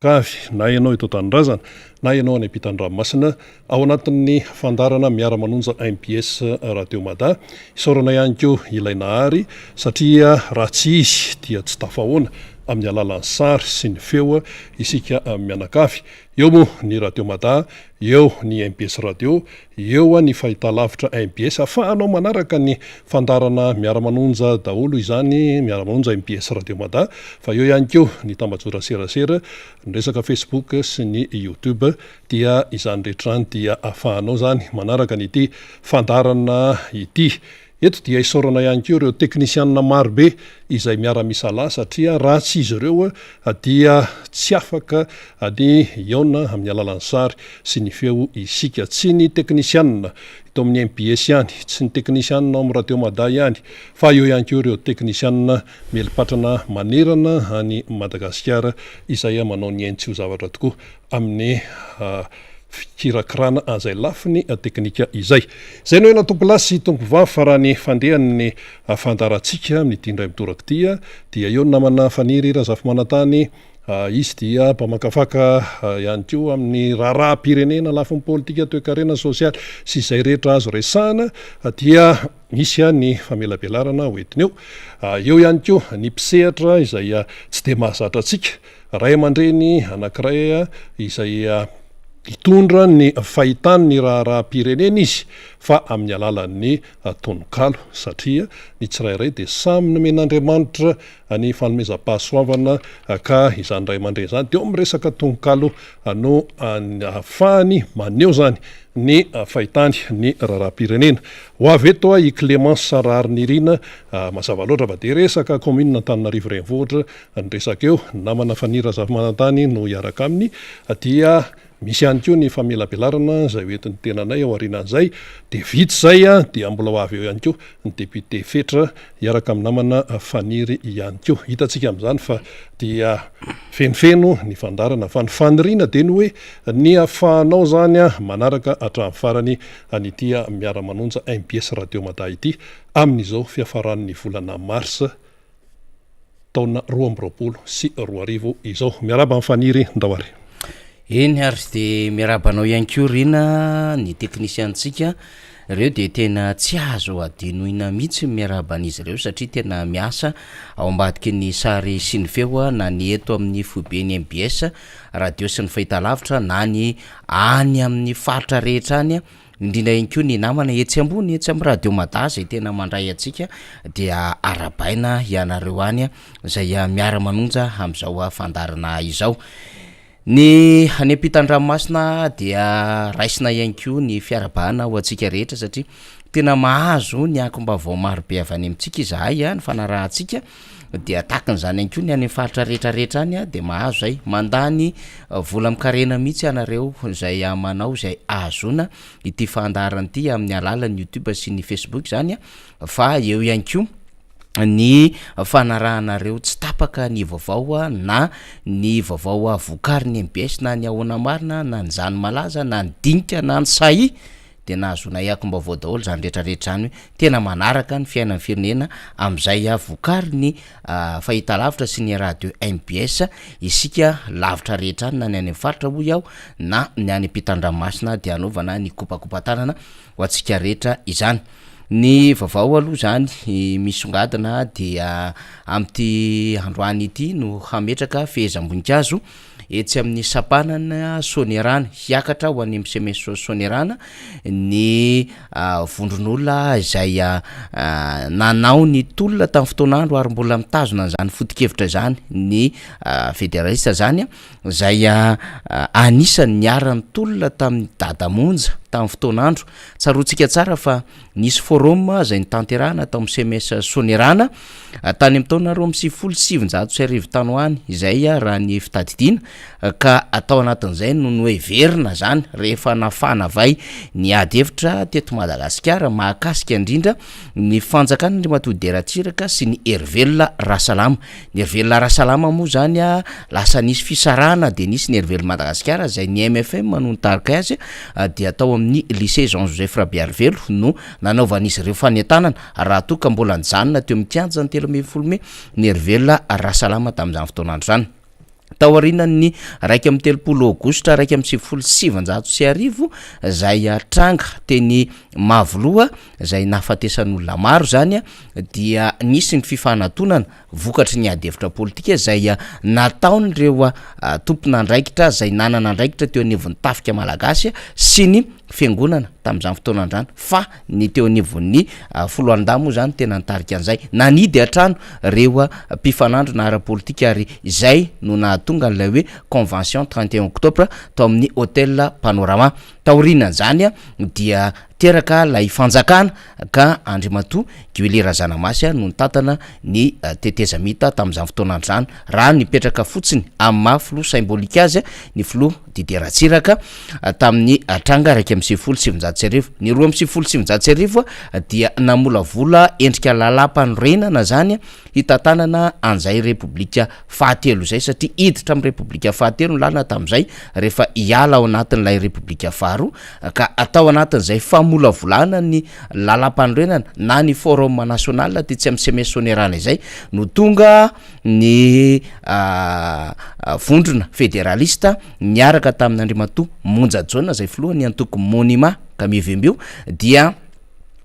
Avy, na ianao eto an-tanindrazana, na ianao any ampitan-dranomasina, ao anatin'ny fandaharana Miara-manonja mbs Radio Mada. Isaorana ihany koa ilay Nahary, satria raha tsy izy dia tsy tafahoana amin'ny alalan'ny sary sy ny feo isika mianakavy. Eo moa ny Radio Mada, eo ny mbs Radio, Eo ny fahitalavitra mbs afahanao manaraka ny fandaharana miara-manonja daholo izany, miara-manonja mbs Radio Mada, fa eo ihany koa ny tambajotra serasera, ny resaka Facebook sy ny YouTube, dia izany rehetra izany dia afahanao izany manaraka an'ity fandaharana ity. Eto dia isaorana ihany koa ireo teknisianina maro be izay miara-misalahy satria raha tsy izy ireo dia tsy afaka ny hihaona amin'ny alalan'ny sary sy ny feo isika. Tsy ny teknisianina eto amin'ny mbs ihany, tsy ny teknisianina ao amin'ny Radio Mada ihany fa eo ihany koa ireo teknisianina mieli-patrana manerana an'i Madagasikara izay manao ny ainy tsy ho zavatra tokoa amin'ny fikirakirana an'izay lafiny teknika izay. Izay no ela tompolahy sy tompovavy fa raha ny fandehan'ny fandaharantsika amin'ity indray mitoraka ity dia eo ny namana Faniry Razafimanantany, izy dia mpamakafaka ihany koa amin'ny raharaham-pirenena, lafiny politika, toekarena, sosialy sy izay rehetra azo resahana dia misy ny famelabelarana hoentiny eo. Eo ihany koa ny mpisehatra izay tsy dia mahazatra antsika Ray aman-dreny anankiray izay hitondra ny fahitany ny raharaham-pirenena izy fa amin'ny alalan'ny tononkalo satria ny tsirairay dia samy nomen'Andriamanitra ny fanomezam-pahasoavana ka izany ray aman-dreny izany dia eo amin'ny resaka tononkalo no ahafahany maneho izany ny fahitany ny raharaham-pirenena. Ho avy eto i Clémence Raharinirina, mazava loatra fa dia resaka kaominina Antananarivo Renivohitra Ny resaka eo, ny namana Faniry Razafimanantany no hiaraka aminy, dia misy ihany koa ny famelabelarana izay ho entin'ny tenanay ao aorianan'izay, dia vita izay dia mbola ho avy eo ihany koa ny député Fetra hiaraka amin'ny namana Faniry ihany koa. Hitantsika amin'izany fa dia fenofeno ny fandaharana fa ny faniriana dia ny hoe ny ahafahanao izany manaraka hatramin'ny farany an'ity Miara-manonja mbs Radio Mada ity amin'izao fiafaran'ny volana marsa taona 2022 izao. Miarahaba an'i Faniry, ndao ary. Eny ary dia miarahaba anao ihany koa Rina, ny teknisiantsika, ireo dia tena tsy azo adinoina mihitsy ny miarahaba an'izy ireo satria tena miasa ao ambadiky ny sary sy ny feo na ny eto amin'ny foiben'ny mbs radio sy ny fahitalavitra na ny any amin'ny faritra rehetra any Indrindra ihany koa ny namana etsy ambony etsy amin'ny radio mada izay tena mandray antsika dia arabaina ianareo any izay miara-manonja amin'izao fandaharana izao. Ny any ampitan-dranomasina dia raisina ihany koa ny fiarahabana ho antsika rehetra satria tena mahazo ny akom-baovao marobe avy any amintsika izahay ny fanarahantsika dia takin'izany ihany koa ny any amin'ny faritra rehetra rehetra any dia mahazo zay, mandany vola amin-karena mihitsy ianareo izay manao izay ahazoana ity fandaharana ity amin'ny alalan'ny youtube sy ny facebook izany fa eo ihany koa ny fanarahanareo tsy tapaka ny vaovao na ny vaovao vokarin'ny mbs na ny ahoana marina na ny zany malaza na ny dinika na ny sahi dia nahazoana hiakom-baovao daholo izany rehetra rehetra izany hoe tena manaraka ny fiainan'ny firenena amin'izay vokarin'ny fahitalavitra sy ny radio mbs isika lavitra rehetra any na ny any amin'ny faritra hoy aho na ny any ampitan-dranomasina dia hanaovana ny kopakopa-tanana ho antsika rehetra izany. Ny vaovao aloha izany misongadina dia amin'ity androany ity no hametraka fehezam-boninkazo Etsy amin'ny sampanana Soanierana, hiakatra ho any amin'ny CMS Soanierana ny vondron'olona izay nanao ny tolona tamin'ny fotoan'andro ary mbola mitazona an'izany foto-kevitra izany ny federalista izany izay anisan'ny niara-nitolona tamin'i Dada Monja tamin'ny fotoan'andro. Tsaroantsika tsara fa Nisy forum izay notanterahana tao amin'ny CMS Soanierana tany amin'ny taona 1992 tany ho any izay raha ny fitadidiana ka tao anatin'izay no noheverina izany rehefa nafana vay ny ady hevitra teto Madagasikara mahakasika indrindra ny fanjakana Andriamatoa Didier Ratsiraka sy ny Herivelona Rasalama. Ny Herivelona Rasalama moa izany lasa nisy fisarahana dia nisy ny Herivelona Madagasikara izay ny MFM no nitarika azy dia tao amin'ny Lycée Jean Joseph Rabearivelo no nanaovan'izy ireo fanentanana raha toa ka mbola nijanona teo amin'ny kianjan'ny 13 mey ny Herivelona Rasalama tamin'izany fotoan'andro izany. Taorian'ny 31 aogositra 1991 izay tranga teny Mavoloha izay nahafatesan'olona maro izany dia nisy ny fifanatonana vokatry ny ady hevitra politika izay nataon'ireo tompon'andraikitra izay nanana andraikitra teo anivon'ny tafika malagasy sy ny fiangonana tamin'izany fotoana izany fa ny teo anivon'ny foloalindahy moa izany tena nitarika an'izay. Nanidy hatrany ireo mpifanandrina ara-politika ary izay no nahatonga an'ilay hoe convention 31 octobre tao amin'ny hotel Panorama. Taorianan'izany dia teraka ilay fanjakana ka Andriamatoa Guilly Razanamasy no nitantana ny tetezamita tamin'izany fotoana izany raha nipetraka fotsiny amin'ny maha filoha saimbôlika azy ny filoha Didier Ratsiraka tamin'ny tranga 1991. Ny 1992 dia namolavola endrika lalàmpanorenana izany hitantanana an'izay Repoblika fahatelo izay satria hiditra amin'ny Repoblika fahatelo ny lalana tamin'izay rehefa hiala ao anatin'ilay Repoblika faharoa ka atao anatin'izay famolavolana ny lalàmpanorenana na ny forum national tetsy amin'ny CMS Soanierana izay no tonga ny vondrona federalista niaraka tamin'Andriamatoa Monja Jaona izay filohan'ny antoko Monima ka mivembio dia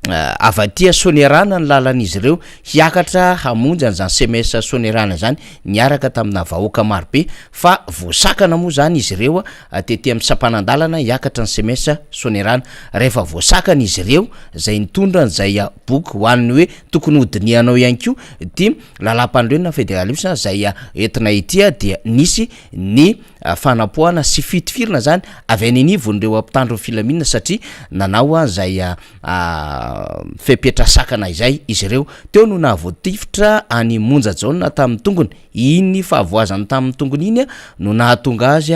avy aty Soanierana ny lalan'izy ireo hiakatra hamonjy an'izany CMS Soanierana izany niaraka tamina vahoaka marobe fa voasakana moa izany izy ireo tety amin'ny sampanan-dalana hiakatra ny CMS Soanierana. Rehefa voasakana izy ireo izay nitondra an'izay boky ho an'ny hoe tokony hodinihanao ihany koa ity lalàmpanorenana federalisme izay entina ity dia nisy ny fanapoahana sy fitifirana izany avy any anivon'ireo mpitandro ny filaminana satria nanao izay fepetra sakana izay izy ireo. Teo no nahavoatifitra an'i Monja Jaona tamin'ny tongony. Iny fahavoazany tamin'ny tongony iny no nahatonga azy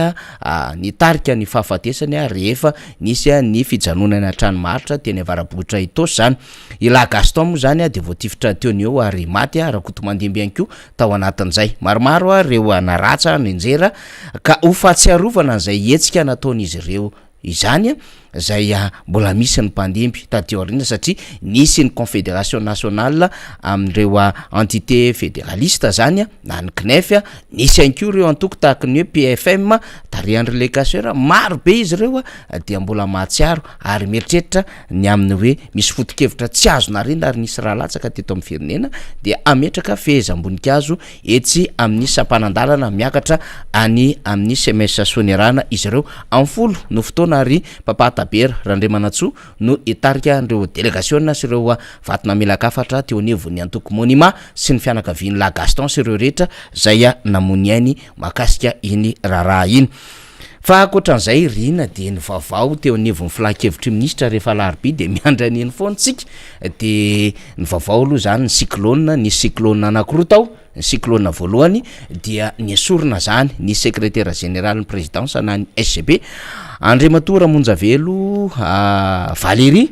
nitarika ny fahafatesany rehefa nisy ny fijanonany an-trano maharitra teny Avarabohitra Itaosy izany. I Lahy Gaston moa izany dia voatifitra teo no eo ary maty, Rakotomandimby ihany koa tao anatin'izay. Maromaro ireo naratsa, nenjera ka ho fahatsiarovana an'izay hetsika nataon'izy ireo izany izay mbola misy ny mpandimby taty aoriana satria nisy ny confédération nationale amin'ireo entité fédéraliste zany na ny CNEF, nisy ihany koa ireo antoko tahaka ny hoe PFM tarihan'i Lecasseur, maro be izy ireo dia mbola mahatsiaro ary mieritreritra ny amin'ny hoe misy foto-kevitra tsy azo narina ary nisy rà latsaka teto amin'ny firenena dia hametraka fehezam-boninkazo etsy amin'ny sampanan-dalana miakatra any amin'ny CMS Soanierana izy ireo. Amin'ny folo no fotoana ary Papa Tabera Randriamanantsoa no hitarika an'ireo delegasiona sy ireo vato namelak'hafatra teo anivon'ny antoko Monima sy ny fianakavian'i La Gaston sy ireo rehetra izay namoy ny ainy mahakasika iny raharaha iny. Fa ankoatran'izay Rina dia ny vaovao teo anivon'ny filan-kevitry minisitra rehefa alarobia dia miandry an'iny foana tsika dia ny vaovao aloha zany ny cyclone, nisy cyclone anakiroa tao, ny cyclone voalohany dia nesorina zany ny sekretera jeneralin'ny présidence na ny SGB Andriamatoa Ramonjavelo Valérie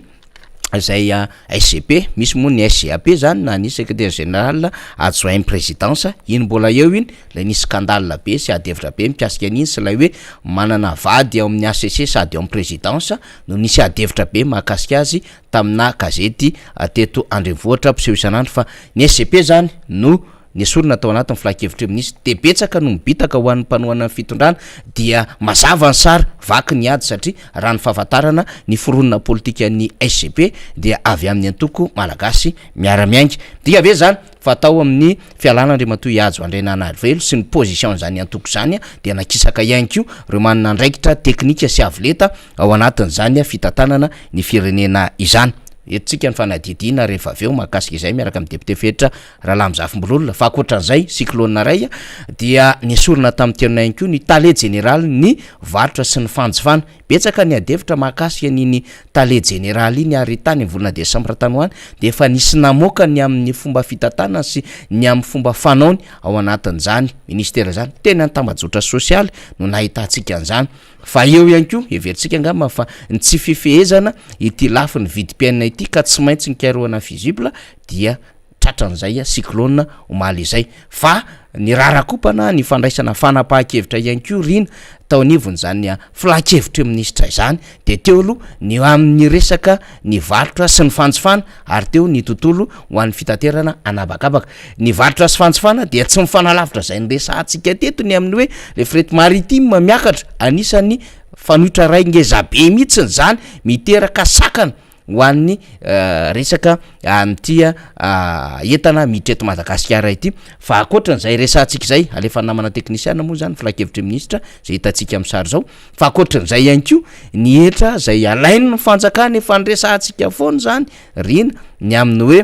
izay SGP, misy moa ny SGAP zany na ny secrétaire général adjoint présidence, iny mbola eo iny, ilay nisy scandale be sy ady hevitra be mikasika an'iny sy ilay hoe manana vady ao amin'ny HCC sady ao amin'ny présidence no nisy ady hevitra be mahakasika azy tamina gazety teto an-drenivohitra mpiseho isan'andro fa ny SGP zany no Nesorina tao anatin'ny filan-kevitry ny minisitra dia betsaka no mibitaka ho an'ny mpanohana ny fitondrana dia mazava ny sary, vaky ny ady satria raha ny fahafantarana ny foronina politikan'ny SGP dia avy amin'ny antoko Malagasy miara-miainga. Midika ve izany fa tao amin'ny fialana Andriamatoa Ihajo Andriananarivelo sy ny position-n'izany antoko izany dia nakisaka ihany koa ireo manana andraikitra teknika sy avo lenta ao anatin'izany fitantanana ny firenena izany? Entintsika ny fanadihadiana rehefa avy eo mahakasika izay miaraka amin'ny député Fetra Rahalahy Mizafimbololona, fa ankoatran'izay, cyclone iray dia nesorina tamin'ny toerana ihany koa ny tale jeneralin'ny varotra sy ny fanjifana. Betsaka ny adihevitra mahakasika an'iny tale jeneraly iny ary tany amin'ny volana desambra tany ho any dia efa nisy namoaka ny amin'ny fomba fitantanany sy ny amin'ny fomba fanaony ao anatin'izany ministera izany. Teny amin'ny tambajotra sosialy no nahitantsika an'izany. Fa eo ihany koa, heverintsika angamba fa ny tsy fifehezana ity lafiny vidim-piainana ity ka tsy maintsy nikarohana fusible dia. tratran'izay cyclone omaly izay. Fa nirarakompana ny fandraisana fanapahan-kevitra ihany koa Rina tao anivon'izany filan-kevitry ny minisitra izany dia teo aloha ny amin'ny resaka ny varotra sy ny fanjifana ary teo ny tontolo ho an'ny fitaterana an'habakabaka. Ny varotra sy fanjifana dia tsy mifanalavitra izay niresahantsika teto ny amin'ny hoe le fret maritime miakatra, anisan'ny fanoitra iray ngezabe mihitsiny izany miteraka sakana ho an'ny resaka an'ity entana miditra eto Madagasikara ity. Fa ankoatran'izay resahantsika izay, alefan'ny namana teknisiana moa izany filankevitry ny minisitra izay hitantsika amin'ny sary izao, fa ankoatran'izay ihany koa ny hetra izay alain'ny fanjakana efa niresahantsika foana izany Rina, ny amin'ny hoe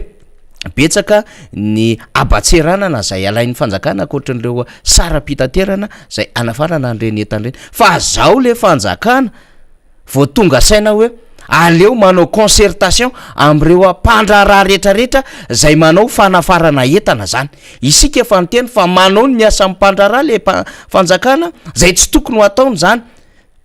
betsaka ny haban-tseranana izay alain'ny fanjakana ankoatran'ireo saram-pitaterana izay anafarana an'ireny entana ireny. Fa zao le fanjakana vao tonga saina hoe aleo manao concertation amin'ireo mpandraharaha rehetrarehetra izay manao fanafarana entana zany. Isika efa niteny fa manao ny asan'ny mpandraharaha le fanjakana izay tsy tokony ho ataony zany.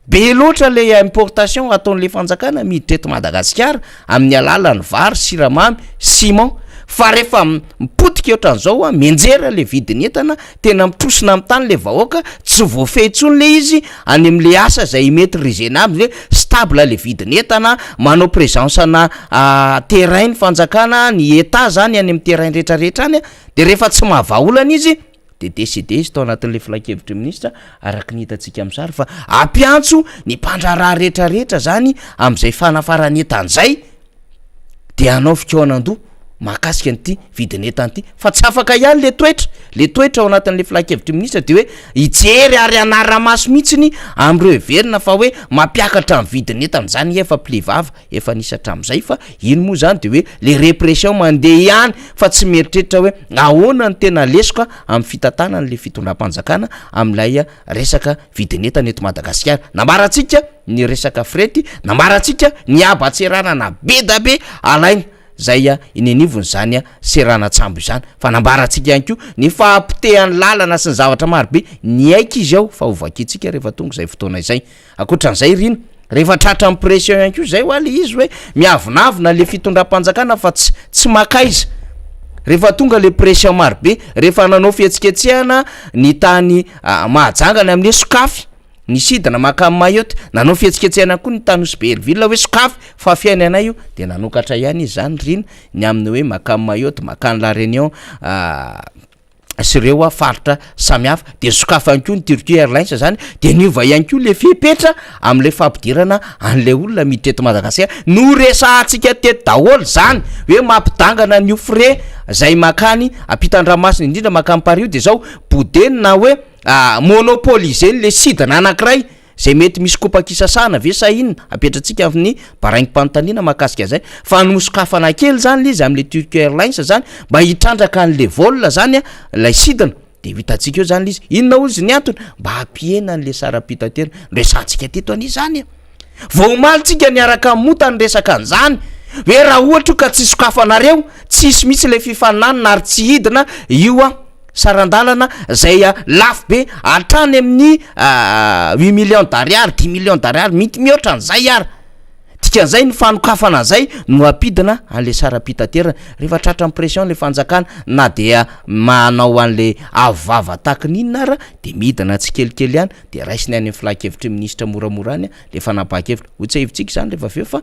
Be loatra le importation ataon'le fanjakana miditra eto Madagasikara amin'ny alalan'ny vary, siramamy, ciment fa rehefa mipotika ohatran'izao a, mianjera le vidin'ny entana, tena mitrosona amin'ny tany le vahoaka, tsy voafehy intsony le izy any am'le asa izay maitriser-na aby hoe stable le vidin'entana, manao présence ana terrain ny fanjakana, ny Etat zany any amin'ny terrain rehetrarehetra any a, de rehefa tsy mahavaha olana izy dia décidé izy tao anatin'ilay filankevitry ny minisitra araka ny hitantsika amin'ny sary fa hampiantso ny mpandraharaha rehetrarehetra zany amin'izay fanafaran'entana izay dia hanao fikaonan-doha mahakasika an'ity vidin'entana ity fa tsy afaka ihany le toetra, le toetra ao anatin'ilay filankevitry ny minisitra dia hoe hijery ary hanara-maso mihitsiny amin'ireo heverina fa hoe mampiakatra ny vidin'entana zany efa pli vava efa nisy hatramin'izay fa iny moa zany de hoe le repression mandeha ihany fa tsy mieritreritra hoe ahoana ny tena lesoka amin'ny fitantanana le fitondram-panjakana amin'ilay resaka vidin'entana eto Madagasikara. Nambarantsika ny resaka frety, nambarantsika ny haban-tseranana be da be alaina zay eny anivon'izany seranan-tsambo izany fa nambarantsika ihany koa ny fahapotehan'ny lalana sy ny zavatra maro be, niaiky izy ao fa ho vakintsika rehefa tonga izay fotoana izay. Ankoatran'izay ry ina, rehefa tratran'ny pression ihany koa zay hoa le izy hoe miavonavona le fitondram-panjakana fa tsy tsy makaiza. Rehefa tonga le pression maro be, rehefa nanao fihetsiketsehana ny tany Mahajanga ny amin'ny hoe sokafy ny sidina mankany Mayotte, nanao fihetsiketsehana koa ny tany Nosy Be Hell-Ville hoe sokafy fa fiainanay io, de nanokatra ihany izy zany ry ina ny amin'ny hoe mankany Mayotte, mankany La Réunion, sy ireo faritra samihafa, de sokafany koa ny Turquie Airlines zany, de niova ihany koa le fepetra am'le fampidirana an'le olona miditra eto Madagasikara, noresahantsika teto daholo zany hoe mampidangana an'io frais zay makany ampitan-dranomasina indrindra makany Paris io de zao bodeny na hoe monopoliser-ny le sidina anakiray Izay mety misy kopak'isasahana ve sa inona? Apetratsika amin'ny baraingim-panontaniana mahakasika an'izay. Fa nosokafana kely izany ilay izy amin'ilay Turkish Airlines izany mba hitrandraka an'ilay vol izany ilay sidina. Dia ho hitantsika eo izany ilay izy. Inona hozy ny antony? Mba hampihena an'ilay saram-pitaterana. Noresahantsika teto anie izany e. Vao omaly tsika niaraka mota niresaka an'izany hoe raha ohatra io ka tsy sokafanareo, tsy hisy mihitsy ilay fifaninanana ary tsy hidina io an. Saran-dalana izay lafo be hatrany amin'ny huit millions d'ariary, dix millions d'ariary, mety mihoatra an'izay ara. Dikan'izay ny fanokafana an'izay no hampidina an'le saram-pitaterana. Rehefa tratran'ny pression le fanjakana na dia manao an'le avo vava tahaky ny inona ara de midina tsikelikely ihany de raisiny any amin'ny filan-kevitry ny minisitra moramora any le fanapahan-kevitra. Ho tsiahivintsika izany rehefa avy eo fa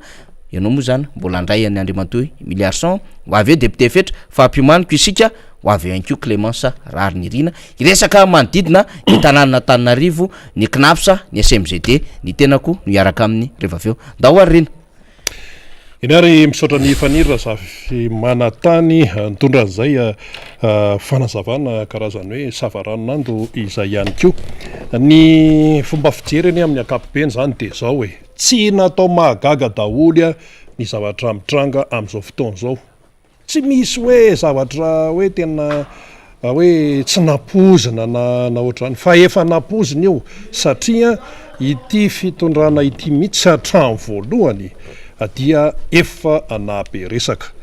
ianao moa izany mbola handray an'i Andriamatoa Milliarson ho avy eo député Fetra fa ampiomaniko isika Ho avy eo ihany koa Clémence Raharinirina hiresaka manodidina ny tanànan'Antananarivo, ny Cnaps, ny SMGD, ny tenako no hiaraka aminy rehefa avy eo. Ndao ary Rina. Eny ary misaotra an'i Faniry Razafimanantany nitondra an'izay fanazavana karazany hoe savaranonando izay ihany koa. Ny fomba fijery anie amin'ny ankapobeny izany dia izao e, tsy natao mahagaga daholo ny zavatra mitranga amin'izao fotoana izao. Tsy misy hoe zavatra hoe tena hoe tsy nampoizina na na ohatr'izany fa efa nampoizina io satria ity fitondrana ity mihitsy hatramin'ny voalohany dia efa nahabe resaka.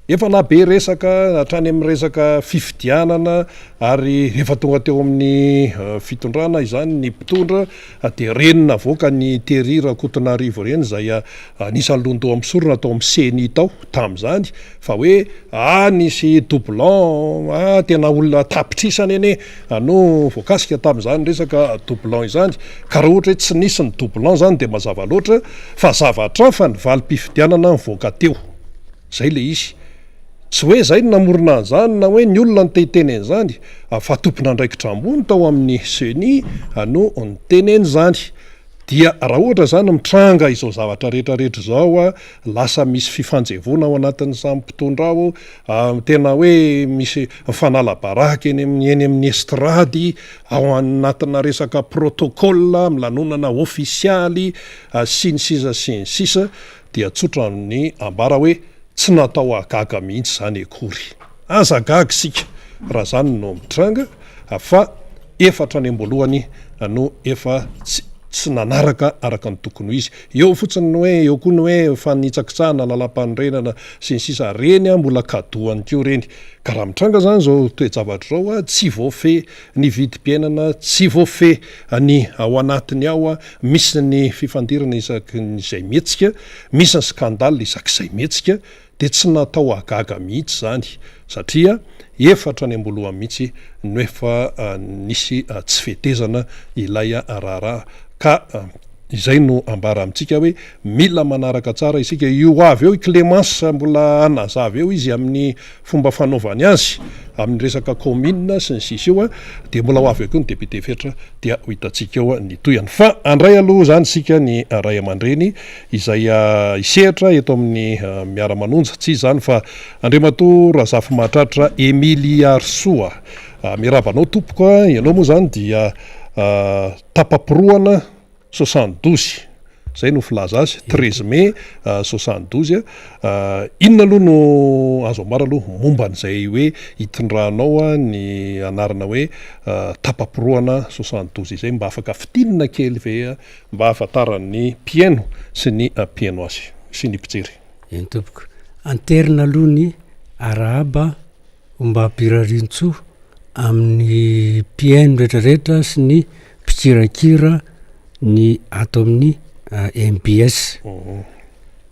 Efa nahabe resaka hatrany amin'ny resaka fifidianana ary rehefa tonga teo amin'ny fitondrana izany ny mpitondra dia reny navoakan'i Thierry Rakotonarivo ireny izay anisan'ny lohandoha mpisorona tao amin'ny Ceni tao tamin'izany fa hoe ah nisy doublon, ah tena olona an-tapitrisany anie no voakasika tamin'izany resaka doublon izany ka raha ohatra hoe tsy nisy ny doublon izany dia mazava loatra fa zavatra hafa ny valim-pifidianana nivoaka teo. Zay le izy. Tsy hoe zay no namorona an'izany na hoe ny olona no te hiteny an'izany fa tompon'andraikitra ambony tao amin'ny ceni no niteny an'izany. Dia raha ohatra izany mitranga izao zavatra rehetra rehetra izao, lasa misy fifanjevoana ao anatin'ny samy mpitondra ao, tena hoe misy mifanala baraka eny amin'ny eny amin'ny estrady, ao anatina resaka protocole, amin'ny lanonana ofisialy sy ny sisa sy ny sisa. dia tsotra ny ambara hoe tsy natao hahagaga mihitsy izany akory. Aza gaga isika raha izany no mitranga fa efa hatrany am-boalohany no efa tsy tsy nanaraka araka ny tokony ho izy. Eo fotsiny ny hoe eo koa ny hoe fanitsakitsahana lalàmpanorenana sy ny sisa ireny mbola kadoany koa ireny. Ka raha mitranga izany izao toe-javatra izao, tsy voafehy ny vidim-piainana, tsy voafehy ny ao anatiny ao, Misy ny fifandirana isaky ny izay mihetsika, misy ny scandale isak'izay mihetsika, dia tsy natao hahagaga mihitsy izany satria efa hatrany am-boalohany mihitsy no efa nisy tsy fetezana ilay raharaha ka izay no ambara amintsika hoe mila manaraka tsara isika. Io ho avy eo i Clémence mbola hanazava eo izy amin'ny fomba fanaovany azy amin'ny resaka kaominina sy ny sisa io dia mbola ho avy eo koa ny député Fetra dia ho hitantsika eo ny tohiny. Fa handray aloha izany isika ny ray aman-dreny izay hisehatra eto amin'ny Miara-manonja. Tsy iza izany fa Andriamatoa Razafimahatratra Emiliarisoa. Miarahaba anao tompoko a! Ianao moa izany dia tapa-porohana 72. Zay no filaza azy, 13 mai 72. Inona aloha no azo ambara aloha momba an'izay hoe hitondranao ny anarana hoe tapa-porohana 72 izay? Mba afaka fintinina kely ve mba hahafantaran'ny mpihaino sy ny mpihaino azy sy ny mpijery? Eny tompoko. Anterina aloha ny arahaba Ombam-pirariantsoa amin'ny mpihaino rehetrarehetra sy ny mpikirakira ny ato amin'ny mbs. Ny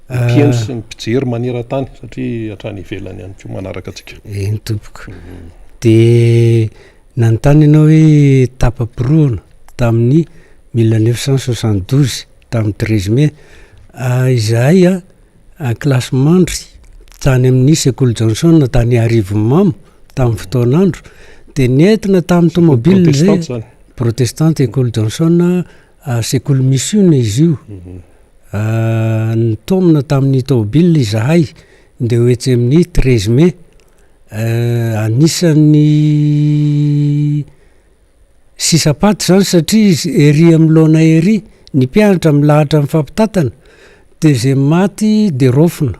mpihaino sy ny mpijery maneran-tany satria hatrany ivelany ihany koa manaraka antsika. Eny tompoko. Dia nanontany ianao hoe tapa-porohana tamin'ny 1972 tamin'ny 13 mai. Izahay Kilasy mandry tany amin'ny sekoly Johnson tany Arivonimamo tamin'ny fotoan'andro dia nentina tamin'ny tomobile izay protestante école Johnson sekoly mission izy io mhm. Nitaomina tamin'ny tomobile izahay ndeha ho etsy amin'ny 13 mai anisan'ny Sisa-paty izany satria izy ery amin'ny laona ery, ny mpianatra milahatra mifampitantana, dia izay maty dia raofina,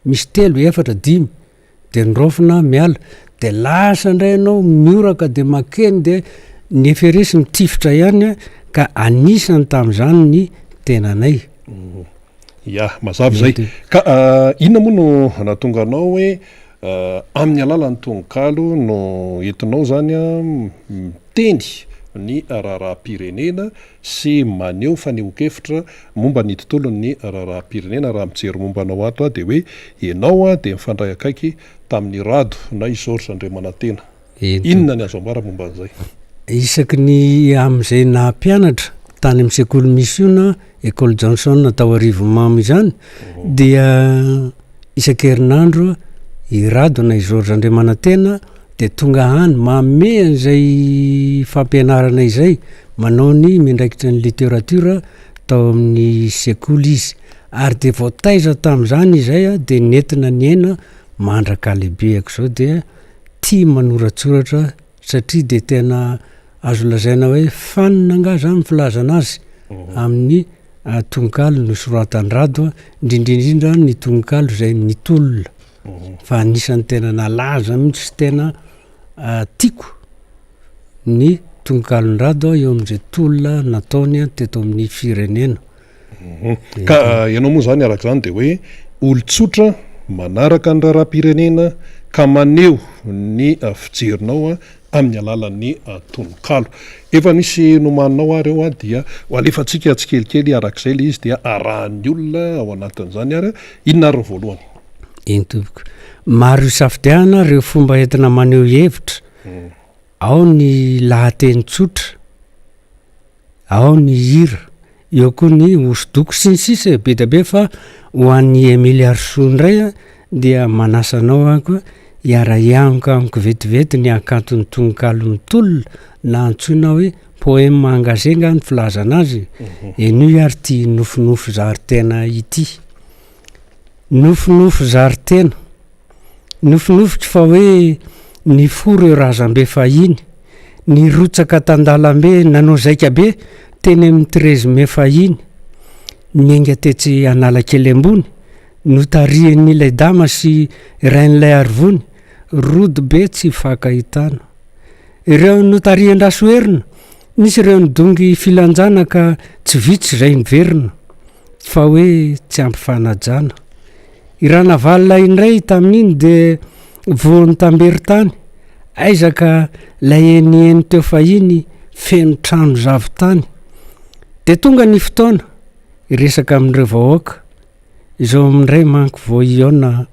misy telo, efatra, dimy, dia ny raofina miala, dia lasa indray ianao mioraka dia makeny dia ny FRS mitifitra ihany ka anisany tamin'izany ny tenanay. Ya, mazava izay. Ka inona moa no nahatonga anao hoe amin'ny alalan'ny tononkalo no entinao izany miteny ny raharaham-pirenena sy maneho fanehoan-kevitra momba ny tontolon'ny raharaham-pirenena? Raha mijery momba anao ato aho dia hoe ianao dia mifandray akaiky tamin'i Rado na i Georges Andriamanantena. Inona ny azo ambara momba an'izay? Isaky ny amin'izay naha mpianatra tany amin'ny sekoly misiona Ecole Johnson tao Arivonimamo izany dia isan-kerinandro i Rado na i Georges Andriamanantena dia tonga any manome an'izay fampianarana izay, manao ny miandraikitra ny littérature tao amin'ny sekoly izy ary dia voataiza tamin'izany izay dia nentina niaina mandrak'halehibehako izao dia tia manoratsoratra satria dia tena azo lazaina hoe fan angaha zany ny filazana azy amin'ny tononkalo nosoratan-dRado, indrindra indrindra ny tononkalo izay nitolona fa anisan'ny tena nalaza mihitsy sy tena tiako ny tononkalon-dRado eo amin'izay tolona nataony teto amin'ny firenena. Ka ianao moa izany araka izany dia hoe olon-tsotra. manaraka ny raharaham-pirenena ka maneho ny fijerinao amin'ny alalan'ny tononkalo. Efa misy nomaninao ary ao dia ho alefantsika tsikelikely arak'izay ilay izy dia arahan'ny olona ao anatin'izany ary. Inona ary ny voalohany? Eny tompoko. Maro isafidianana ireo fomba entina maneho hevitra. Ao ny lahateny tsotra, ao ny hira, eo koa ny hosodoko sy ny sisa e, be dia be fa ho an'i Emile Harisoa indray a dia manasa anao aho koa hiara-hianoka amiko vetivety ny hakanton'ny tononkalo mitolona na antsoina hoe poème engagé nga ny filazana azy e. Henoy ary ity nofinofy zary tena ity. Nofinofy zary tena. Nofinofiko fa hoe nifoha ireo razambe fahiny, nirotsaka tan-dalambe nanao zaika be teny amin'ny treize mai fahiny, niainga tetsy Analakely ambony, notarihin'Ilaidama sy Rainilaiarivony, rodo be tsy ifankahitana. Ireo notarihin-dRasoherina, nisy ireo nidongy filanjana ka tsy vitsy izay niverina. Fa hoe tsy ampy fanajana. I Ranavalona indray tamin'iny dia voan'ny tamberin-tany, aiza ka ilay heniheny teo fahiny feno trano zavon-tany. Dia tonga ny fotoana hiresaka amin'ireo vahoaka, izao indray manko vao hihaona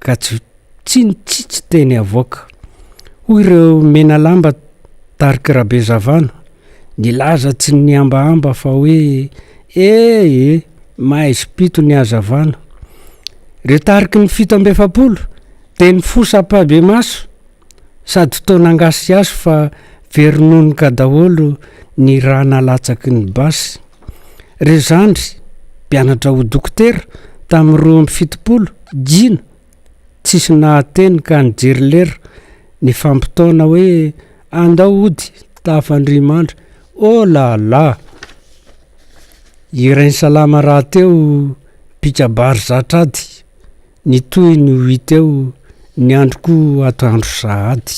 ka tsy Tsy nitsitsy teny avoaka. Hoy ireo menalamba tariky Rabezavana, nilaza tsy nihambahamba fa hoe e e, mahaizim-pito ny hazavana. Ireo tariky ny 47 dia nifosa ampahibemaso sady toa nangasihasy fa very nonoka daholo ny rà nalatsaky ny basy. Ireo zandry, mpianatra ho dokotera, tamin'ny 72, gina, Tsisy nahateny ka nijery lera, nifampitaona hoe andao hody, tafandria-mandry, oh la la! I Rainisalama rahateo mpikabary zatra ady, ny tohiny ho hita eo, ny andro koa atoandro sahady.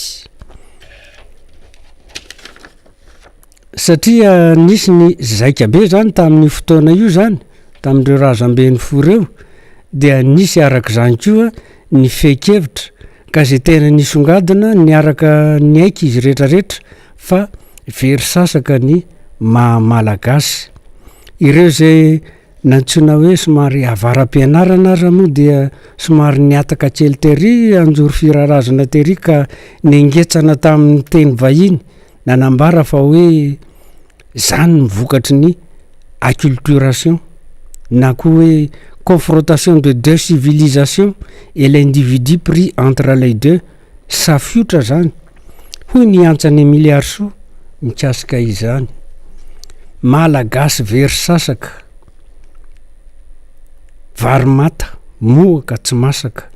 Satria nisy ny zaika be zany tamin'io fotoana io zany, tamin'ireo razambe nifoha ireo, dia nisy araka izany koa ny fehin-kevitra ka izay tena nisongadina niaraka niaiky izy rehetrarehetra fa very sasaka ny maha malagasy. Ireo izay nantsoina hoe somary avara-pianarana aza moa dia somary nihataka kely tery anjoro firarazana tery ka nengetsana tamin'ny teny vahiny nanambara fa hoe zany ny vokatry ny acculturation na koa hoe confrontation de deux civilisations et l'individu pris entre les deux, safiotra zany, hoy ny antsan'i Emilia Harisoa mikasika izany. Malagasy very sasaka, vary mata, mohaka tsy masaka.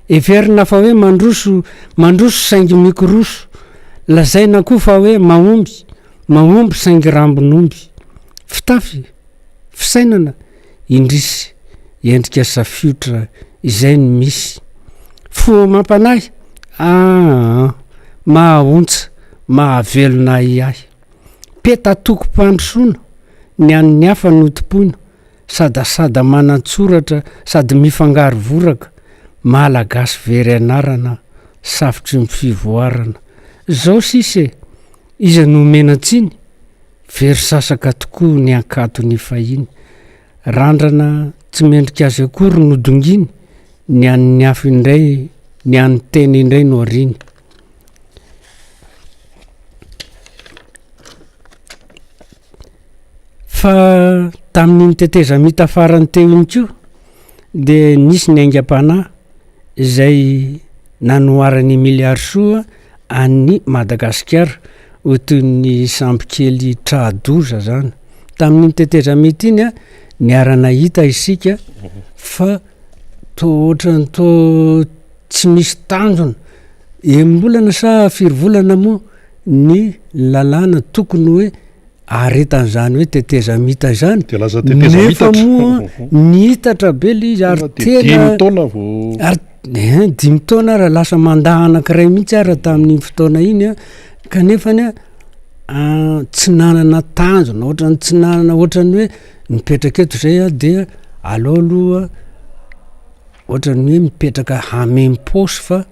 Heverina fa hoe mandroso, mandroso saingy mikoroso. Lazaina koa fa hoe mahomby, mahomby saingy rambon'omby. Fitafy, fisainana, indrisy, endrika safiotra, izay no misy. Fo amam-panahy, aa, mahaontsa, mahavelona ahiahy. Peta-tokom-pandrosoana, ny an'ny hafa no tompoina. Sadasada manan-tsoratra sady mifangaro voraka, Malagasy very anarana, safotry ny fivoarana. Zao sisa e! Iza no omena tsiny? Very sasaka tokoa ny ankatony fahiny. Randrana tsy mendrika azy akory no donginy, ny an'ny hafa indray, ny an'ny tena indray no ariany. Fa tamin'iny tetezamita farany teo iny koa dia nisy ny aingam-panahy izay nanoharan'i Miliarisoa an'i Madagasikara ho toy ny sambokely tra-doza zany. Tamin'iny tetezamita iny niara-nahita isika fa toa ohatran'ny toa tsy misy tanjona, enim-bolana sa firy volana moa ny lalàna tokony hoe aharetan'izany hoe tetezamita izany, Dia lasa tetezamita. nefa moa nihitatra be le izy ary Tonga dia tena dimy taona vao ary ein dimy taona ary lasa mandat anankiray mihitsy ary tamin'iny fotoana iny an, kanefany an tsy nanana tanjona, ohatran'ny tsy nanana ohatran'ny hoe mipetraka eto zay aho dia aleo aloha. Ohatran'ny hoe mipetraka hamem-paosy fa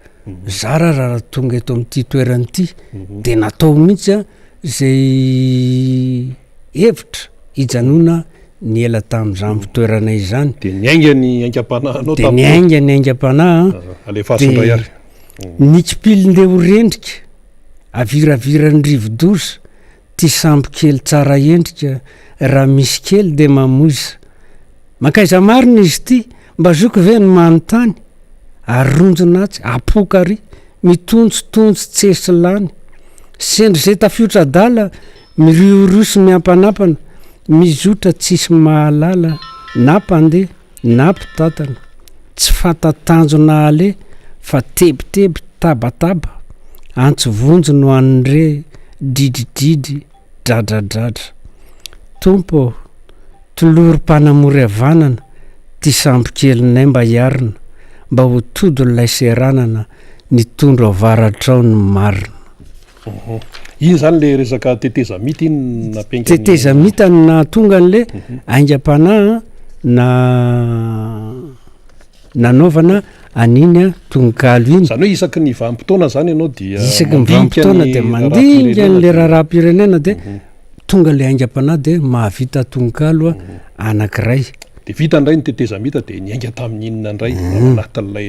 zara raha tonga eto amin'ity toerana ity. De natao mihitsy an zay hevitra hijanona ny ela tamin'izany fitoerana izany. De niainga ny aingam-panahinao De niainga ny aingam-panahy an. Alefaso indray ary. Nikipily ndeha ho rendrika, aviraviran'ny rivodoza, ty sambo kely tsara endrika, raha misy kely de mamoiza. Mankaiza marina izy ity? Mba zoky ve ny manontany? Aronjona atsy, apoka ary, mitonjotonjo tsesy lany. Sendra izay tafiotra adala, miriorio sy miampanampana, mizotra tsisy mahalala na mpandeha na mpitantana. Tsy fanta-tanjona aleha fa tebiteby, tabataba, antso vonjy no an're dridridridry. Dradradradra. Tompo ô, tolory mpanamory havanana ty sambokelinay mba hiarina, mba ho todin'ilay seranana ny tondro avaratrao ny marina. Iny zany le resaka tetezamita iny no nampiainga ny. Tetezamita no nahatonga an'le aingam-panahy na. Nanaovana an'iny tononkalo iny. Izany hoe isaky ny vanim-potoana izany ianao dia Isaky ny vanim-potoana dia mandinika an'ilay raharaham-pirenena dia tonga ilay aingam-panahy dia mahavita tononkalo anankiray. Dia vita indray ny tetezamita dia niainga tamin'ny inona indray ao anatin'ilay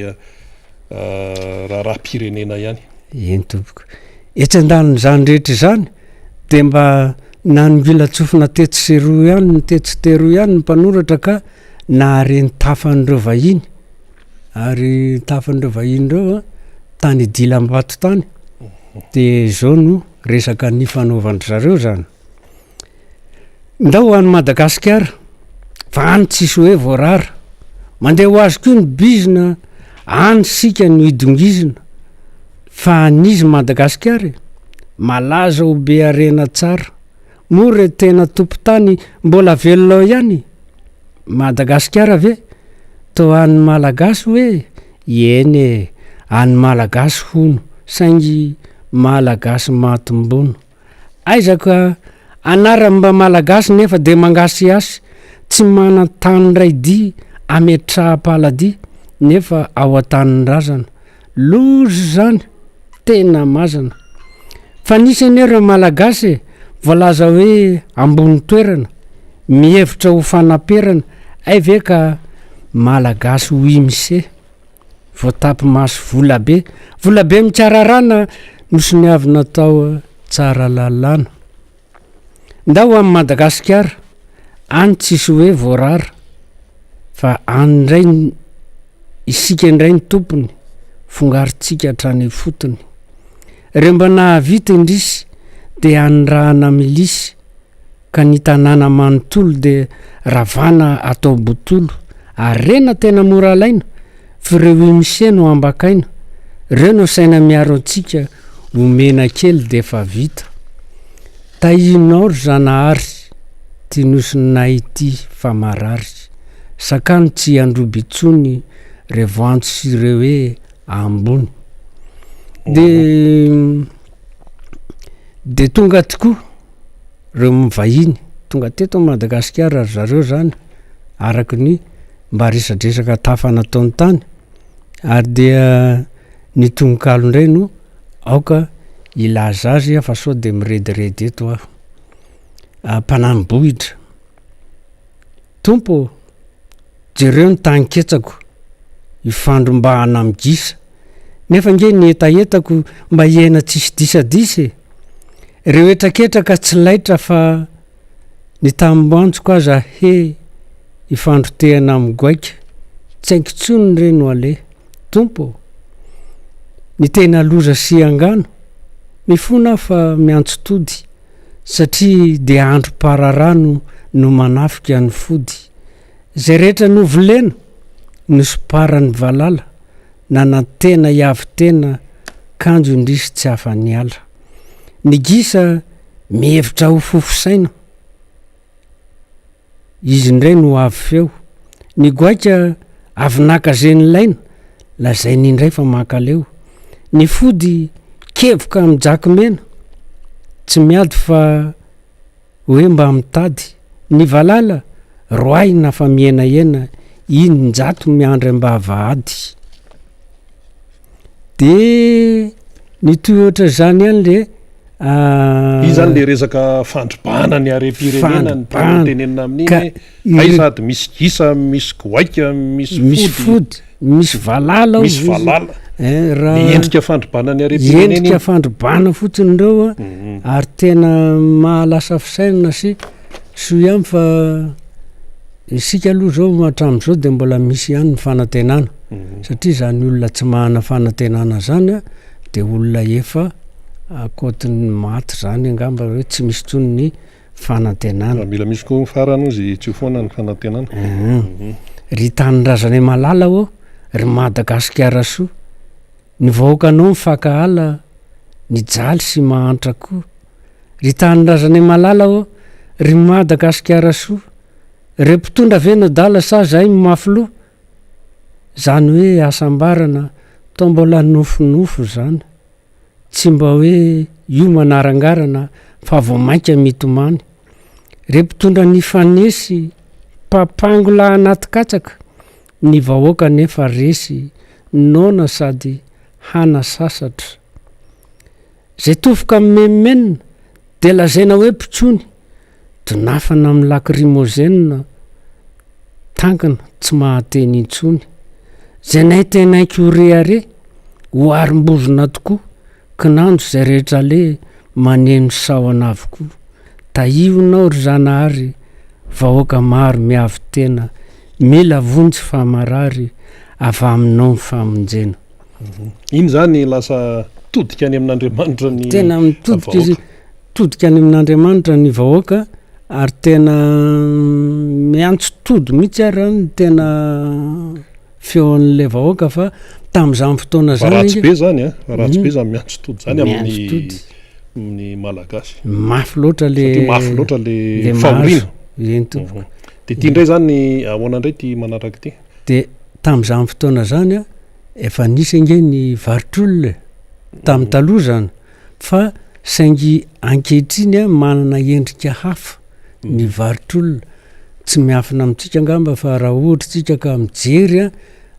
raharaham-pirenena ihany? Eny tompoko. Etsy andanin'izany rehetra izany dia mba nanongilan-tsofina tetsy sy eroa ihany, tetsy sy teroa ihany ny mpanoratra ka nahare ny tafan'ireo vahiny ary ny tafan'ireo vahiny ireo tany Dilambato tany de zao no resaka nifanaovan-dry zareo zany. Ndao any Madagasikara fa any tsisy hoe voarara, mandeha ho azy koa ny bizina any sika no hidongizina fa an'iza Madagasikara e? Malaza ho be harena tsara, moa re tena tompon-tany mbola velona ao ihany? Madagasikara ve? Toa an'ny Malagasy hoe? Eny e, an'ny Malagasy hono, saingy Malagasy matim-bono. Aiza ka anarany mba Malagasy nefa dia mangasihasy, tsy manan-tany iray dia ametraham-paladia nefa ao an-tanindrazana. Loza izany! Tena mazana. Fa nisy anie ireo Malagasy e, voalaza hoe ambony toerana, mihevitra ho fanaperana, hay ve ka Malagasy wimse, voatapi-maso volabe, volabe mikararana nosoniavina tao Tsaralalàna. Ndao any Madagasikara, any tsisy hoe voarara, fa any indray isika indray ny tompony, fongarintsika hatrany ifotony. Ireo mba nahavita indrisy dia anirahana milisy, ka ny tanàna manontolo dia ravana atao botolo, harena tena mora alaina, f'ireo imse no ambakaina, reo no asaina miaro antsika omena kely d'efa vita. Tahinao ry Zanahary ty nosinay ity fa marary, sakano tsy handroba intsony re voanjo sy ireo hoe ambony. De de tonga tokoa reo vahiny tonga teto Madagasikara ry zareo zany araky ny mba resadresaka tafa nataony tany ary dia ny tononkalo indray no aoka hilaza azy fa sao dia mirediredy eto aho. Mpanani-bohitra, Tompo ô, jereo ny taninketsako ifandrombahana amin'ny gisa, nefa ange ny hetahetako mba hiaina tsisy disadisa e! Ireo hetraketraka tsy laitra fa Ny tamim-boanjoko aza he ifandrotehana amin'ny goaika, tsy haiko intsony re no aleha. Tompo ô! Ny tena loza sy angano, mifona aho fa miantso tody, satria dia androm-pararano no manafika ny fody. Izay rehetra novolena, nosomparan'ny valala, nanantena hiavo-tena, kanjo indrisy tsy afa-niala. Ny gisa mihevitra ho fofosaina, izy indray no avy feo. Ny goaika avy naka ze nilaina, lazainy indray fa mankaleo. Ny fody kevoka mijaky mena, tsy miady fa hoe mba mitady. Ny valala roahina fa mihenahena, In-jato miandry am-bavahady. De nitohy ohatran'izany ihany le Iny zany le resaka fandrobana ny harem-pirenena no tiana tenenina amin'iny Ka hoe hay sady misy gisa, misy goaika, misy misy fody, fody, misy valala misy hozy izy. valala. Eh, Le raha endrika fandrobana ny harem-pirenena endrika iny. fandrobana fotsiny ireo a, ary tena mahalasa fisainana sy soa ihany fa isika aloha zao hatramin'izao de mbola misy ihany ny fanantenana satria zany olona tsy manana fanantenana zany a de olona efa ankoatry ny maty zany angamba hoe tsy misy intsony ny fanantenana. Mila misy koa ny farany ozy tsy ho foana ny fanantenana. Ry tanindrazanay malala ô, ry Madagasikara soa, ny vahoakanao mifankahala, mijaly sy mahantra koa. Ry tanindrazanay malala ô, ry Madagasikara soa, reo mpitondra ve no adala sa zay no mafy loha? Zany hoe hasambarana toa mbola nofinofy zany, tsy mba hoe io manarangarana fa vao mainka mitomany. Re mpitondra nifanesy, papango lahy anaty katsaka, ny vahoaka nefa resy, noana sady hana sasatra. Zay tofoka mimenomenona de lazaina hoe mpitsony, donafana amin'ny lakrimôzena, tankina tsy mahateny intsony. Zay naintenaiko ho rehareha, ho arim-bozona tokoa, kinanjo zay rehetra aleha maneno sahona avokoa. Tahionao ry Zanahary, vahoaka maro miavo-tena, mila vonjy fa marary, avy aminao ny famonjena. Iny zany lasa todika any amin'Andriamanitra ny Tena mitodika izy, vahoaka. todika any amin'Andriamanitra ny vahoaka ary tena miantso tody mihitsy ary ny tena feon'ilay vahoaka fa tamin'izany fotoana Fa zany ratsy be zany an, ratsy be zany miantso tody zany Miantso amin'ny tody. amin'ny Malagasy. Mafy loatra le Satria mafy loatra le le mahazo. fahoriana. Eny tompoko. De ty indray zany ahoana indray ty manaraka ity? De tamin'izany fotoana izany an, efa nisy ange ny varotr'olona e, tamin'ny taloha izany, fa saingy ankehitriny an, manana endrika hafa ny varotr'olona, tsy miafina amintsika angamba fa raha ohatra tsika ka mijery an,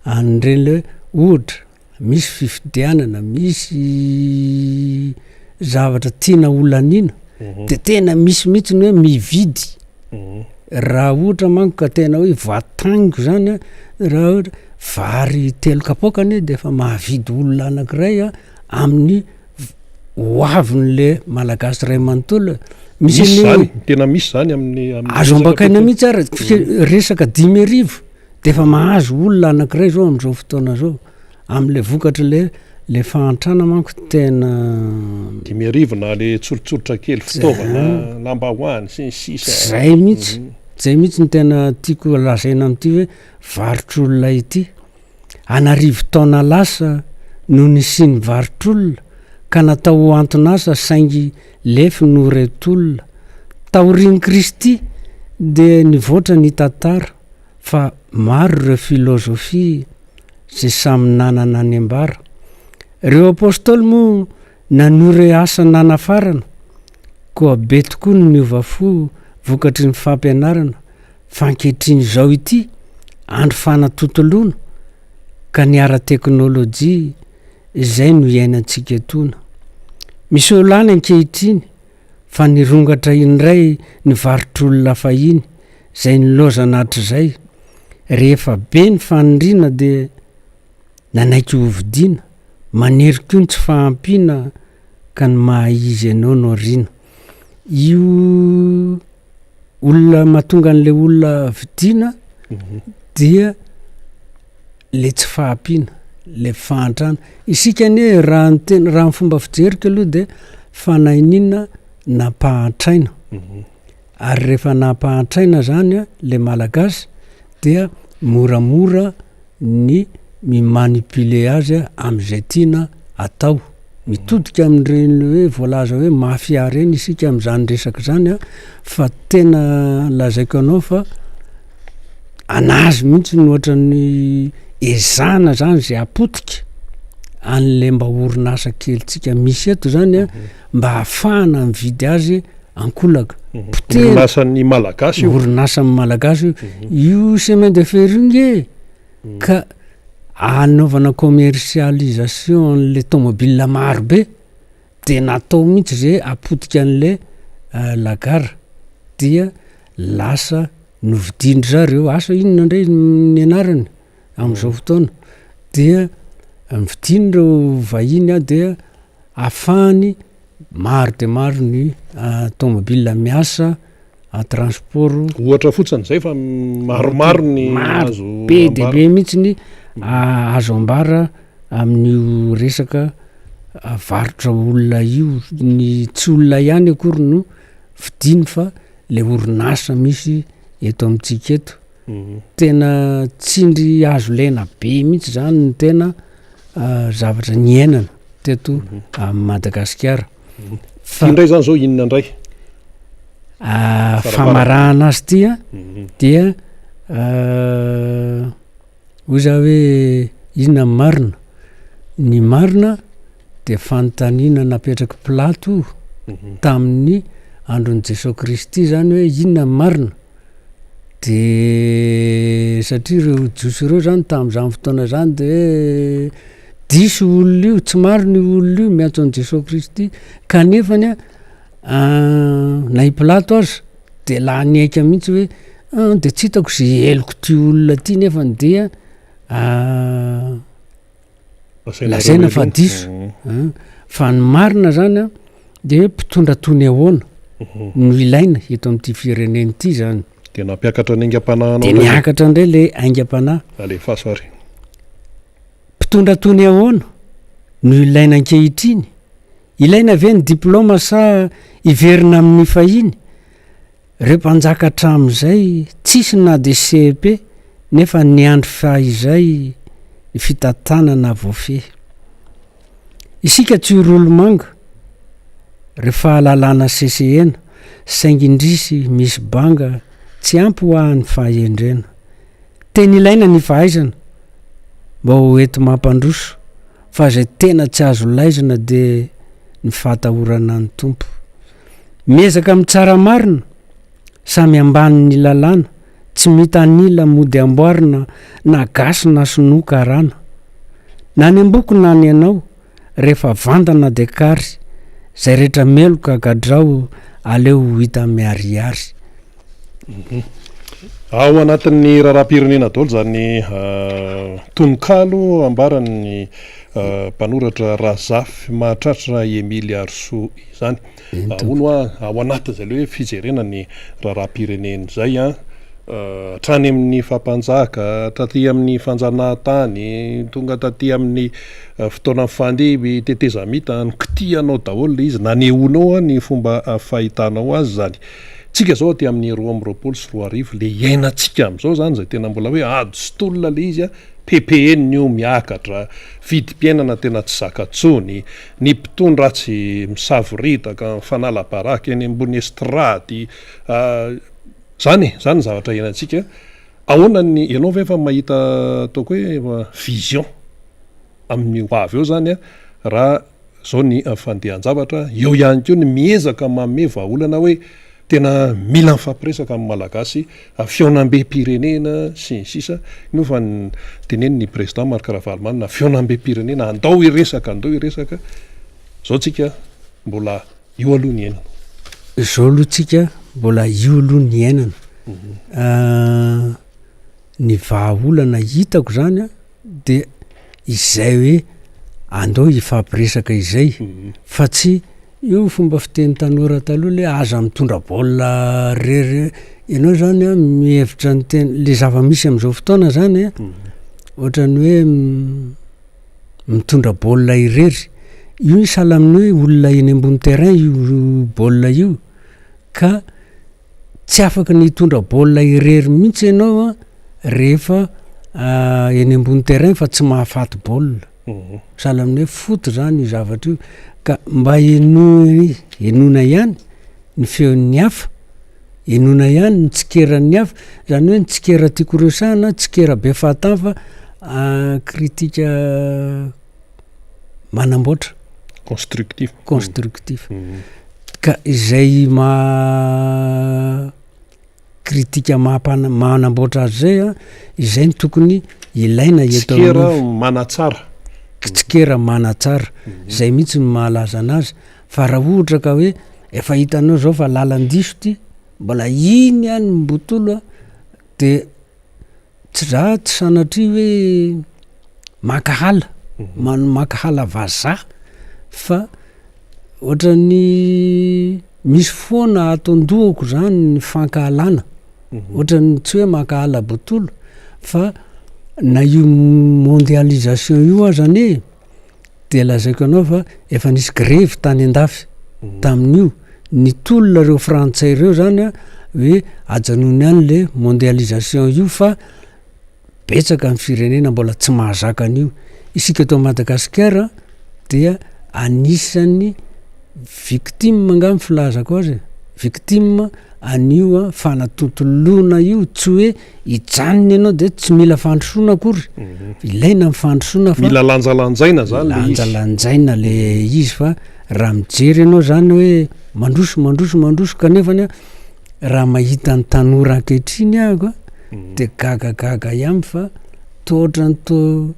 an'ireny le hoe ohatra misy fifidianana, misy zavatra tiana ho laniana, de tena misy mihitsy ny hoe mividy, raha ohatra manko ka tena hoe voatango zany an, raha ohatra vary telo kapoaka anie de efa mahavidy olona anakiray an amin'ny ho avin'le malagasy ray manontolo e, misy Misy zany, tena misy zany amin'ny amin'ny azo ambakaina mihitsy ary resaka 5000 De efa mahazo olona anakiray zao am'zao fotoana zao, am'le vokatry le le fahantrana manko tena. 5000 na le tsolotsolotra kely fitaovana lambahoany sy ny sisa. Zay mihitsy, zay mihitsy no tena tiako lazaina am'ty hoe varotr'olona ity. An'arivo taona lasa no nisian'ny varotr'olona ka natao ho anton'asa saingy lefy noho ireo tolona. Taorian'i Kristy dia nivoatra ny tantara. fa maro ireo filôzôfia izay samy nanana ny ambara. Ireo Apôstôly moa nanohy ireo asa nanafarana, koa be tokoa ny niova fo vokatry ny fampianarana, fa ankehitriny izao ity andro fanatontoloana ka ny ara-teknôlôjia izay no iainantsika etoana. Miseho lany ankehitriny fa nirongatra indray ny varotr'olona fahiny izay nilaozana hatrizay, rehefa be ny fanindriana dia nanaiky hovidiana, manery koa ny tsy fahampiana ka ny maha izy anao no ariana. Io olona mahatonga an'ilay olona vidiana dia le tsy fahampiana, le fahantrana. Isika anie raha ny tena raha ny fomba fijeriko aloha de fanahinina nampahantraina. Ary rehefa nampahantraina zany a le malagasy dia moramora ny mi-manipuler azy am'zay tiana atao. Mitodika amin'ireny hoe voalaza hoe mafia ireny isika amin'izany resaka izany an, fa tena lazaiko anao fa anazy mihitsy no ohatran'ny ezahana zany zay hapotika an'le mba orinasa kelintsika misy eto zany an, mba hahafahana mividy azy. ankolaka. Potehina. Orinasan'ny Malagasy io. Orinasan'ny Malagasy io. Io chemin de fer io nge ka anaovana commercialisation an'le tomobile maro be de natao mihitsy ze hapotika an'le la gare dia lasa novidian-dry zareo, asa inona indray ny anarany am'zao fotoana, dia novidian'ireo vahiny an dia ahafahany maro dia maro ny tomobile miasa en transport. Ohatra fotsiny zay fa maromaro ny Maro azo be dia ambara. be mihitsy ny azo ambara amin'io resaka varotra olona io, ny tsy olona ihany akory no vidiany fa le orinasa misy eto amintsika eto. Tena tsindry hazo lena be mihitsy zany ny tena zavatra niainana teto Madagasikara. Fa indray zany zao inona indray? Famarahana azy ity an, dia hoy za hoe inona ny marina? Ny marina dia fanontaniana napetrak'i Pilato io tamin'ny andron'i Jesoa Kristy zany hoe inona ny marina? De satria ireo jiosy ireo zany tamin'izany fotoana zany de hoe diso io olona io, tsy marina io olona io miantso an'i Jesoa Kristy, kanefany an na i Pilato aza de la niaika mihitsy hoe an de tsy hitako ze helok'ity olona ty nefany dia Lazaina fa diso an, fa ny marina zany an de hoe mpitondra toy ny ahoana no ilaina eto amin'ity firenena ity zany. De nampiakatra ny aingam-panahinao De niakatra indray le aingam-panahy. Alefaso ary. Mpitondra toy ny ahoana no ilaina ankehitriny? Ilaina ve ny diplaoma sa hiverina amin'ny fahiny? Reo mpanjaka hatramin'izay tsisy na de CEP nefa niandry fahizay ny fitantanana voafehy. Isika tsy ory olomanga ry fahalalana sesehena saingy indrisy misy banga tsy ampy ho ahy ny fahendrena. Tena ilaina ny fahaizana mba ho enti-mampandroso fa izay tena tsy azo laizina de ny fahatahorana ny Tompo. Miezaka mitsara marina, samy ambanin'ny lalàna, tsy mitanila mody amboarina na gasy na sinoa karana. Na ny amboko na ny anao, rehefa vandana de kary, zay rehetra meloka gadrao aleo ho hita miharihary. Ao anatin'ny raharaham-pirenena daholo izany tononkalo ambaran'ny mpanoratra Razafimahatratra Emile Harisoa izany. Hono hoa, ao anatin'izay ilay hoe fijerena ny raharaham-pirenena izay an, hatrany amin'ny faha-mpanjaka, hatraty amin'ny fanjanahantany, tonga taty amin'ny fotoana mifandimby, tetezamita, nokitihanao daholo ilay izy, nanehoanao ny fomba fahitanao azy izany. Tsika izao aty amin'ny 2022, ilay iainantsika amin'izao izany izay tena mbola hoe ady sy tolona ilay izy an, ppn io miakatra, vidim-piainana tena tsy zaka intsony, ny mpitondra atsy misavoritaka, mifanala baraka eny ambony estrady, zany e, zany ny zavatra iainantsika, ahoana ny, ianao ve efa mahita ataoko hoe vision amin'ny ho avy eo zany an, raha zao ny fandehan-javatra, eo ihany koa ny miezaka manome vahaolana hoe tena mila mifampiresaka amin'ny Malagasy, fihaonambem-pirenena sy ny sisa, inoa fa tenenin'ny Président Marc Ravalomanana, fihaonambem-pirenena, andao hiresaka, andao hiresaka, zao tsika mbola io aloha ny iainana. Zao aloha tsika mbola io aloha ny iainana. Ny vahaolana hitako zany an, de izay hoe andao hifampiresaka izay fa tsy io fomba fiteny tanora taloha le aza mitondra baolina rery, ianao zany an mihevitra ny tena, le zava-misy am'zao fotoana zany an ohatran'ny hoe mitondra baolina irery, io sahala amin'ny hoe olona eny ambony terrain io baolina io ka Tsy afaka ny hitondra baolina irery mihitsy ianao an, rehefa eny ambony terrain fa tsy mahafaty baolina. Sahala amin'ny hoe foot zany io zavatra io, ka mba henoy henoina ihany ny feon'ny hafa, henoina ihany ny tsikeran'ny hafa, zany hoe ny tsikera tiako resahana tsikera be fahatany fa critique manamboatra. Constructif. Constructif. Ka izay maha kritika maha mpana- manamboatra azy zay an, izay no tokony ilaina eto Tsikera manatsara. Tsikera manatsara, zay mihitsy no mahalaza anazy, fa raha ohatra ka hoe efa hitanao zao fa lalan-diso ty, mbola iny ihany ny mbotolo an, de Tsy za tsy sanatria hoe mankahala, mankahala vazaha fa ohatran'ny misy foana ato an-dohako zany ny fankahalana, ohatran'ny tsy hoe mankahala bontolo fa na io mondialisation io aza anie de lazaiko anao fa efa nisy grevy tany an-dafy tamin'io, nitolona reo frantsay reo zany an hoe ajanony any le mondialisation io fa betsaka ny firenena mbola tsy mahazaka an'io, isika eto Madagasikara dia anisan'ny victime nga ny filazako azy e, victime an'io fanatontoloana io, tsy hoe hijanona ianao de tsy mila fandrosoana akory, ilaina ny fandrosoana fa Mila lanjalanjaina zany le izy. Lanjalanjaina le izy fa raha mijery ianao zany hoe mandroso mandroso mandroso kanefany an raha mahita ny tanora ankehitriny ahako an de gagagaga ihany fa toa ohatran'ny toa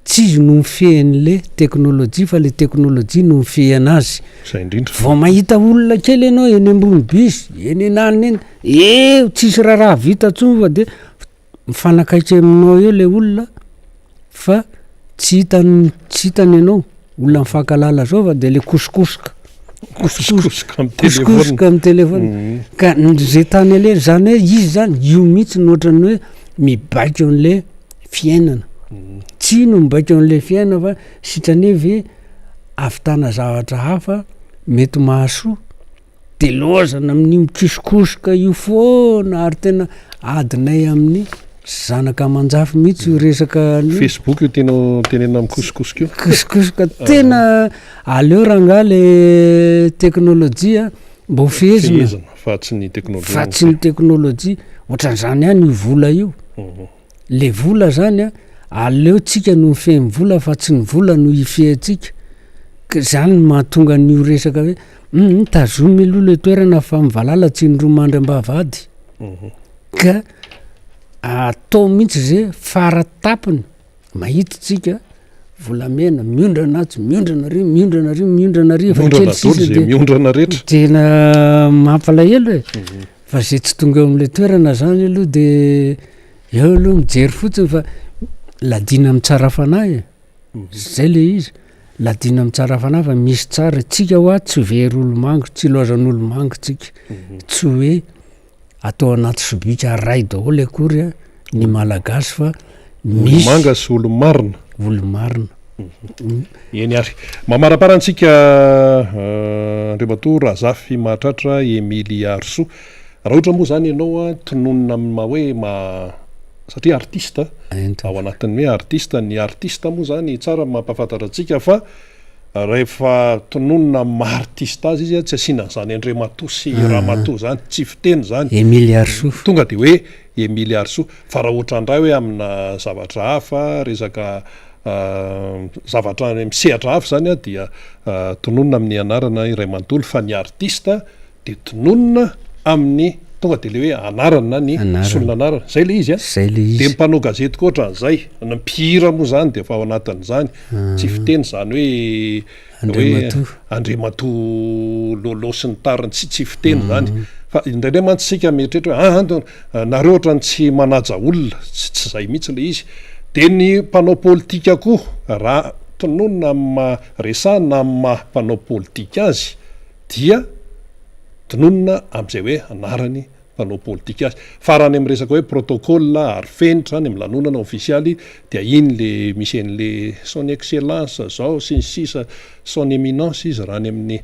Tsy izy no mifehy an'le teknolojia fa le teknolojia no mifehy anazy. Zay indrindra. Vao mahita olona kely ianao eny ambony bus, eny ananona eny, eo tsisy raharaha vita tsony fa de mifanakaiky aminao eo le olona fa tsy hitany tsy hitany ianao, olona mifankahalala zao fa de le kosokosoka, Kosokosoka amin'ny téléphone. Kosokosoka amin'ny téléphone. Ka ze tany aleha zany hoe izy zany io mihitsy no ohatran'ny hoe mibaiko an'le fiainana. Tsy no mibaiko an'le fiainana fa sitrany ve ahavitana zavatra hafa mety mahasoa de lôzana amin'io mikosokosoka io foana ary tena adinay amin'ny zanaka aman-jafy mihitsy io resaka an'io. Facebook io tianao tenenina mikosokosoka io? Kosokosoka tena aleo rangaha le teknôlôjia mba ho fehezina. Fehezina fa tsy ny teknôlôjia. Fa tsy ny teknôlôjia, ohatran'izany ihany io vola io. Le vola zany a, aleo tsika no mifehy ny vola fa tsy ny vola no hifehy antsika, ka zany no mahatonga an'io resaka hoe hum tazomy aloha le toerana fa ny valala tsy indroa mandry am-bavahady, ka atao mihitsy ze fara tampony mahita tsika volamena miondrana atsy, miondrana ary, miondrana ary, miondrana ary, efa Miondrana kely sisa daholo ze de miondrana rehetra. tena mampalahelo e. Fa zay tsy tonga eo am'le toerana zany aloha de eo aloha mijery fotsiny fa ladina amin'ny tsara fanahy e, zay le izy, ladina amin'ny tsara fanahy fa misy tsara, tsika hoa tsy very olo-manga, tsy ilaozan'olo-manga tsika, tsy hoe atao anaty sobika ray daholo akory a ny malagasy fa misy Olo-manga sy olo-marina. Olo-marina. Eny ary. Mamaraparana antsika Andriamatoa Razafimahatratra Emily Harisoa. Raha ohatra moa izany ianao tononina amin'ny maha hoe maha satria artiste ao anatin'ny hoe artiste, ny artiste moa izany tsara ny mampahafantatra antsika fa rehefa tononina amin'ny maha artiste azy izy tsy asiana an'izany Andriamatoa sy Ramatoa izany, tsy fiteny izany. Emily Harisoa. Tonga dia hoe Emily Harisoa. Fa raha ohatra indray hoe amina zavatra hafa, resaka zavatra any amin'ny sehatra hafa izany dia tononina amin'ny anarana iray manontolo fa ny artiste dia tononina amin'ny tonga dia le hoe anarana na ny solon'anarana. Zay le izy a. Zay le izy. Dia ny mpanao gazety koa ohatran'izay, ny mpihira moa izany dia efa ao anatin'izany. Tsy fiteny izany hoe Andriamatoa. Hoe Andriamatoa Lolo sy ny tariny, tsy tsy fiteny izany. Fa indraindray mantsy isika mieritreritra hoe aa ah, nareo ohatran'ny tsy manaja olona, tsy tsy izay mihitsy ilay izy. Dia ny mpanao politika koa, raha tononina amin'ny maha resahina amin'ny maha mpanao politika azy dia tononina amin'izay hoe anarany mpanao politika azy. Fa raha any amin'ny resaka hoe protocole ary fenitra any amin'ny lanonana ofisialy dia iny le misy an'le son excellence zao sy ny sisa son eminence izy raha any amin'ny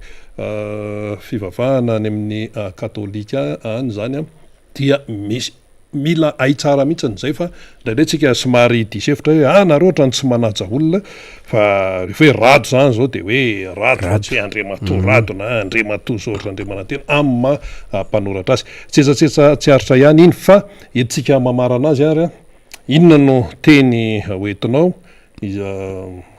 fivavahana any amin'ny katolika any zany an dia misy mila hay tsara mihitsiny zay fa indraindray tsika somary diso hevitra hoe ah nareo ohatran'ny tsy manaja olona fa rehefa hoe rado zany zao de hoe rado fa tsy hoe andriamatoa rado na andriamatoa Georges Andriamanantena amin'ny maha mpanoratra azy. Tsetsatsetsa tsy aritra ihany iny fa entintsika mamarana azy ary an, inona no teny hoentinao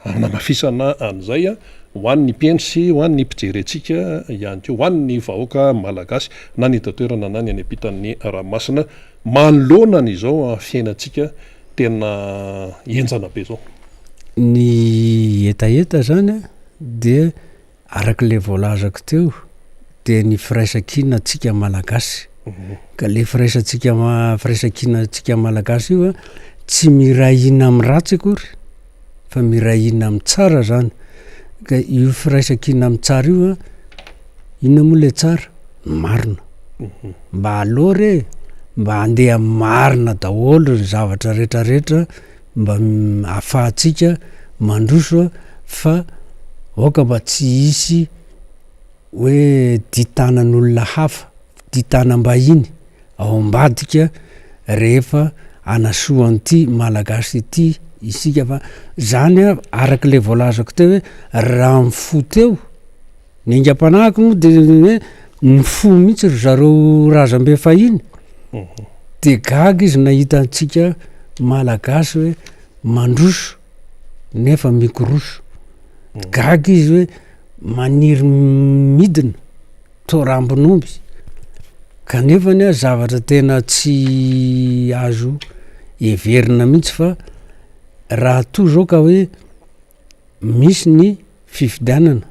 hanamafisana an'izay an? Ho an'ny mpihaino sy ho an'ny mpijery antsika ihany koa, ho an'ny vahoaka malagasy na ny eto an-toerana na ny any ampitan'ny ranomasina manoloana an'izao fiainantsika tena henjana be izao. Ny hetaheta zany dia araka ilay voalazako teo dia ny firaisankinantsika malagasy. Ka le firaisantsika firaisankinantsika malagasy io an, tsy miray hina amin'ny ratsy akory fa miray hina amin'ny tsara zany. Ka io firaisankina amin'ny tsara io an, inona moa le tsara? Ny marina. Mba aleo re e, mba handeha amin'ny marina daholo ny zavatra rehetrarehetra mba ahafahantsika mandroso fa aoka mba tsy hisy hoe ditanan'olona hafa, ditanam-bahiny ao ambadika rehefa hanasoa an'ity Malagasy ity isika fa zany an, araka ilay voalazako teo hoe raha ny fo teo, ny aingam-panahiko moa de hoe ny fo mihitsy ry zareo razambe fahiny, de gaga izy nahita antsika Malagasy hoe mandroso nefa mikoroso, gaga izy hoe maniry midina toa rambon'omby kanefa anie zavatra tena tsy azo heverina mihitsy fa raha toa zao ka hoe misy ny fifidianana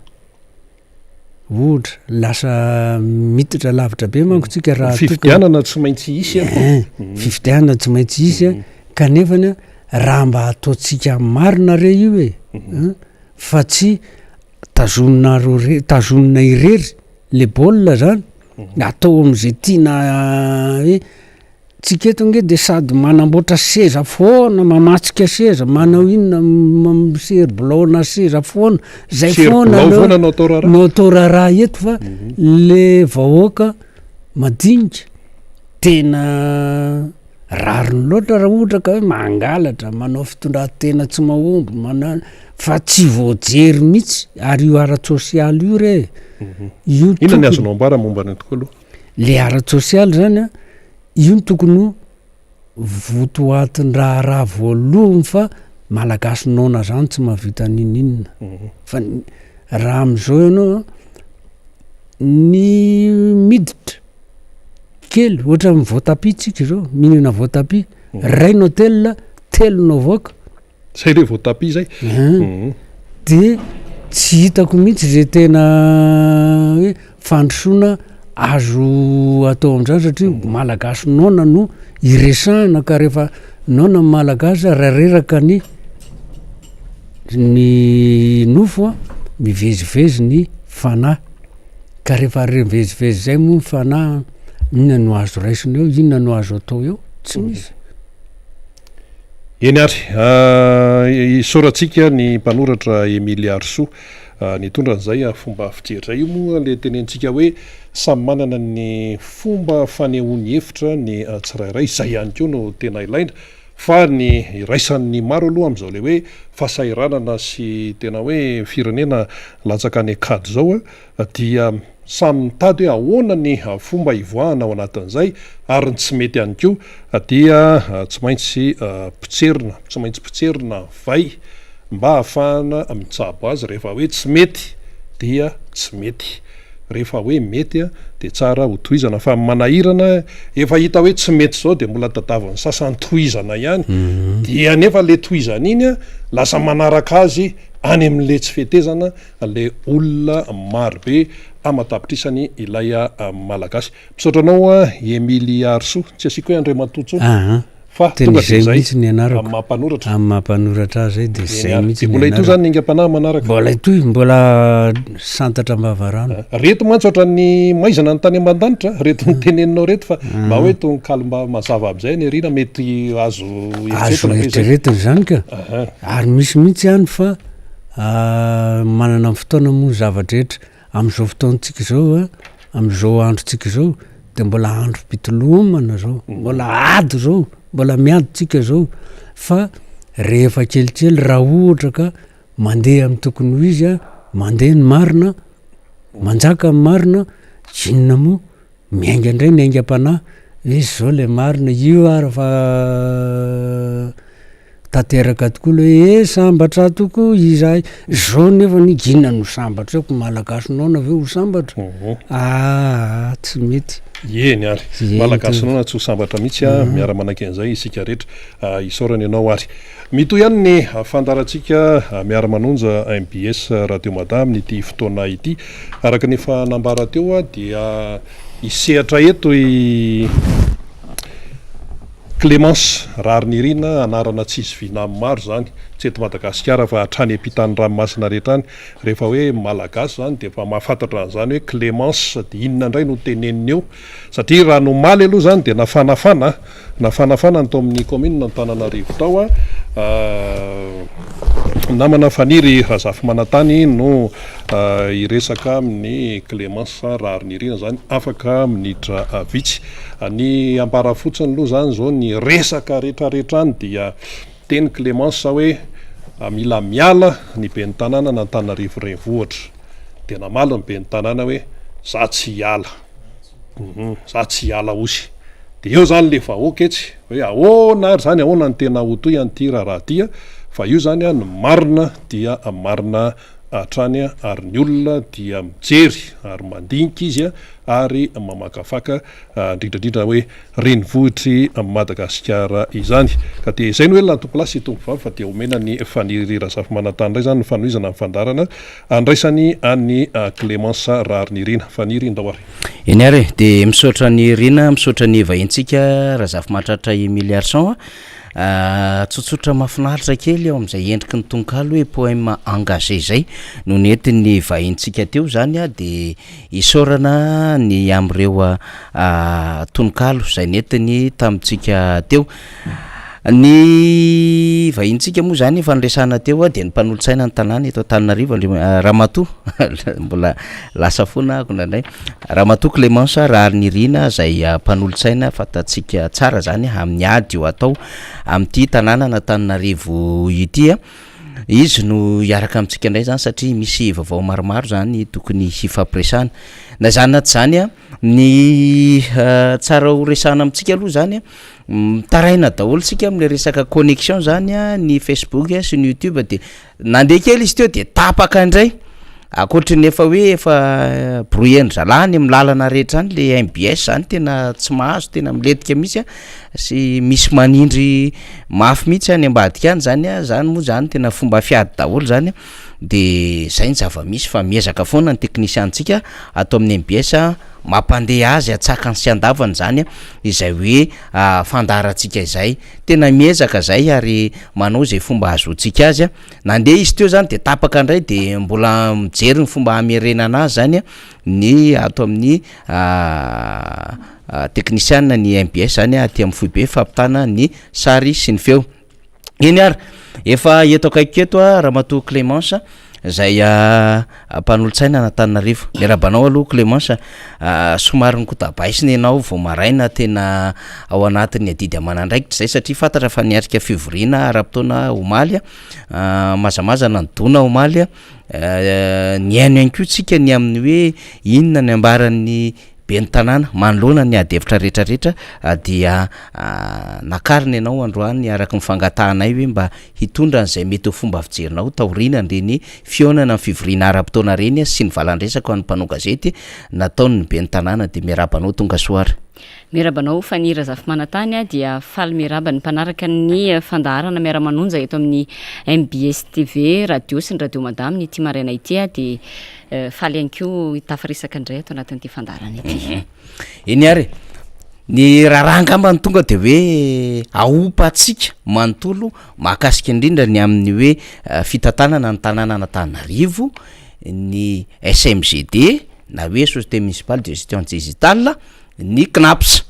ohatra lasa miditra lavitra be manko tsika raha toa ka Fifidianana tsy maintsy hisy aloha. Ein, fifidianana tsy maintsy hisy a, kanefany a raha mba ataontsika marina re io e, ein fa tsy tazominareo re- tazomina irery le baolina zany, atao am'zay tiana hoe, tsika eto nge de sady manamboatra seza foana, mamatsika seza, manao inona, misery bilaona seza foana, zay Misery foana bilao no foana no atao raharaha. no atao raharaha eto fa le vahoaka madinika tena Rariny loatra raha ohatra ka hoe mangalatra, manao fitondran-tena tsy mahomby, mana- fa tsy voajery mihitsy ary io ara-tsosialy io re, io Inona ny tokony, azonao ambara momba an'io tokoa aloha? le ara-tsosialy zany an, io no tokony ho votoatin-draharaha voalohany fa Malagasy noana zany tsy mahavita n'inon'inona, fa ny raha am'zao ianao an, ny miditra Kely, ohatran'ny voatapia tsika izao, mihinana voatapia, ray ny hotel, telo no avoaka. Zay le voatapia zay. De tsy hitako mihitsy zay tena hoe fandrosoana azo atao amin'izany satria malagasy noana no iresahana ka rehefa noana ny malagasy raha reraka ny ny nofo a, mivezivezy ny fanahy. Ka rehefa re mivezivezy zay moa ny fanahy, inona no azo raisina eo, inona no azo atao eo? Tsy misy. Eny ary, isaorantsika ny mpanoratra Emile Harisoa nitondra an'izay fomba fijery izay. Io moa le tenenintsika hoe samy manana ny fomba fanehoany hevitra ny tsirairay, izay ihany koa no tena ilaina. Fa ny iraisan'ny maro aloha amin'izao le hoe fahasahiranana sy tena hoe firenena latsaka any an-kady izao dia samy mitady hoe ahoana ny fomba hivoahana ao anatin'izay ary ny tsy mety ihany koa dia tsy maintsy potserina, tsy maintsy potserina vay mba hahafahana mitsabo azy rehefa hoe tsy mety dia tsy mety. Rehefa hoe mety dia tsara ho tohizana fa ny manahirana efa hita hoe tsy mety izao dia mbola tadavin'ny sasany tohizana ihany dia nefa le tohizana iny lasa manaraka azy any amin'le tsy fetezana le olona maro be aman-tapitrisany ilay malagasy. Misaotra anao Emily Harisoa, tsy asiako hoe Andriamatoa intsony. Fa Tena tonga dia izay izay mihitsy ny anarako. amin'ny maha mpanoratra. Amin'ny maha mpanoratra ahy izay dia Eny izay ary. mihitsy Dia ny mbola hitohy anarako. izany ny aingam-panahy manaraka. Mbola hitohy, mbola santatra am-bavarano. Reto mantsy ohatran'ny maizina ny tany amban-danitra, reto noteneninao reto fa mba hoe tononkalo mba mazava amin'izay any aoriana mety azo Azo eritreretina ve izay? eritreretina izany ka. Aha. Ary misy mihitsy any fa manana ny fotoana moa ny zava-drehetra. Amin'izao fotoantsika izao a, amin'izao androntsika izao de mbola androm-pitolomana zao, mbola ady zao, mbola miady tsika zao fa rehefa kelikely raha ohatra ka mandeha amin'ny tokony ho izy a, mandeha ny marina, manjaka ny marina, inona moa miainga indray ny aingam-panahy hoe zao le marina, io ary fa. Tanteraka tokoa le hoe eh sambatra tokoa izahay. Zao nefa ny inona no sambatra eo ko Malagasy noana ve ho sambatra? Aa tsy mety. Eny ary. Malagasy noana tsy ho sambatra mihitsy a, miara manaiky an'izay isika rehetra. Isaorana ianao ary. Mitohy ihany ny fandaharantsika miara manonja mbs Radio Mada amin'ity fotoana ity. Araka ny efa nambara teo dia hisehatra eto i Clémence Raharinirina, anarana tsy zoviana amin'ny maro izany, tsy eto Madagasikara fa hatrany ampitan'ny ranomasina rehetra any. Rehefa hoe Malagasy izany dia efa mahafantatra an'izany hoe Clémence dia inona indray no teneniny eo? Satria raha ny omaly aloha izany dia nafanafana, nafanafana ny tao amin'ny kaominina Antananarivo tao. Namana Faniry Razafimanantany no hiresaka amin'i Clémence Raharinirina izany afaka minitra vitsy. Ny ambara fotsiny aloha izany izao ny resaka retraretra any dia miteny Clémence hoe mila miala ny ben'ny tanàna an'Antananarivo renivohitra. Dia namaly ny ben'ny tanàna hoe za tsy hiala. Hum za tsy hiala osy. Dia eo izany le vahoaka etsy hoe ahoana ary izany ahoana ny tena ho toy an'ity raharaha ity fa io izany ny marina dia marina hatrany ary ny olona dia mijery ary mandinika izy ary mamakafaka indrindra indrindra hoe renivohitr'i Madagasikara izany. Ka dia izay no elona tompolahy sy tompovavy fa dia omena an'i Faniry Razafimanantany indray izany ny fanohizana ny fandaharana andraisany an'i Clémence Raharinirina. Faniry, ndao ary. Eny ary e, dia misaotra an'i Rina, misaotra ny vahintsika Razafimahatratra Emile Arson a. Tsotsotra mahafinaritra kely ao amin'izay endriky ny tononkalo hoe poème engagé izay no nentin'ny vahintsika teo izany dia isaorana ny amin'ireo tononkalo izay nentiny tamintsika teo. Ny vahintsika moa izany efa niresahana teo dia ny mpanolotsaina ny tanàna eto Antananarivo Andriama- Ramatoa mbola lasa foana aho indraindray. Ramatoa Clémence Raharinirina izay mpanolotsaina fantatsika tsara izany amin'ny ady io atao amin'ity tanànan'Antananarivo ity. Izy no hiaraka amintsika indray izany satria misy vaovao maromaro izany tokony hifampiresahana. Na izany na tsy izany, ny tsara ho resahana amintsika aloha izany, mitaraina daholo isika amin'ilay resaka connexion izany, ny Facebook sy ny YouTube dia Nandeha kely izy teo dia tapaka indray, ankoatry ny efa hoe efa brouiller-ndry zalahy any amin'ny lalana rehetra any le mbs zany tena tsy mahazo, tena milentika mihitsy an, sy misy manindry mafy mihitsy any ambadika any zany an, zany moa zany tena fomba fiady daholo zany an, de zay ny zava-misy fa miezaka foana ny teknisianintsika ato amin'ny mbs mampandeha azy antsakany sy andavany zany an, izay hoe fandaharantsika izay. Tena miezaka zay ary manao izay fomba ahazoantsika azy a. Nandeha izy teo zany de tapaka indray de mbola mijery ny fomba hamerenana azy zany a ny ato amin'ny teknisiana ny mbs zany aty amin'ny foibe fampitana ny sary sy ny feo. Eny ary, efa eto akaikiko eto a ramatoa Clémence Zay mpanolotsaina an'Antananarivo. Miarahaba anao aloha Clémence a, somary nikotabaisina ianao vao maraina tena ao anatin'ny adidy aman'andraikitra izay satria fantatra fa niatrika fivoriana ara-potoana omaly a, mazamazana ny dona omaly a, nihaino ihany koa tsika ny amin'ny hoe inona ny ambaran'ny ben'ny tanàna manoloana ny ady hevitra rehetrarehetra dia nakarina ianao androany araka ny fangatahanay hoe mba hitondra an'izay mety ho fomba fijerinao taorian'ireny fihaonana amin'ny fivoriana ara-potoana ireny sy ny valan-dresaka ho an'ny mpanao gazety nataon'ny ben'ny tanàna dia miarahaba anao tonga soa ary. Miarahaba anao Faniry Razafimanantany dia faly miarahaba ny mpanaraka ny fandaharana Miara-manonja eto amin'ny mbs TV, radio sy ny radio Mada amin'ity maraina ity dia faly ihany koa hitafaresaka indray ato anatin'ity fandaharana ity. Eny ary e! Ny raharaha angamba no tonga de hoe ahopantsika manontolo mahakasika indrindra ny amin'ny hoe fitantanana ny tanànan'Antananarivo, ny SMGD na hoe Société Municipale de Gestion Digitale, ny Cnaps.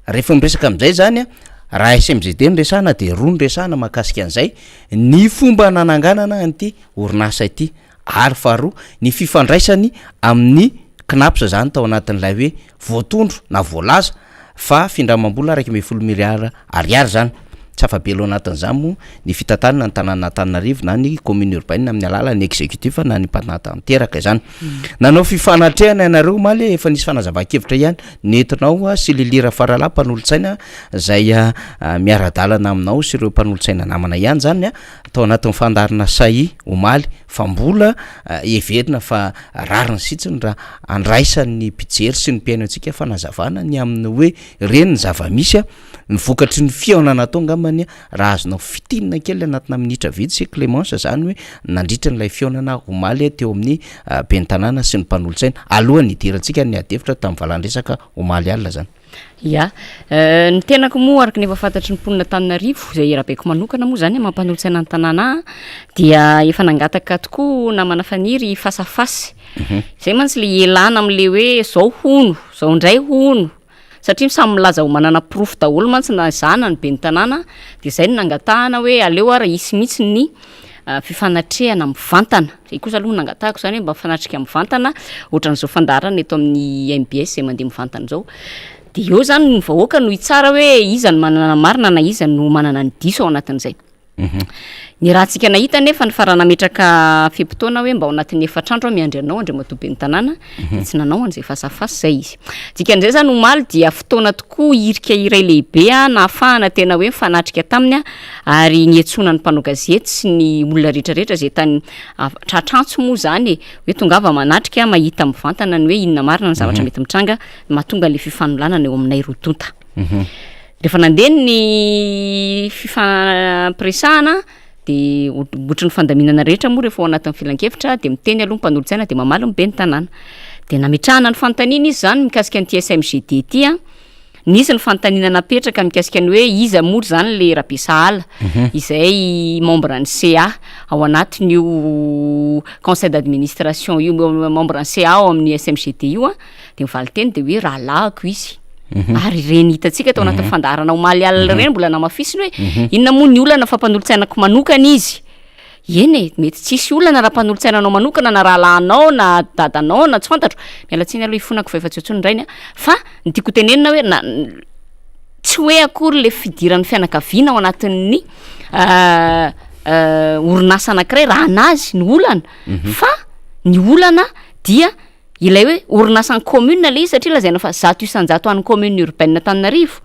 Rehefa miresaka amin'izay zany an, raha SMGD no resahana de roa no resahana mahakasika an'izay, ny fomba nananganana an'ity orinasa ity. Ary faharoa, ny fifandraisany amin'ny Cnaps izany tao anatin'ilay hoe voatondro na voalaza fa findramam-bola 11 miliara ariary izany. Tsy afa-bela ao anatin'izany moa ny fitantanana ny tanànan'Antananarivo na ny commune urbaine amin'ny alalan'ny exécutif na ny mpanatanteraka izany. Nanao fifanatrehana ianareo omaly, efa nisy fanazavan-kevitra ihany nentinao sy Lily Rafaralahy mpanolotsaina izay miara-dalana aminao sy ireo mpanolotsaina namana ihany izany tao anatin'ny fandaharana Sahi omaly fa mbola heverina fa rariny sitsiny raha andraisan'ny mpijery sy ny mpihaino antsika fanazavana ny amin'ny hoe ireny ny zava-misy ny vokatry ny fihaonana atao angambany raha azonao fintinina kely anatina minitra vitsy Clémence zany hoe nandritra an'ilay fihaonana omaly teo amin'ny ben'ny tanàna sy ny mpanolotsaina alohan'ny hidirantsika ny ady hevitra tamin'ny valandresaka omaly alina zany. Ya, ny tenako moa araka ny efa fantatry ny mponina Antananarivo, izay Rabeko manokana moa zany maha mpanolotsaina ny tanàna ahy dia efa nangataka tokoa namana Faniry face à face, zay mantsy le ialana am'le hoe zao hono, zao indray hono, satria samy milaza ho manana porofo daholo mantsy na izaho na ny ben'ny tanàna de zay no nangatahana hoe aleo ary hisy mihitsy ny fifanatrehana mivantana, zay kosa aloha no nangatahako zany hoe mba mifanatrika mivantana ohatran'izao fandaharana eto amin'ny mbs zay mandeha mivantana zao, de eo zany ny vahoaka no hitsara hoe iza no manana ny marina na iza no manana ny diso ao anatin'izay. Ny rahantsika nahita anefa ny fa raha nametraka fe-potoana hoe mba ao anatin'ny efatra andro aho miandry anao Andriamatoa Ben'ny tanàna dia tsy nanao an'izay face à face izay izy. Dikan'izay izany omaly dia fotoana tokoa hirika iray lehibe nahafahana tena hoe nifanatrika taminy ary niantsoana ny mpanao gazety sy ny olona rehetrarehetra izay tany tratrantso moa izany e, hoe tongava manatrika mahita mivantana ny hoe inona marina ny zavatra mety mitranga mahatonga an'ilay fifanolanana eo aminay roa tonta. Rehefa nandeha ny fifampiresahana de ohatry ny fandaminana rehetra moa rehefa ao anatin'ny filankevitra de miteny aloha ny mpanolotsaina de mamaly ny ben'ny tanàna. De nametrahana ny fanontaniana izy zany mikasika an'ity SMGD ity an, nisy ny fanontaniana napetraka mikasika ny hoe iza moa zany le Rabesahala izay membre ny CA ao anatin'io conseil d'administration io, membre ny CA ao amin'ny SMGD io an, de ny valinteny de hoe rahalahiko izy. Ary ireny hitantsika tao anatin'ny fandaharana omaly alina ireny mbola namafisiny hoe inona moa ny olana fa mpanolotsainako manokana izy. Eny e, mety tsy hisy olana raha mpanolotsaina anao manokana na rahalahinao na dadanao na tsy fantatro, miala tsiny aloha ifonako fa efa tsy eo intsony ny rainy a, fa ny tiako ho tenenina hoe na tsy hoe akory le fidiran'ny fianakaviana ao anatin'ny orinasa anankiray raha anazy ny olana fa ny olana dia Ilay hoe orinasan'ny commune ilay izy satria lazaina fa 100% an'ny commune urbaine Antananarivo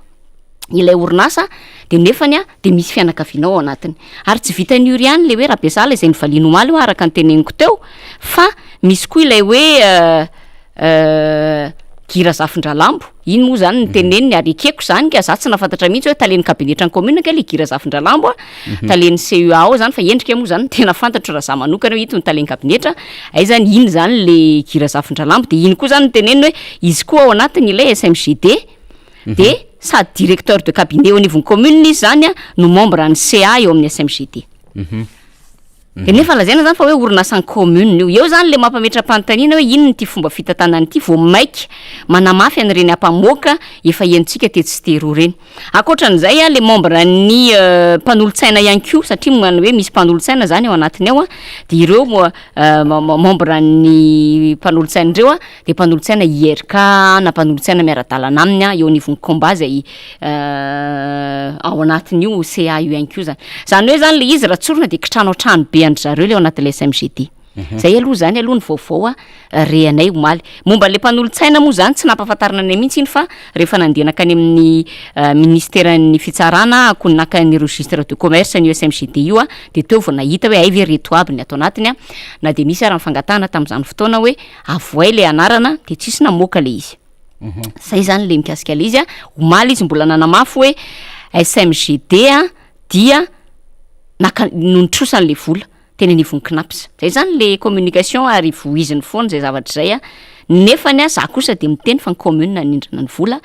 ilay orinasa de nefany a de misy fianakaviana ao anatiny ary tsy vitan'io ihany le hoe Rabesahala izay novaliana omaly io araka ny teneniko teo fa misy koa ilay hoe Guy Razafindralambo iny moa zany ny teneniny ary ekeko zany ka za tsy nahafantatra mihitsy hoe talen'ny kabinetran'ny commune kay le Guy Razafindralambo a talen'ny CEA ao zany fa endrika moa zany no tena fantatro raha za manokana hoe ito ny talen'ny kabinetra Aiza zany iny zany le Guy Razafindralambo de iny koa zany no teneniny hoe izy koa ao anatiny ilay SMGD de sady directeur de cabinet eo anivon'ny commune izy zany a no membre an'ny CA eo amin'ny SMGD. De nefa lazaina zany fa hoe orinasan'ny commune io. Eo zany le mampametra-panontaniana hoe inona ity fomba fitantanana ity vao maika manamafy an'ireny ampamoaka efa henontsika tetsy sy teroa ireny. Ankoatran'izay a, le membre an'ny mpanolotsaina ihany koa satria moa ny hoe misy mpanolotsaina zany ao anatiny ao a, de ireo moa membre an'ny mpanolotsaina ireo a, de mpanolotsaina IRK na mpanolotsaina miara-dalana aminy a, eo anivon'ny combat zay ao anatin'io CA io ihany koa zany. Zany hoe zany le izy raha tsorina de kitrano an-trano be an-dry zareo le ao anatin'le SMGD. Zay aloha zany aloha ny vaovao re anay omaly. Momba an'ilay mpanolotsaina moa zany tsy nampahafantarina anay mihitsy iny fa rehefa nandeha nankany amin'ny ministeran'ny fitsarana ako naka ny registre de commerce ny USMGD io aho de teo vao nahita hoe hay ve reto aby ny ato anatiny a, na de nisy ary ny fangatahana tamin'izany fotoana hoe avoay le anarana de tsisy namoaka le izy. Zay zany le mikasika le izy a, omaly izy mbola nanamafy hoe SMGD a dia naka no nitrosa an'le vola. teny anivon'ny Cnaps. Zay zany le communication ary vohiziny foana zay zavatra zay a, nefany a za kosa de miteny fa ny commune nanindrana ny vola,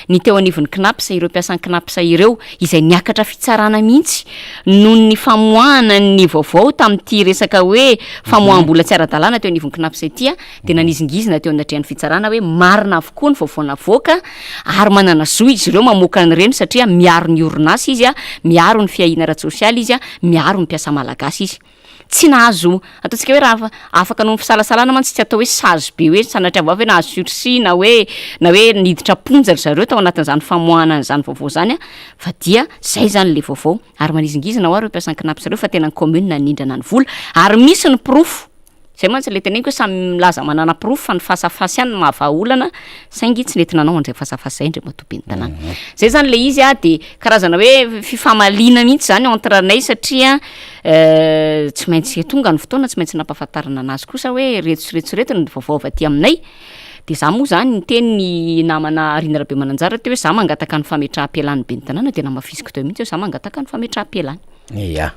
ny teo anivon'ny Cnaps ireo mpiasan'ny Cnaps ireo izay niakatra fitsarana mihitsy noho ny famoahana ny vaovao tamin'ity resaka hoe famoaham-bola tsy ara-dalàna teo anivon'ny Cnaps ity a, de nanizingizina teo anatrehan'ny fitsarana hoe marina avokoa ny vaovao navoaka ary manana zo izy ireo mamoaka an'ireny satria miaro ny orinasa izy a, miaro ny fiahiana ara-tsosialy izy a, miaro ny mpiasa malagasy izy. Tsy nahazo, ataontsika hoe raha afaka noho ny fisalasalana mantsy tsy atao hoe sazy be hoe sanatria vava hoe nahazo sursis na hoe na hoe niditra am-ponja ry zareo tao anatin'izany famoahana an'izany vaovao izany an, fa dia zay zany le vaovao ary manizingizina hoa ireo mpiasan'ny Cnaps ireo fa tena ny commune nindrana ny vola ary misy ny porofo. Zay mantsy le teneniko hoe samy milaza manana porofo fa ny face à face ihany no mahavaha olana saingy tsy nety nanao an'izay face à face zay Andriamatoa ben'ny tanàna. Zay zany le izy a de karazana hoe fifamaliana mihitsy zany entre anay satria tsy maintsy tonga ny fotoana tsy maintsy nampahafantarina anazy kosa hoe reto sy reto sy reto ny vaovao avy aty aminay de za moa zany niteny ny namana Rina Rabemananjara teo hoe za mangataka ny fametraham-pialan'ny ben'ny tanàna de namafisiko teo mihitsy hoe za mangataka ny fametraham-pialany. Ia.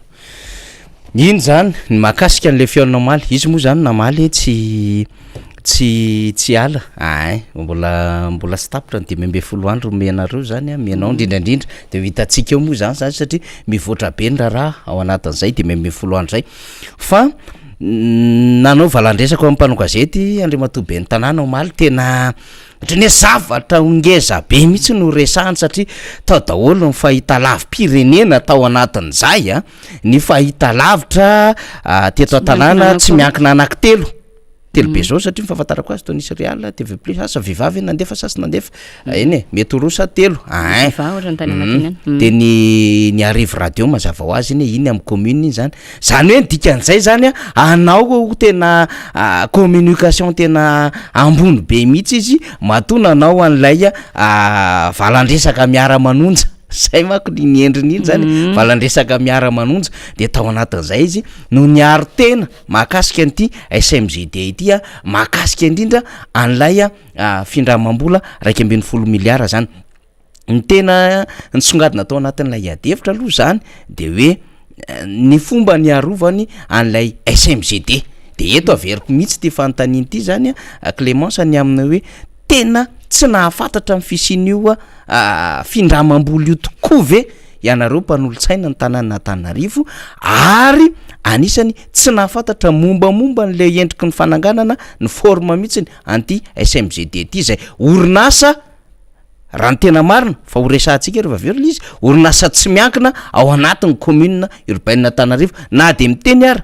Iny zany ny mahakasika an'le fihaonana omaly, izy moa zany namaly hoe tsy tsy tsy hiala ein, mbola mbola tsy tapitra ny 15 andro omenareo zany an, omenao indrindra indrindra de ho hitantsika eo moa zany zany satria mivoatra be ny raharaha ao anatin'izay 15 andro zay fa nanao valan-dresaka ho an'ny mpanao gazety Andriamatoa ben'ny tanàna omaly tena Ohatran'ny hoe zavatra ho ngeza be mihitsy no resahany satria tao daholo ny fahitalavi-pirenena tao anatin'izay a, ny fahitalavitra teto an-tanàna tsy miankina anankitelo, telo be zao satria ny fahafantarako azy toa nisy Real, TV plus, asa Viva ve nandefa sa tsy nandefa, eny e, mety ho roa sa telo, ein, Viva ohatran'ny tany anatiny any. de ny ny Arivo radio mazava ho azy iny e, iny amin'ny commune iny zany, Zany hoe ny dikan'izay zany a, hanao tena communication tena ambony be mihitsy izy matoa nanao an'ilay valan-dresaka miara-manonja, zay manko iny endriny iny zany, valan-dresaka miara-manonja, de tao anatin'izay izy no niaro tena mahakasika an'ity SMGD ity a, mahakasika indrindra an'ilay findramam-bola 11 miliara zany. Ny tena nisongadina tao anatin'ilay adihevitra aloha zany de hoe ny fomba niarovany an'ilay SMGD, de eto averiko mihitsy ity fanontaniana ity zany a Clemence ny amin'ny hoe tena tsy nahafantatra ny fisian'io findramam-bola io tokoa ve ianareo mpanolotsaina ny tanànan'Antananarivo ary anisany tsy nahafantatra mombamomba an'ilay endriky ny fananganana ny forme mihitsiny an'ity SMGD ity izay orinasa Raha ny tena marina, fa ho resahantsika rehefa avy eo ilay izy, orinasa tsy miankina ao anatin'ny commune urbaine Antananarivo, na dia miteny ara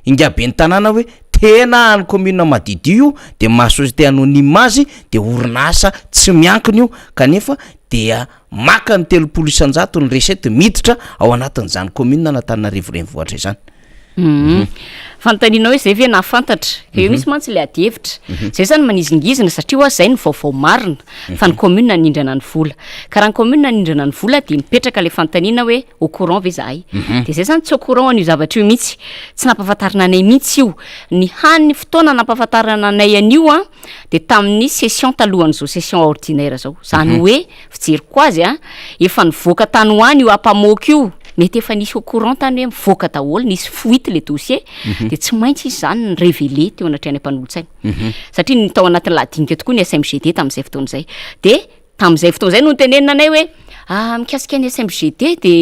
ingahy ben'ny tanàna hoe tena any commune madiodio io dia maha société anonyme azy dia orinasa tsy miankina io kanefa dia maka ny 30% ny recette miditra ao anatin'izany commune an'Antananarivo renivohitra izany. Hum. Fanontaniana hoe zay ve nahafantatra? Eo mhm. mihitsy mantsy le ady hevitra. Mhm. Zay zany manizingizina satria hoa zay ny vaovao marina fa ny mhm. commune nindrana ny vola. Ka raha ny commune nindrana ny vola dia mipetraka le fanontaniana hoe au courant ve zahay? De zay zany tsy au courant an'io zavatra io mihitsy. Tsy nampahafantarina anay mihitsy io. Ny hany fotoana nampahafantarana anay an'io an dia tamin'ny session talohan'izao session ordinaire zao. Zany hoe Fijeriko azy a, efa nivoaka tany ho any io ampamoaka io, mety efa nisy au courant tany hoe mivoaka daholo, nisy fuite le dossier, de tsy maintsy izy zany ni-reveler teo anatrehan'ny mpanolotsaina, satria ny tao anatin'ny lahadinika tokoa ny SMGD tamin'izay fotoana izay, de tamin'izay fotoana izay no notenenina anay hoe mikasika ny SMGD de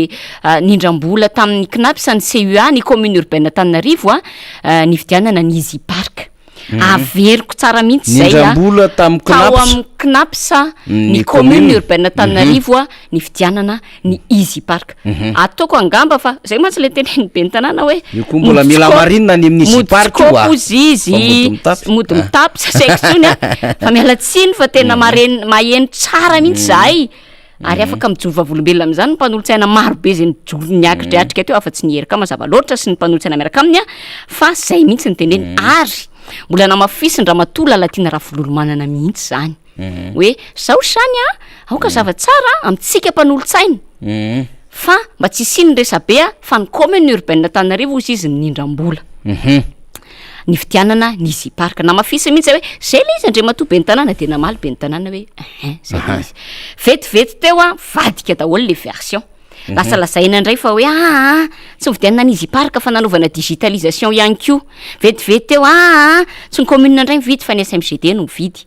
nindram-bola tamin'ny Cnaps ny CUA, ny commune urbaine Antananarivo a, nividianana ny Easy Park. Averiko tsara mihitsy zay a. Nindram-bola tamin'ny Tao Cnaps. amin'ny Cnaps Ny ny commune commune. urbaine Antananarivo a, nividianana ny Easy Park. Ataoko angamba fa zay mantsy le tenenin'ny ben'ny tanàna hoe Io koa mbola mody mila tsy hamarinina any amin'ny Easy mody tsy Park io a. kôpy ozy izy, Fa mody mitapy. mody mitapy tsy haiko intsony a, fa miala tsiny fa tena maren- maheno tsara mihitsy zahay. Ary afaka mijoro vavolombelona amin'izany ny mpanolotsaina maro be izay nijoro niatritriatrika teo afa-tsy ny IRK mazava loatra sy ny mpanolotsaina miaraka aminy fa zay mihitsy ny teneniny ary mbola namafisin-dRamatoa Lalatiana Ravololomanana mihitsy izany hoe zao izany an, aoka hazava tsara amintsika mpanolotsaina fa mba tsy hisian'ny resabe fa ny commune urbaine Antananarivo hozy izy nindram-bola. Nividianana ny Easy Park. Namafisiny mihitsy zay hoe zay le izy Andriamatoa ben'ny tanàna de namaly ben'ny tanàna hoe ehe zay le izy. Vetivety teo an, nivadika daholo le version. Lasa lazaina indray fa hoe aa tsy nividianana ny Easy Park fa nanaovana digitalisation ihany koa. Vetivety teo aa tsy ny commune indray mividy fa ny SMGD no mividy.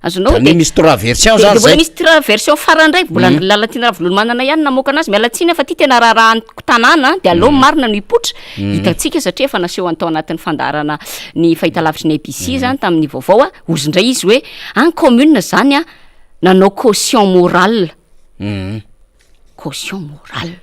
Azonao Zany hoe misy trois versions de zany mbola zay. misy trois versions farany indray, mbola mm. Lalatiana Ravololomanana ihany namoaka anazy, miala tsiny fa ty tena raharahan'ny tanàna de aleo mm. marina no hipoitra, mm. hitantsika satria efa nasehony tao anatin'ny fandaharana ny fahitalavitry ny ABC mm. zany tamin'ny vaovao a, ozy indray izy hoe any commune zany a nanao caution morale. Mm. Caution morale.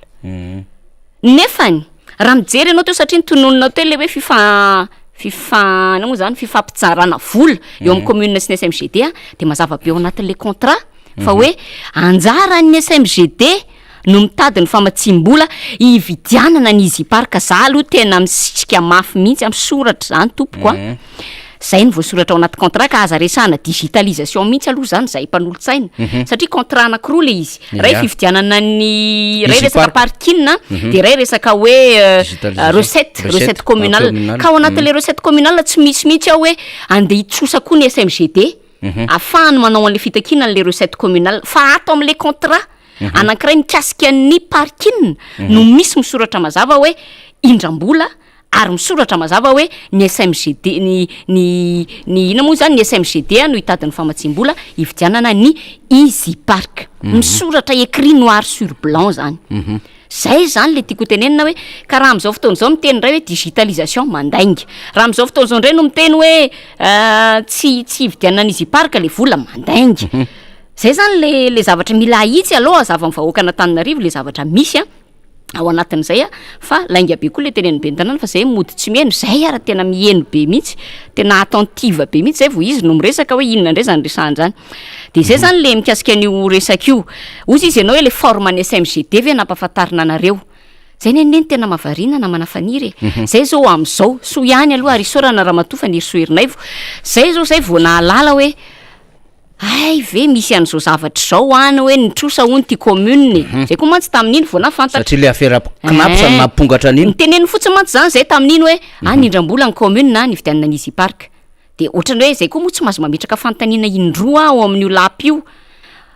Nefany. Raha mijery ianao teo satria notononinao teo le hoe fifa- fifa- inona moa zany, fifampizarana vola eo amin'ny commune sy ny SMGD a, de mazava be ao anatin'le contrat fa hoe anjaran'ny SMGD no mitady ny famatsiam-bola hividianana ny Easy Park, za aloha tena misitrika mafy mihitsy a, misoratra zany tompoko a, zay no voasoratra ao anaty contrat ka aza resahana digitalisation mihitsy aloha zany zahay mpanolotsaina satria contrat anakiroa le izy, ray fividianana ny ray Easy resaka Park. parking de ray resaka hoe Digitalisation. recette, Recette recette communale, communale. ka ao anatin'le recette communale tsy misy mihitsy ao hoe andeha hitrosa koa ny SMGD ahafahany manao an'le fitakiana an'le recette communale, fa ato amin'le contrat anankiray mikasika ny parking no misy misoratra mazava hoe indram-bola ary misoratra mazava hoe ny SMGD ny ny ny inona moa zany ny SMGD no hitady ny famatsiam-bola hividianana ny Easy Park, misoratra écrit noir sur blanc zany. Zay zany le tiako ho tenenina hoe ka raha am'zao fotoana zao miteny indray hoe digitalisation mandainga, raha am'zao fotoana zao indray no miteny hoe tsy tsy hividianana ny Easy Park le vola mandainga, zay zany le le zavatra mila ahitsy aloha hazava amin'ny vahoakan'Antananarivo le zavatra misy a ao anatin'izay a, fa lainga be koa le tenenin'ny ben'ny tanàna fa zay mody tsy miheno, zay ara tena miheno be mihitsy, tena attentive be mihitsy zay vao izy no miresaka hoe inona indray zany resahany zany. De zay zany le mikasika an'io resaka io. Hozy izy ianao hoe le forme ny SMGD ve nampahafantarina anareo? Zay ny anie no tena mahavariana namana Faniry e. Zay zao am'zao, soa ihany aloha ary isaorana Ramatoa Fanirisoa Ernaivo, zay zao zay vao nahalala hoe hay ve misy an'izao zavatra izao any hoe nitrosa hono ity commune e. Zay koa mantsy tamin'iny vao nahafantatra. Satria le afera CNaPS no nampongatra an'iny. Niteneniny fotsiny mantsy zany zay tamin'iny hoe ah nindram-bola ny commune nividianana ny Easy Park. De ohatran'ny hoe zay koa moa tsy mahazo mametraka fanontaniana indroa ao amin'io lapa io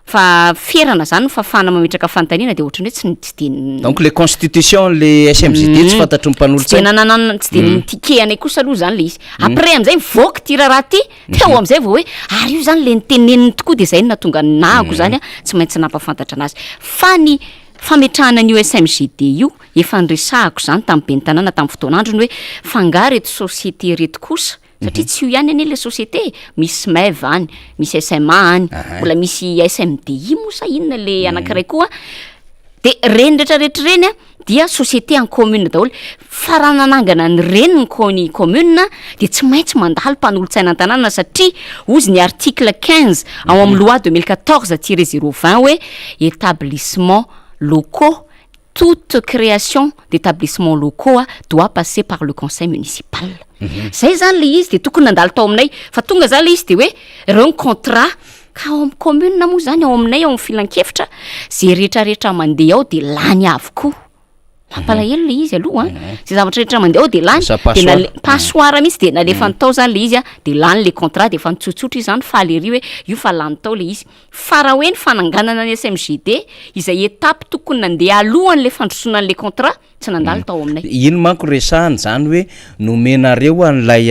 fa ferana zany ny fahafahana mametraka fanontaniana de ohatran'ny hoe tsy tsy de n- Donc le constitution le SMGD tsy fantatry ny tsy de mpanolotsaina. nanana tsy de nitikehanay kosa aloha zany le izy. Après am'zay mivoaka ity raharaha ty, teo am'zay vao hoe ary io zany le niteneniny tokoa de zay no nahatonga ny nahako zany a, tsy maintsy nampahafantatra anazy. Fa ny fametrahana an'io SMGD io, efa niresahako zany tamin'ny ben'ny tanàna tamin'ny fotoan'androny hoe fa angaha reto société reto kosa satria tsy io ihany anie le société e, misy SMEV any, misy SMA any, mbola misy SMDI moa sa inona le anankiray koa, de reny retraretra reny a dia société en commune daholo, fa raha nanangana an'ireny ny co- ny commune de tsy maintsy mandalo mpanolotsaina an-tanàna satria hozy ny article 15 ao amin'ny loi 2014 tiret 020 hoe établissement locaux toute création d'établissements locaux a doit passer par le conseil municipal. Zay zany le izy de tokony nandalo tao aminay, fa tonga zany le izy de hoe reo ny contrat, ka ao amin'ny commune moa zany ao aminay ao amin'ny filankevitra zay retraretra mandeha ao de lany avokoa. Mampalahelo le izy aloha an, zay zavatra rehetra mandeha ao de lany, Lasa de passoire. nale- passoire mihitsy de nalefany tao zany le izy a, de lany le contrat de efa nitsotsotra izy zany faly ery hoe io fa lany tao le izy. Fa raha hoe ny fananganana ny SMGD izay étape tokony nandeha alohan'le fandrosoana an'le contrat tsy nandalo tao aminay. Ino manko resahany zany hoe nomenareo an'ilay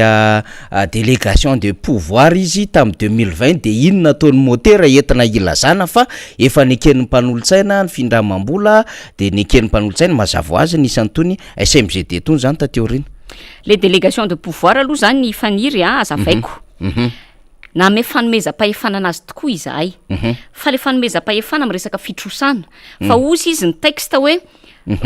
délégation de pouvoir izy tamin'ny 2020 de ino nataon'ny motera entina ilazana fa efa neken'ny mpanolotsaina ny findramam-bola de neken'ny mpanolotsaina mazava ho azy ny isan'itony SMGD tony zany taty aoriana. Le délégation de pouvoir aloha zany Faniry a azavaiko. Nanome fanomezam-pahefana anazy tokoa izahay. Fa le fanomezam-pahefana miresaka fitrosana. Fa hozy izy ny texte hoe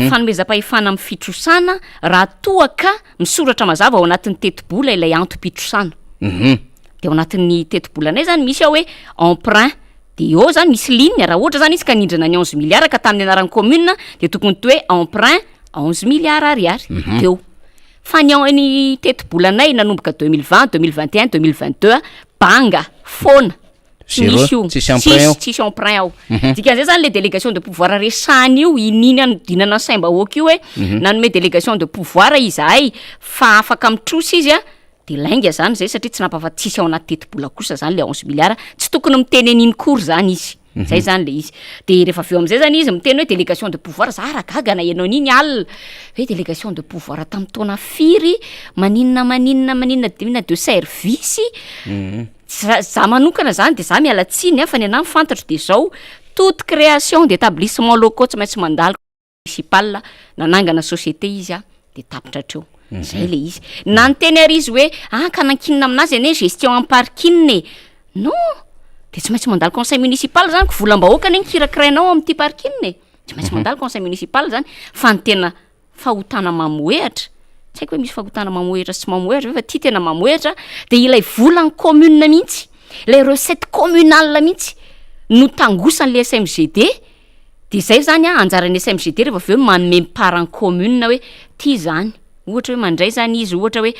fanomezam-pahefana amin'ny fitrosana raha toa ka misoratra mazava ao anatin'ny tetibola ilay antom-pitrosana. De ao anatin'ny tetibolanay zany misy ao hoe emprunt, de eo zany misy ligne raha ohatra zany izy ka nindrana ny 11 milliards ka tamin'ny anaran'ny commune de tokony to hoe emprunt 11 milliards ariary teo. Fa ny ny tetibolanay nanomboka 2020, 2021, 2022 banga foana. Tsy Zéro, misy io. tsisy emprunt ao. Tsisy, tsisy emprunt ao. Dikan'izay zany le délégation de pouvoir resahany io, iniany anodinana ny saim-bahoaka io hoe nanome délégation de pouvoir izahay fa afaka mitrosa izy a, de lainga zany zay satria tsy nampafa- tsisy ao anaty tetibola kosa zany le 11 milliards, tsy tokony miteny an'iny kory zany izy. Zay zany le izy. De rehefa avy eo am'zay zany izy miteny hoe délégation de pouvoir, za raha gaga naheno an'iny alina hoe délégation de pouvoir tamin'ny taona firy, maninona maninona maninona de inona de service. Za za manokana zany de za miala tsiny a, fa ny anahy ny fantatro de zao, toute création d'établissement locaux tsy maintsy mandalo municipal, nanangana société izy a de tapitra hatreo. Zay le izy. Na niteny ary izy hoe ah ka nankinina aminazy anie gestion am parking e. Non, de tsy maintsy mandalo conseil municipal zany, ko volam-bahoaka anie ny kirakirainao amin'ity parking e. Tsy maintsy mandalo conseil municipal zany, fa ny tena fahotana mamohehatra, tsy haiko hoe misy fahotana mamohehatra sy tsy mamohehatra ve fa ity tena mamohehatra, de ilay volan'ny commune mihitsy, ilay recette communale mihitsy no tangosan'le SMGD, de zay zany an, anjaran'ny SMGD rehefa avy eo manome ny part an'ny commune hoe ty zany, ohatra hoe mandray zany izy ohatra hoe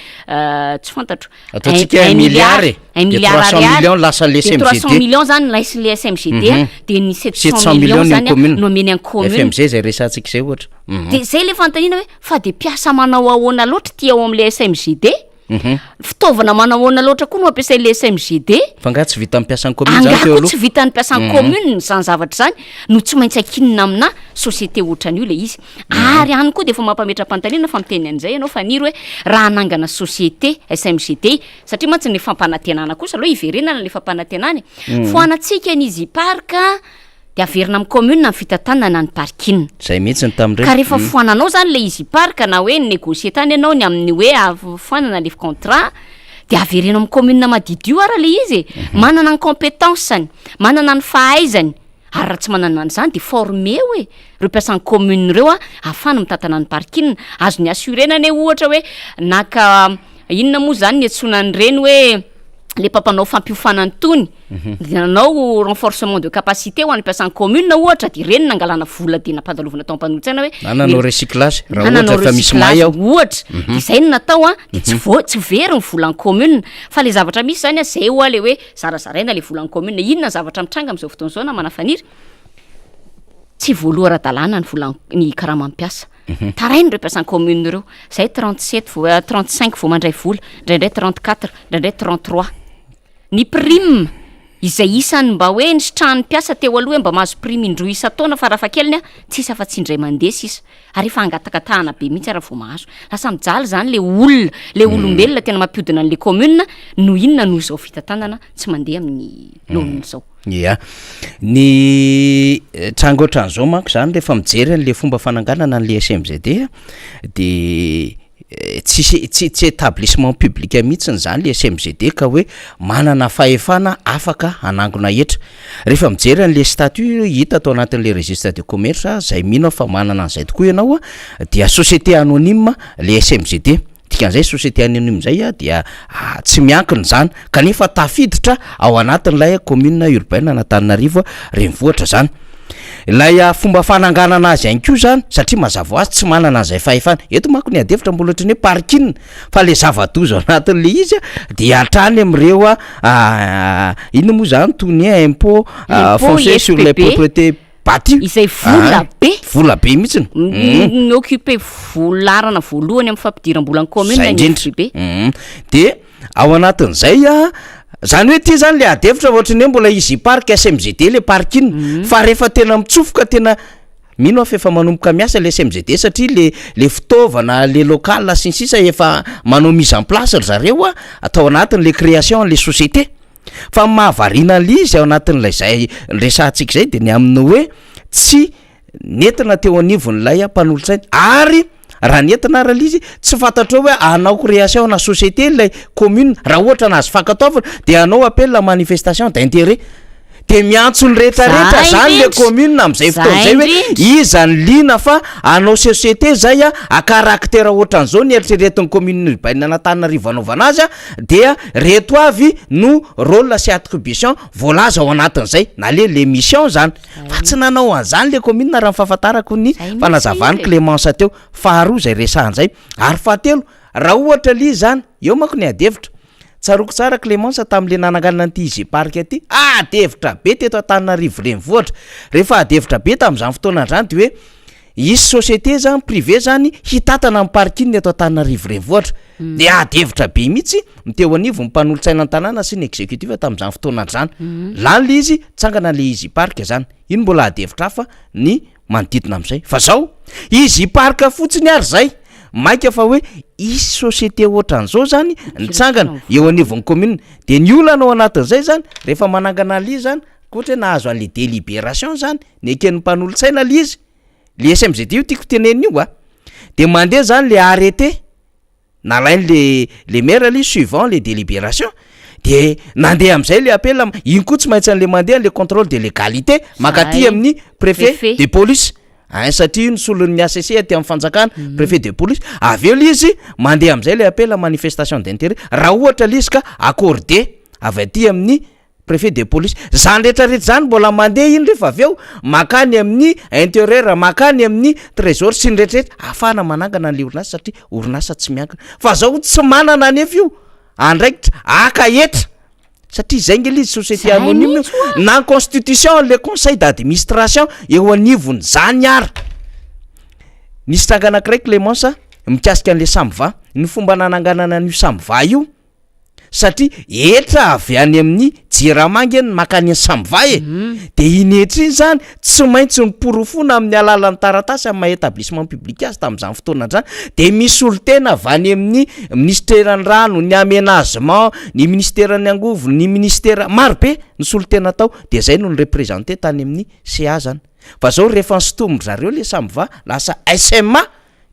tsy fantatro, un Ataontsika un un milliard milliard e, un de milliard trois cent ariary, millions lasan'le de trois cent SMGD. millions zany raisin'le SMGD an, de ny sept Sept cent cent millions millions ny zany an commune. no omeny an'ny commune. FMG zay resahantsika zay ohatra. De zay le fanontaniana hoe fa de mpiasa manao ahoana loatra ty ao am'le SMGD? Fitaovana manao ahoana loatra koa no ampiasain'le SMGD? Fa angaha tsy vitan'ny mpiasan'ny commune zany Angaha teo koa aloha? tsy vitan'ny mpiasan'ny commune zany zavatra zany no tsy maintsy ankinina aminà société ohatran'io le izy. Ary any koa de efa mampametra-panontaniana fa miteny an'izay ianao Faniry hoe raha hanangana société SMGD satria mantsy ny fampanantenana kosa aloha hiverenana le fampanantenana e, foanantsika ny Easy Park de averina amin'ny commune ny fitantanana ny parking. Zay mihitsy ny tamin'ireny. Ka rehefa foananao zany le Easy Park na hoe ni-négocier tany ianao ny amin'ny hoe av- foanana le contrat de avereno amin'ny commune madidio ara le izy e, manana ny compétence-ny, manana ny fahaizany, ary raha tsy manana an'izany de former-o e, reo mpiasan'ny commune reo a, ahafahany mitantana ny parking, azony assurer-na anie ohatra hoe naka inona moa zany ny iantsoana an'ireny hoe le mpampanao fampiofanana itony, de nanao renforcement de capacité ho an'ny mpiasan'ny commune ohatra de ireny nangalana vola de nampandalovana tao am-panolotsaina hoe Na nanao recyclage raha na nanao ohatra efa misy may recyclage ao. ohatra, de zay no natao an, de tsy voa- tsy very ny volan'ny commune, fa le zavatra misy zany an, zay hoa le hoe zarazaraina le volan'ny commune, inona ny zavatra mitranga am'zao fotoana zao namana Faniry? Tsy voaloa ara-dalàna ny volan- ny karaman'ny mpiasa, taraina ireo mpiasan'ny commune ireo, zay 37 vao 35 vao mandray vola, indraindray 34, indraindray 33. Ny prime, izay isan'ny mba hoe nisitrahan'ny mpiasa teo aloha hoe mba mahazo prime indroa isan-taona farafahakeliny an, tsisy afa-tsy indray mandeha sisa, ary efa angatangatahana be mihitsy ary vao mahazo. Lasa mijaly izany le olona, le olombelona tena mampihodina an'le commune noho inona, noho izao fitantanana tsy mandeha amin'ny laoniny izao. Ia. Ny tranga ohatran'izao manko izany rehefa mijery an'le fomba fananganana an'le SMGD de Tsisy tsy tsy établissement public mihitsiny zany le SMGD ka hoe manana fahefana afaka hanangona hetra. Rehefa mijery an'le statut hita ato anatin'le registre de commerce zay mino aho fa manana an'izay tokoa ianao a, dia société anonyme le SMGD. Dikan'izay société anonyme zay a dia tsy miankina zany kanefa tafiditra ao anatin'ilay commune urbaine an'Antananarivo renivohitra zany. Ilay fomba fananganana azy ihany koa izany, satria mazava ho azy tsy manana an'izay fahefana. Eto manko ny adihevitra mbola ohatran'ny hoe parking, fa ilay zava-doza ao anatin'ilay izy a, dia hatrany amin'ireo inona moa izany toy ny hoe impôt Impôt, foncier sur les IFPB. propriétés bâties. Izay vola be. Vola be mihitsiny. Mi-occuper volarana voalohany amin'ny fampidiram-bolan'ny commune Zay ny indrindra. IFPB. Dia Ao anatin'izay a, zany hoe ty zany le ady hevitra ohatran'ny hoe mbola Easy Park, SMGD le parking, fa rehefa tena mitsofoka tena mino aho fa efa manomboka miasa le SMGD satria le le fitaovana, le local sy ny sisa efa manao mise en place ry zareo a, atao anatin'le création an'le société, fa ny mahavariana an'le izy ao anatin'ilay zay resahantsika zay de ny amin'ny hoe tsy nentina teo anivon'ilay mpanolotsaina ary raha nentina ary ilay izy tsy fantatrao hoe hanao création na société ilay commune raha ohatra nahazo fankatoavana de hanao appel à manifestation d'intérêt de miantso ny rehetra rehetra Zay zany le indrindra. commune am'izay fotoana Zay zay hoe indrindra. iza ny liana fa hanao société zay a à caractère ohatran'izao ny eritreretin'ny commune urbaine an'Antananarivo hanaovana azy a dia reto avy no rôle sy attribution voalaza ao anatin'izay na le le mission zany Fa tsy nanao an'izany le commune raha ny fahafantarako ny fanazavan'i Clémence teo. Faharoa izay resahana izay. Ary fahatelo, raha ohatra le izy zany, eo manko ny ady hevitra. Tsaroako tsara Clémence tamin'le nananganana an'ity IG Park ity, ady hevitra be teto Antananarivo renivohitra. Rehefa ady hevitra be tamin'izany fotoana izany de hoe hisy société zany privé zany hitantana ny parking eto Antananarivo renivohitra. De ady hevitra be mihitsy ny teo anivon'ny mpanolotsaina an-tanàna sy ny executif tamin'izany fotoana izany. Lany le izy, tsangana le Easy Park zany. Iny mbola ady hevitra hafa ny manodidina amin'izay. Fa zao, Easy Park fotsiny ary zay, maika fa hoe hisy société ohatran'izao zany nitsangana eo anivon'ny commune. De ny olana ao anatin'izay zany, rehefa manangana an'le izy zany, ka ohatra hoe nahazo an'le délibération zany, neken'ny mpanolotsaina le izy, le SMGD io tiako tenenina io a, de mandeha zany le arrêté nalainy le le maire aloha suivant le délibération de nandeha am'zay le appel iny koa tsy maintsy an'le mandeha le contrôle de légalité mankaty Zay. amin'ny préfet Préfet. de police. Ein satria io ny solon'ny HCC aty amin'ny fanjakana, préfet de police, avy eo le izy mandeha am'zay le appel à manifestation d'intérêt raha ohatra le izy ka accordé avy aty amin'ny préfet de police. Zany rehetrarehetra zany mbola mandeha iny rehefa avy eo makany amin'ny intérieur, makany amin'ny trésor sy ny rehetrarehetra ahafahana manangana an'le orinasa satria orinasa tsy miankina. Fa zao tsy manana anefa io andraikitra haka hetra. Satria zay nge le izy société Zay anonyme io, mihitsy hoa. na ny constitution le conseil d'administration eo anivony zany ara. Nisy tranga anankiray Clémence mikasika an'le Samva, ny fomba nananganana an'io Samva io satria hetra avy any amin'ny Jirama nge no makany an'i Samva e, de iny hetra iny zany tsy maintsy noporofoina amin'ny alalan'ny taratasy amin'ny maha établissement public azy tamin'izany fotoana zany, de misy solontena avy any amin'ny minisiteran'ny rano, ny aménagement, ny minisiteran'ny angovo, ny ministera maro be ny solontena tao, de zay no ni-représenter tany amin'ny CA zany. Fa zao rehefa nisintomin-dry zareo le Samva lasa SMA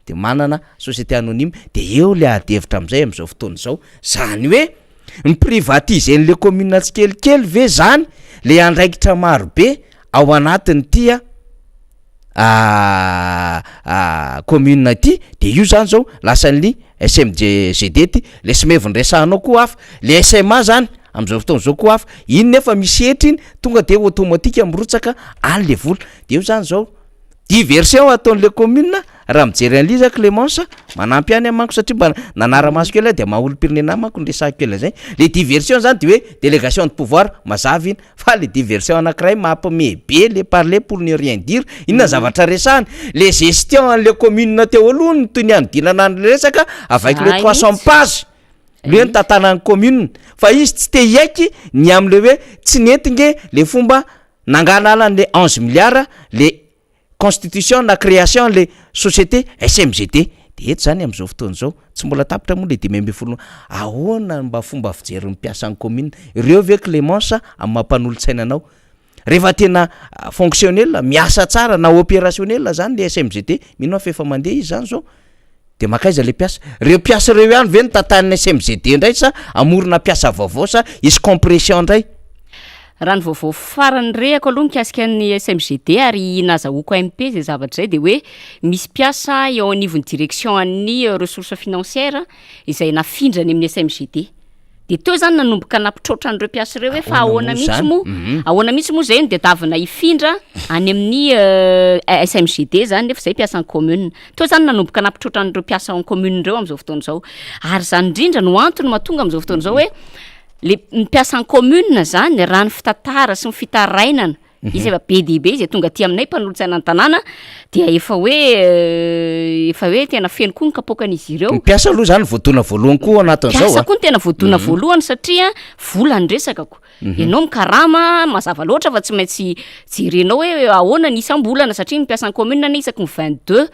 de manana société anonyme, de eo le ady hevitra am'zay am'zao fotoana zao, zany hoe mi-privatiser-n'le commune tsikelikely ve zany le andraikitra maro be ao anatin'ity a commune ty, de io zany zao lasan'ny SMGD ty, le SMEV nresahanao koa hafa, le SMA zany am'zao fotoana zao koa hafa, iny nefa misy hetra iny tonga de automatique mirotsaka any le vola, de io zany zao diversion ataon'le commune. Raha mijery an'le izy a Clémence manampy ihany aho manko satria mba nanara-maso kely aho de maha olom-pirenena ahy manko niresahako kely an'zay, le diversion zany de hoe délégation de pouvoir mazava iny, fa le diversion anankiray mampime be le parler pour ne rien dire. Inona zavatra resahany? Le gestion an'le commune teo aloha no toy ny anodinana an'le resaka avec le Zay 300 mihitsy. pages le hoe nitantanan'ny commune, fa izy tsy te hiaiky ny am'le hoe tsy nety nge le fomba nangalana an'le 11 milliards, le constitution na création le société SMGD. De eto zany am'zao fotoana zao tsy mbola tapitra moa le 15, ahoana mba fomba fijerin'ny mpiasan'ny commune ireo ve Clémence amin'ny mampanolo-tsaina anao rehefa tena fonctionnel, miasa tsara na opérationnel zany le SMGD? Mino aho fa efa mandeha izy zany zao, de makaiza le mpiasa reo? Mpiasa reo ihany ve ny tantanin'ny SMGD indray sa amorona mpiasa vaovao sa isy compression indray? Raha ny vaovao farany rehako aloha mikasika ny SMGD ary nazahoako MP zay zavatra zay, de hoe misy mpiasa eo anivon'ny direction an'ny ressources financières izay nafindrany amin'ny SMGD, de teo zany nanomboka nampitroatra an'ireo mpiasa ireo hoe fa Ahoana ahoana moa mihitsy zany? moa ahoana mihitsy moa zay no diadavina hifindra any amin'ny SMGD zany nefa zay mpiasan'ny commune? Teo zany nanomboka nampitroatra an'ireo mpiasa en commune ireo am'izao fotoana izao, ary zany indrindra no antony mahatonga am'izao fotoana izao hoe le mpiasan'ny commune zany, raha ny fitantara sy ny fitarainana izy efa be dia be izay tonga aty aminay mpanolotsaina ny tanàna, dia efa hoe tena feno koa ny kapoakan'izy ireo. Ny mpiasa aloha zany voadona voalohany koa anatin'izao. Mpiasa a koa ny tena voadona voalohany satria vola ny resakako ianao mikarama, mazava loatra fa tsy maintsy jerenao hoe ahoana ny isam-bolana, satria ny mpiasan'ny commune anie isaky ny 22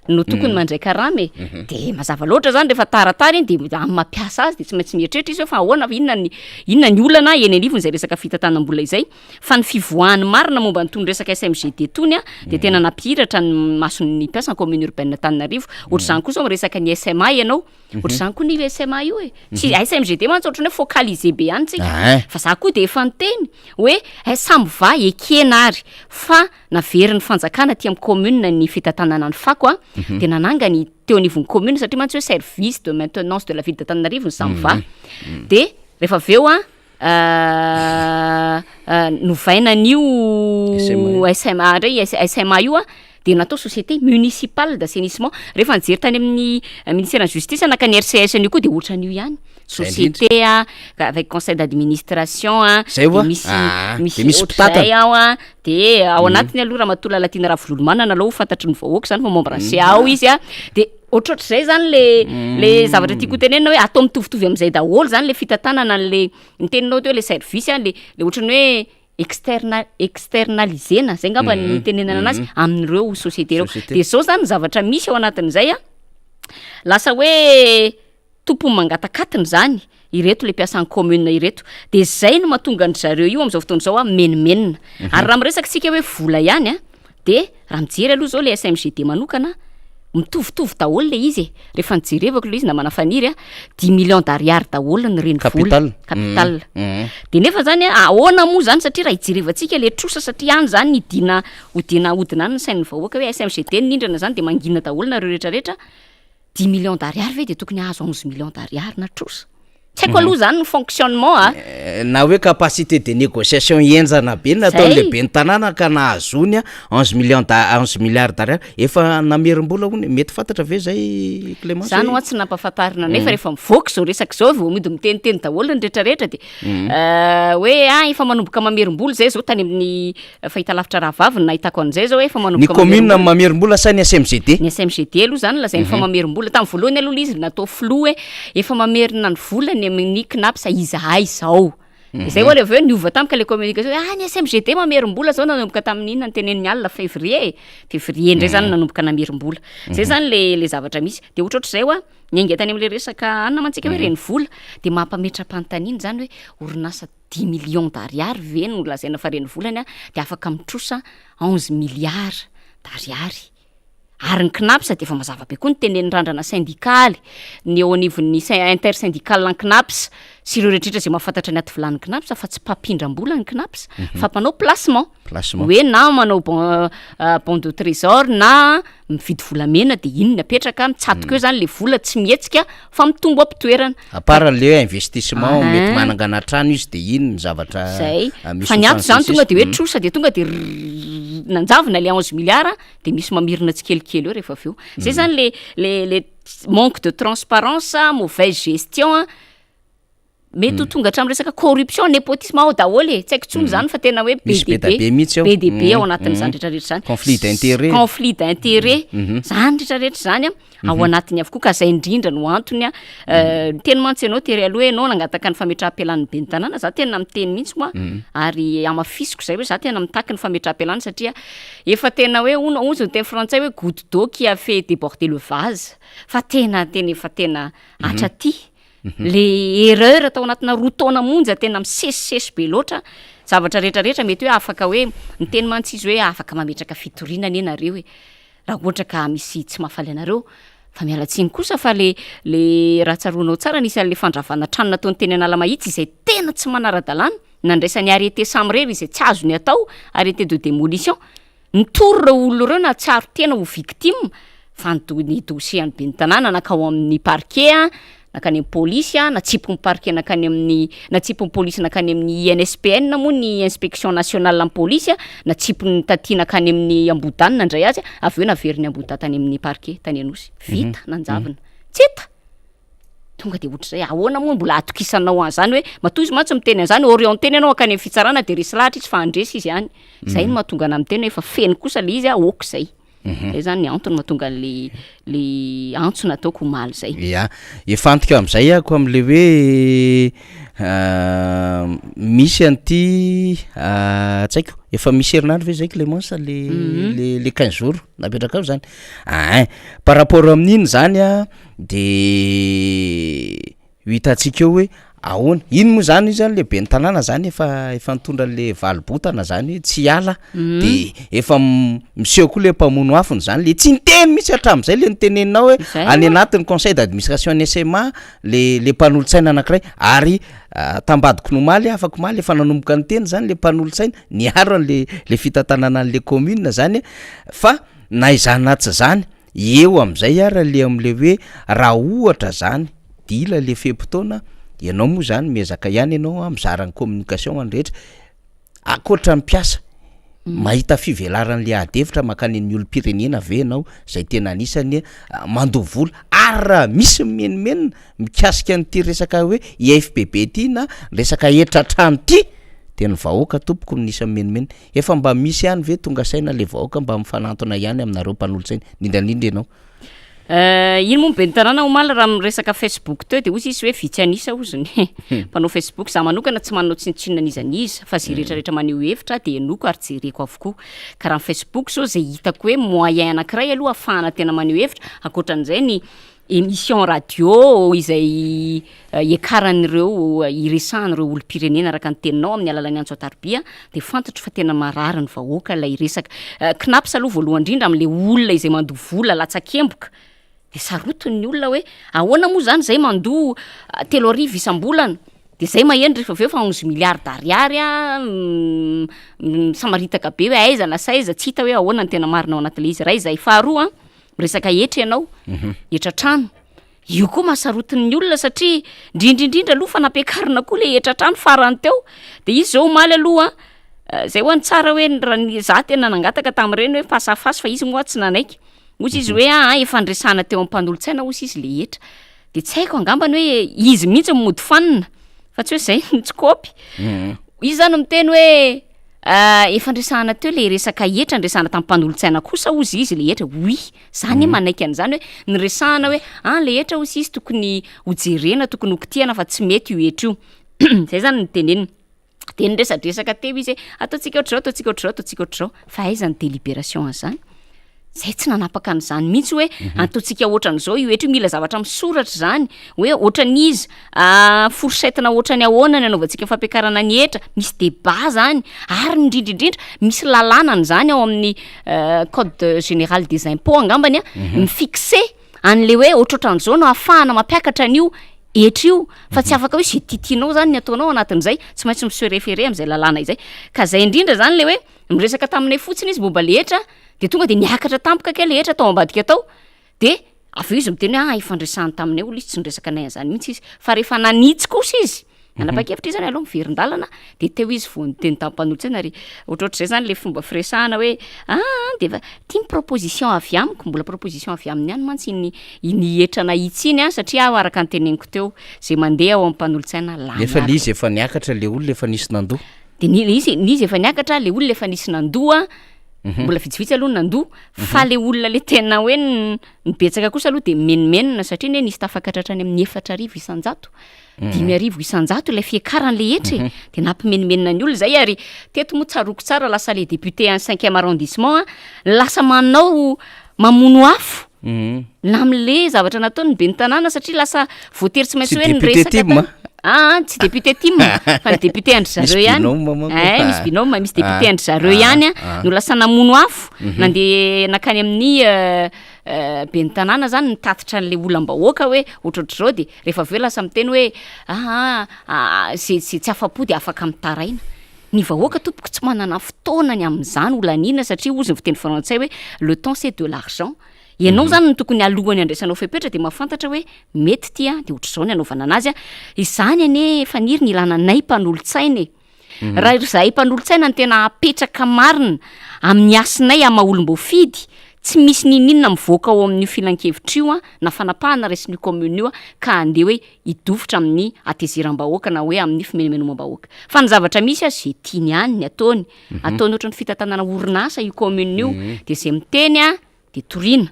no tokony mandray karama e. De mazava loatra zany rehefa taratara iny, de amin'ny mampiasa azy de tsy maintsy mieritreritra izy hoe fa ahoana, inona ny olana eny anivon'izay resaka fitantanam-bola izay. Fa ny fivoahan'ny marina momba ny tony resaka SMGD tony a de tena nampihiratra ny mason'ny mpiasan'ny commune urbaine Antananarivo. Ohatr'izany koa zao miresaka ny SMA ianao, ohatr'izany koa ny SMA io e, tsy SMGD mantsy ohatran'ny hoe focalisé be ihany tsika. Fa za koa de efa niteny hoe Samva ekena ary fa naverin'ny fanjakana aty amin'ny commune ny fitantanana ny fako a, de nanangany teo anivon'ny commune, satria mantsy hoe service de maintenance de la ville d'Antananarivo ny Samva. De rehefa avy eo a novaina an'io SMA. SMA ndray SMA io a de natao société municipale d'assainissement. Rehefa nijery tany amin'ny ministère ny justice naka ny RCS an'io koa, de ohatran'io ihany, société a avec conseil d'administration a. Zay oa. De misy Ah, misy de misy ohatr'izay mpitantana. ao a, de ao anatiny aloha Ramatoa Lalatiana Ravololomanana aloha, ho fantatry ny vahoaka zany fa membre ny CA ao izy a. De ohatrohatr'izay zany le zavatra tiako hotenenina hoe atao mitovitovy am'izay daholo zany le fitantanana an'le ny teninao teo, le service a, le ohatran'ny hoe externalisena zay ngamba ny tenenana anazy amin'ireo société reo. Société. De zao zany ny zavatra misy ao anatin'izay a, lasa hoe tompony mangatakatiny zany ireto le mpiasan'ny commune ireto, de zay no mahatonga an-dry zareo io am'izao fotoana izao a menomenona. Ary raha miresaka tsika hoe vola ihany a, de raha mijery aloha zao le SMGD manokana. Mitovitovy daholo le izy e. Rehefa nijerevako le izy namana Faniry a, dix millions d'ariary daholo ny renivola. Capital. Capital. De nefa zany a, ahoana moa zany satria raha hijerevantsika le trosa satria any zany hidina hodina ahodina any ny sain'ny vahoaka hoe SMGD no nindrana zany de mangina daholo nareo retraretra, dix millions d'ariary ve de tokony hahazo onze millions d'ariary na trosa? Tsy haiko aloha zany ny fonctionnement a. Na hoe capacité de négociation henjana be ny nataon'le ben'ny tanàna ka nahazoany onze millions d'a- onze milliards d'ariary, efa namerim-bola hono e, mety fantatra ve zay Clémence Zany hoe? hoa tsy nampahafantarina anay fa rehefa mivoaka izao resaka izao vao mody miteniteny daholo ny retraretra de hoe ah efa manomboka mamerim-bola zay zao tany amin'ny fahitalavitra rahavavy no nahitako an'izay zao hoe efa Ny manomboka commune mamerim-bola. mamerim-bola sa ny SMGD? Ny SMGD aloha zany lazainy fa mamerim-bola, tamin'ny voalohany aloha le izy natao flou hoe efa mamerina ny vola ny amin'ny Cnaps izahay zao. De zay ho'a le avy eo niova tampoka le communication hoe ah ny SMGD mamerim-bola zao nanomboka tamin'ny inona notenenin'ny alina février e, février ndray zany nanomboka namerim-bola. Zay zany le le zavatra misy, de ohatrohatr'izay ho'a niainga tany am'le resaka anona mantsika hoe renivola de mampametra-panontaniana zany hoe orinasa dix millions d'ariary ve no lazaina fa renivolany a, de afaka mitrosa onze milliards d'ariary. Ary ny Cnaps de efa mazava be koa ny tenenin'ny randrana sendikaly, ny eo anivon'ny intersyndical ny Cnaps sy ireo rehetrarehetra izay mahafantatra ny aty vilanin'ny Cnaps fa tsy mpampindram-bola ny Cnaps fa mpanao placement. Placement. Hoe na manao bon bon de trésor na mividy volamena de iny no apetraka, mitsatoka eo zany le vola tsy mihetsika fa mitombo am-pitoerana. À part le hoe investissement mety manangana trano izy de iny ny zavatra Zay, misy fa ny ato zany tonga de hoe ohatran'izay sisa. trosa de tonga de rrrr nanjavona le onze milliards de misy mamerina tsikelikely eo rehefa avy eo. Zay zany le le le manque de transparence, mauvaise gestion, Mety ho tonga hatramin'ny resaka corruption, népotisme ao daholo e, tsy haiko intsony zany fa tena hoe be Misy dia be da be, be mihitsy ao. be dia be ao anatin'izany rehetra rehetra zany. Conflit d'intérêt. Conflit d'intérêt, zany rehetra rehetra zany an, ao anatiny avokoa ka zay indrindra no antony an, niteny mantsy ianao tery aloha hoe ianao nangataka ny fametraham-pialan'ny ben'ny tanàna, za tena miteny mihitsy moa ary hamafisiko zay hoe za tena mitaky ny fametraham-pialana satria efa tena hoe hono hozy ny teny frantsay hoe goutte d'eau qui a fait déborder le vase fa tena tena efa tena hatraty Le erreur tao anatina roa taona monja tena misesisesy be loatra, zavatra rehetra rehetra mety hoe afaka hoe, niteny mantsy izy hoe afaka mametraka fitoriana anie nareo e, raha ohatra ka misy tsy mahafaly anareo, fa miala tsiny kosa fa le le raha tsaroanao tsara nisy an'le fandravana trano nataony teny Analamahitsy izay tena tsy manara-dalàna, nandraisany arrêté samirery izay tsy azony atao, arrêté de démolition, Nitory ireo olona ireo nahatsiaro tena ho victime fa ny do- ny dossier an'ny ben'ny tanàna nankao amin'ny parquet a, nankany amin'ny polisy a, natsipin'ny parquet nankany amin'ny natsipin'ny polisy nankany amin'ny INSPN moa ny inspection nationale ny polisy a, natsipiny taty nankany amin'ny Ambohidahy nandray azy, avy eo naverin'ny Ambohidahy tany amin'ny parquet tany Anosy, vita nanjavona, tsy hita. Tonga de ohatr'izay, ahoana moa mbola ahatokisanao an'zany hoe matoa izy mantsy miteny an'zany orienter-ny ianao hankany amin'ny fitsarana de resy lahatra izy fa handresy izy any, zay no mahatonga anah miteny hoe efa feno kosa le izy a ok zay, zay zany ny antony mahatonga an'le le antso nataoko omaly zay. Ya, hifantoka am'zay ako am'le hoe misy an'ity tsy haiko, efa misy herinandro ve zay Clémence le le le quinze jours napetrakao zany? Ein, par rapport amin'iny zany a De ho hitantsika eo hoe ahoana, iny moa zany io zany le ben'ny tanàna zany efa efa nitondra an'le valim-bontana zany hoe tsy hiala de efa miseho koa le mpamono afony zany le tsy niteny mihitsy hatramin'izay le noteneninao hoe Zay any aloha. anatin'ny conseil d'administration ny SMA le le mpanolotsaina anankiray ary tambadiko ny omaly afak'omaly efa nanomboka niteny zany le mpanolotsaina niaro an'le le fitantanana an'le commune zany fa na izany na tsy izany Eo am'zay ara le am'le hoe raha ohatra zany dila le fe-potoana, ianao moa zany miezaka ihany ianao an mizara ny communication ho an'ny rehetra, ankoatra ny mpiasa, mahita fivelaran'le ady hevitra mankany amin'ny olom-pirenena ve ianao zay tena anisany mandoa vola ary raha misy mimenomenona mikasika an'ity resaka hoe IFPB ty na resaka hetra trano ty de ny vahoaka tompoko no isan'ny mimenomenona. Efa mba misy ihany ve tonga saina le vahoaka mba mifanantona ihany aminareo mpanolotsaina, indrindra indrindra ianao? Iny moa ny ben'ny tanàna omaly raha miresaka facebook teo de hozy izy hoe vitsy an'isa hozy ny mpanao facebook, za manokana tsy manao tsinontsinona n'iza n'iza fa ze rehetra rehetra maneho hevitra de henoiko ary jereko avokoa, ka raha ny facebook zao ze hitako hoe moyen anakiray aloha ahafahana tena maneho hevitra, ankoatran'izay ny. émission radio izay iakaran'ireo, iresahan'ireo olom-pirenena araka ny teninao amin'ny alalan'ny antso an-tarobia dia fantatro fa tena marary ny vahoaka ilay resaka. Cnaps aloha voalohany indrindra amin'ilay olona izay mandoa vola latsakemboka dia sarotiny ny olona hoe ahoana moa zany zay mandoa 3000 isam-bolana de zay maheno rehefa avy eo fa onze milliards d'ariary an, misamaritaka be hoe aiza na saiza tsy hita hoe ahoana ny tena marina ao anatin'ilay izy, iray zay, faharoa an, miresaka hetra ianao, hetra trano, io koa mahasarotiny ny olona satria indrindra indrindra aloha fa nampiakarina koa le hetra trano farany teo, de izy zao omaly aloha an, zay ho'a ny tsara hoe raha ny za tena nangataka tamin'ireny hoe face à face fa izy moa tsy nanaiky, Hozy izy hoe aa efa niresahana teo amin'ny mpanolotsaina hozy izy le hetra. De tsy haiko angambany hoe izy mihitsy no mody fanina fa tsy hoe zay no tsy kôpy. Izy zany miteny hoe efa niresahana teo le resaka hetra, niresahana tamin'ny mpanolotsaina kosa hozy izy le hetra, oui, za anie manaiky an'zany hoe niresahana hoe ah le hetra hozy izy tokony hojerena, tokony hokitihana fa tsy mety io hetra io, zay zany no teneniny. De niresadresaka teo izy hoe ataontsika ohatr'izao, ataontsika ohatr'izao, ataontsika ohatr'izao, fa aiza ny délibération an'zany? Zay tsy nanapaka an'zany mihitsy hoe ataontsika ohatran'izao io hetra io, mila zavatra misoratra zany hoe ohatran'iza, fourchette-na ohatran'ny ahoana ny anaovantsika fampiakarana ny hetra, misy débat zany ary indrindra indrindra misy lalàna an'zany ao amin'ny code général des impôts angambany a, mi-fixer an'le hoe ohatrohatran'izao no ahafahana mampiakatra an'io hetra io fa tsy afaka hoe zay tiatianao zany ny ataonao anatin'izay, tsy maintsy mi-se référer am'zay lalàna izay, ka zay indrindra zany le hoe miresaka taminay fotsiny izy momba le hetra de tonga de niakatra tampoka kay le hetra tao ambadika tao de avy eo izy miteny hoe ah efa niresahany taminay hono izy tsy niresaka anay an'zany mihitsy izy fa rehefa nanitsy kosa izy Nanapa-kevitra izy zany aleo miverin-dalana de teo izy vao niteny tamin'ny mpanolotsaina ary ohatrohatr'izay zany le fomba firesahana hoe aa de efa ty ny proposition avy amiko, mbola proposition avy aminy ihany mantsy iny iny hetra nahitsy iny a satria aho araka ny teneniko teo zay mandeha ao amin'ny mpanolotsaina lany Nefa aby. le izy efa niakatra le olona efa nisy nandoa. De ny le izy ny izy efa niakatra le olona efa nisy nandoa, mbola vitsivitsy aloha ny nandoa fa le olona le tena hoe n- ny betsaka kosa aloha de mimenomenona satria anie nisy tafakatra hatrany amin'ny 40%. 5000 isan-jato ilay fiakaran'le hetra e, de nampimenomenona ny olona zay ary teto moa tsaroako tsara lasa le député any cinquième arrondissement a, lasa manao mamono afo na am'le zavatra nataony ny ben'ny tanàna satria lasa voatery tsy maintsy Tsy hoe député niresaka tim ta- a? Aa tsy député tim fa ny député an-dry Misy zareo ihany, binôme manko. ay misy binôme misy député Ah, an-dry zareo ah, ihany a ah. no lasa namono afo nandeha nankany amin'ny ben'ny tanàna zany nitatitra an'le olam-bahoaka hoe ohatrohatr'izao de rehefa avy eo lasa miteny hoe aa ze ze tsy afa-po de afaka mitaraina, ny vahoaka tompoko tsy manana fotoana ny amin'izany ho laniana satria hozy ny fiteny frantsay hoe le temps c'est de l'argent, ianao zany no tokony alohan'ny handraisanao fepetra de mahafantatra hoe mety ty a de ohatr'izao ny anaovana anazy a, izany anie Faniry ny ilana anay mpanolotsaina e. Raha ry zahay mpanolotsaina no tena apetraka marina amin'ny hasinay amin'ny maha olom-boafidy, tsy misy n'inon'inona mivoaka ao amin'io filankevitra io na fanapahana raisin'io commune io ka handeha hoe hidofotra amin'ny hatezeram-bahoaka na hoe amin'ny fimenomenomam-bahoaka. Fa ny zavatra misy aza izay tiany ihany ny ataony, ataony ohatran'ny fitantanana orinasa io commune io, dia izay miteny dia toriana.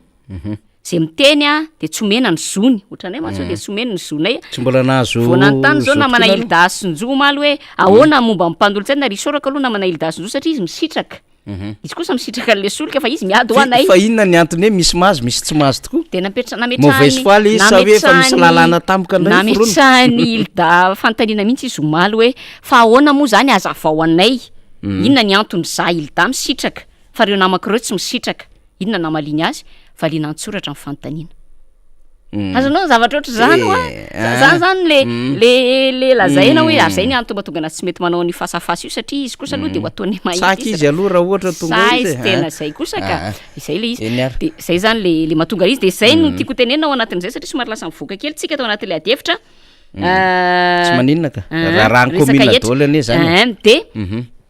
Zay miteny a de tsy omena ny zony, ohatranay mantsy zao de tsy omena ny zonay. Tsy mbola nahazo Vao nanontany zao zo namana tokoa nareo? Hilda Sinjo omaly hoe ahoana ny momba ny mpanolotsaina ary isaorako aloha namana Hilda Sinjo satria izy misitraka. Izy kosa misitraka an'le solika fa izy miady ho anay. Fa inona ny antony hoe misy mahazo misy tsy mahazo tokoa? De napetra- Mauvaise nametrahany foi le izy sa hoe efa misy nametrahany lalàna tampoka indray foronina? nametrahan'i Hilda fanontaniana mihitsy izy omaly hoe fa ahoana moa zany hazavao anay inona ny antony za Hilda misitraka fa reo namako reo tsy misitraka. Inona no namaliany azy? Valiana an-tsoratra ny fanontaniana. Azonao ny zavatra ohatr'izany hoa? Zany zany le le le lazaina hoe ary zay ny antony mahatonga anazy tsy mety manao an'io face à face io satria izy kosa aloha de ho ataony mahita Saky izy aloha raha ohatra tonga Sahy izy izy e, tena ah. zay kosa ka. Ah. Izay le izy. Eny ary. De zay zany le le mahatonga izy de zay no tiako tenenina ao anatin'izay satria somary lasa mivoaka kely tsika tao anatin'le adihevitra. Tsy maninona ka. Ah, Raharahan'ny resaka commune hetra. daholo anie zany e. Ah, de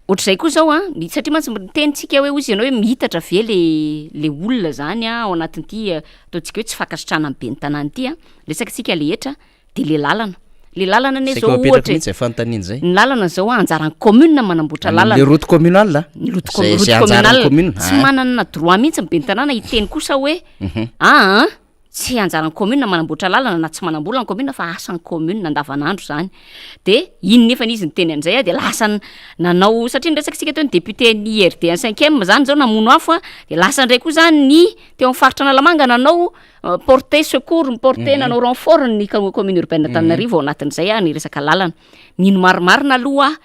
ohatr'izay koa zao an, ny- satria mantsy miteny tsika hoe hozy ianao hoe mihitatra ve le le olona zany an ao anatin'ity ataontsika hoe tsy fankasitrahana ny ben'ny tanàna ity an, resaka tsika le hetra de le lalana, le lalana anie Saika zao ho apetrako ohatra e, mihitsy zay fanontaniana zay. ny lalana zao an anjaran'ny commune manamboatra Any lalana. Le route communale a? Ny route com- Zay- route zay anjaran'ny communale. commune. Tsy Ah. manana droit mihitsy ny ben'ny tanàna hiteny kosa hoe aa. Tsy anjaran'ny commune manamboatra lalana na tsy manambola ny commune fa asan'ny commune andavanandro zany. De iny nefany izy niteny an'izay a de lasa nanao, satria niresaka isika teo ny député ny IRD en cinquième zany zao namono afo a, de lasa ndray koa zany ny teo am'faritra Analamanga nanao porter secours, mi-porter nanao renfort ny commune urbaine Antananarivo ao anatin'izay a ny resaka lalana. Mino marimarina aloha aho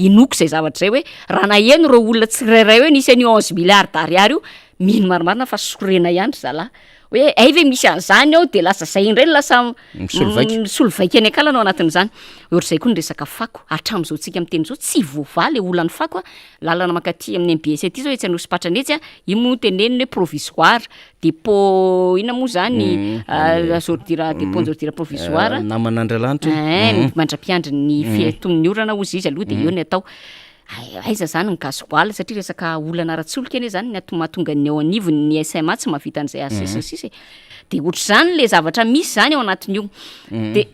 Inoako izay zavatra izay hoe raha naheno ireo olona tsirairay hoe nisy an'io onze milliards d'ariary io, mino marimarina fa sorena ihany ry zalahy. Hoe hay ve misy an'izany ao de lasa zay indray no lasa Misolo vaika. misolo vaika ny akalana ao anatin'izany. Ohatr'izay koa ny resaka fako, hatramin'izao tsika miteny izao tsy voavaha le olan'ny fako a, lalana mankaty amin'ny MBS aty zao etsy Anosipatrana etsy a, io moa teneniny hoe provisoire, depot inona moa zany ordure depot ordure provisoire. Namana Andrialanitra io. Ein, mandra-piandry ny fiatoan'ny orana hozy izy aloha de eo ny atao. Aiza zany ny gasoil satria resaka olana ara-tsolika anie zany ny ato mahatonga ny ao anivon'ny SMA tsy mahavita an'izay asa sy ny sisa e. De ohatr'izany le zavatra misy zany ao anatin'io. De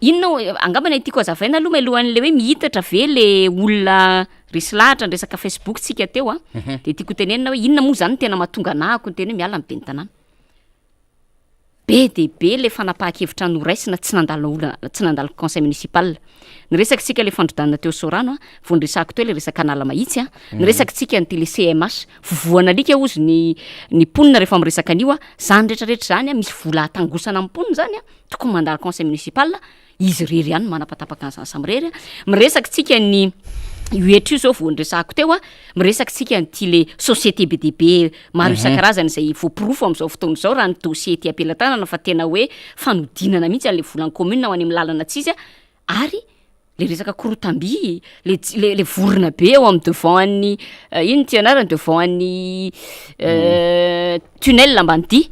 Inona o, angamba ny tiako hazavaina aloha mialohan'le hoe mihitatra ve le olona resy lahatra ny resaka Facebook tsika teo a, de tiako ho tenenina hoe inona moa zany no tena mahatonga anahako niteny hoe miala ny ben'ny tanàna. Be dia be le fanapahan-kevitra noraisina tsy nandalo olona, tsy nandalo conseil municipal. Niresaka isika le fandrodanana teo Soarano a, vao niresahako teo le resaka Analamahitsy a, niresaka isika ny tele CMH, vovoan'alika hozy ny ny mponina rehefa miresaka an'io a, zany retraretra zany a, misy vola atangosana amin'ny mponina zany a, tokony mandalo conseil municipal, izy irery ihany no manapatapaka an'izany samirery a, miresaka tsika ny io hetra io zao vao niresahako teo a, miresaka tsika an'ity le société be dia be maro isan-karazany izay voaporofo amin'izao fotoana izao raha ny dossier ety am-pelatanana fa tena hoe fanodinana mihitsy an'le volan'ny commune ho any amin'ny lalana tsy izy a, ary le resaka korotam-by, le ts- le le vorona be eo am'devant an'ny ino ty anarany devant an'ny tunnel Ambanidia,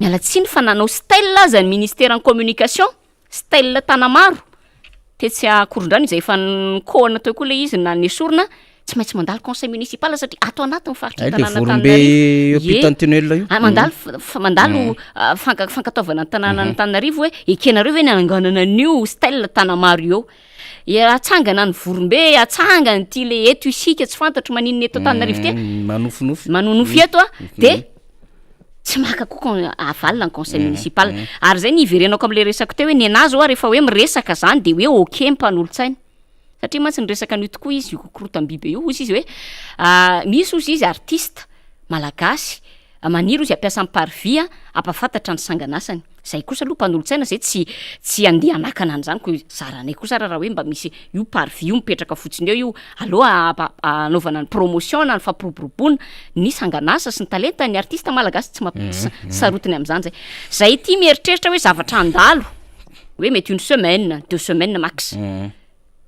miala tsiny fa nanao stèle aza ny ministeran'ny communication, stèle Tanamaro tetsy Ankorondrano izay efa nikohana teo koa le izy na nesorina, tsy maintsy mandalo conseil municipal satria ato anatin'ny faritry Hay ny le tanàna vorombe Antananarivo. eo ampitan'ny tunnel io. Ah, mandalo f- f- mandalo ah, fanka- fankatoavana ny tanànan'Antananarivo hoe ekenareo ve ny hananganana an'io stèle Tanamaro io eo. E, atsangana ny vorombe, atsangana ity le eto isika tsy fantatro maninona eto Antananarivo ity a. Manofinofy. Manonofy eto a, de tsy maka koa con- avalona ny conseil municipal. Ary zay ny hiverenako am'le resako teo hoe nenahy zao a rehefa hoe miresaka zany de hoe ok ny mpanolotsaina. Satria mantsy niresaka an'io tokoa izy, io korotam-biby io, hozy izy hoe misy hozy izy artiste malagasy maniry hozy hampiasa ny parvis hampahafantatra ny sangan'asany. Zay kosa aloha mpanolotsaina zay tsy tsy handeha hanakana an'izany ko zaranay kosa ara raha hoe mba misy io parvis io mipetraka fotsiny eo io, aleo hanaovana ny promotion na ny fampiroboroboana ny sangan'asa sy ny talentan'ny artiste malagasy, tsy mamp- tsy sarotiny am'zany zay. Zay ity mieritreritra hoe zavatra handalo hoe mety une semaine, deux semaines max.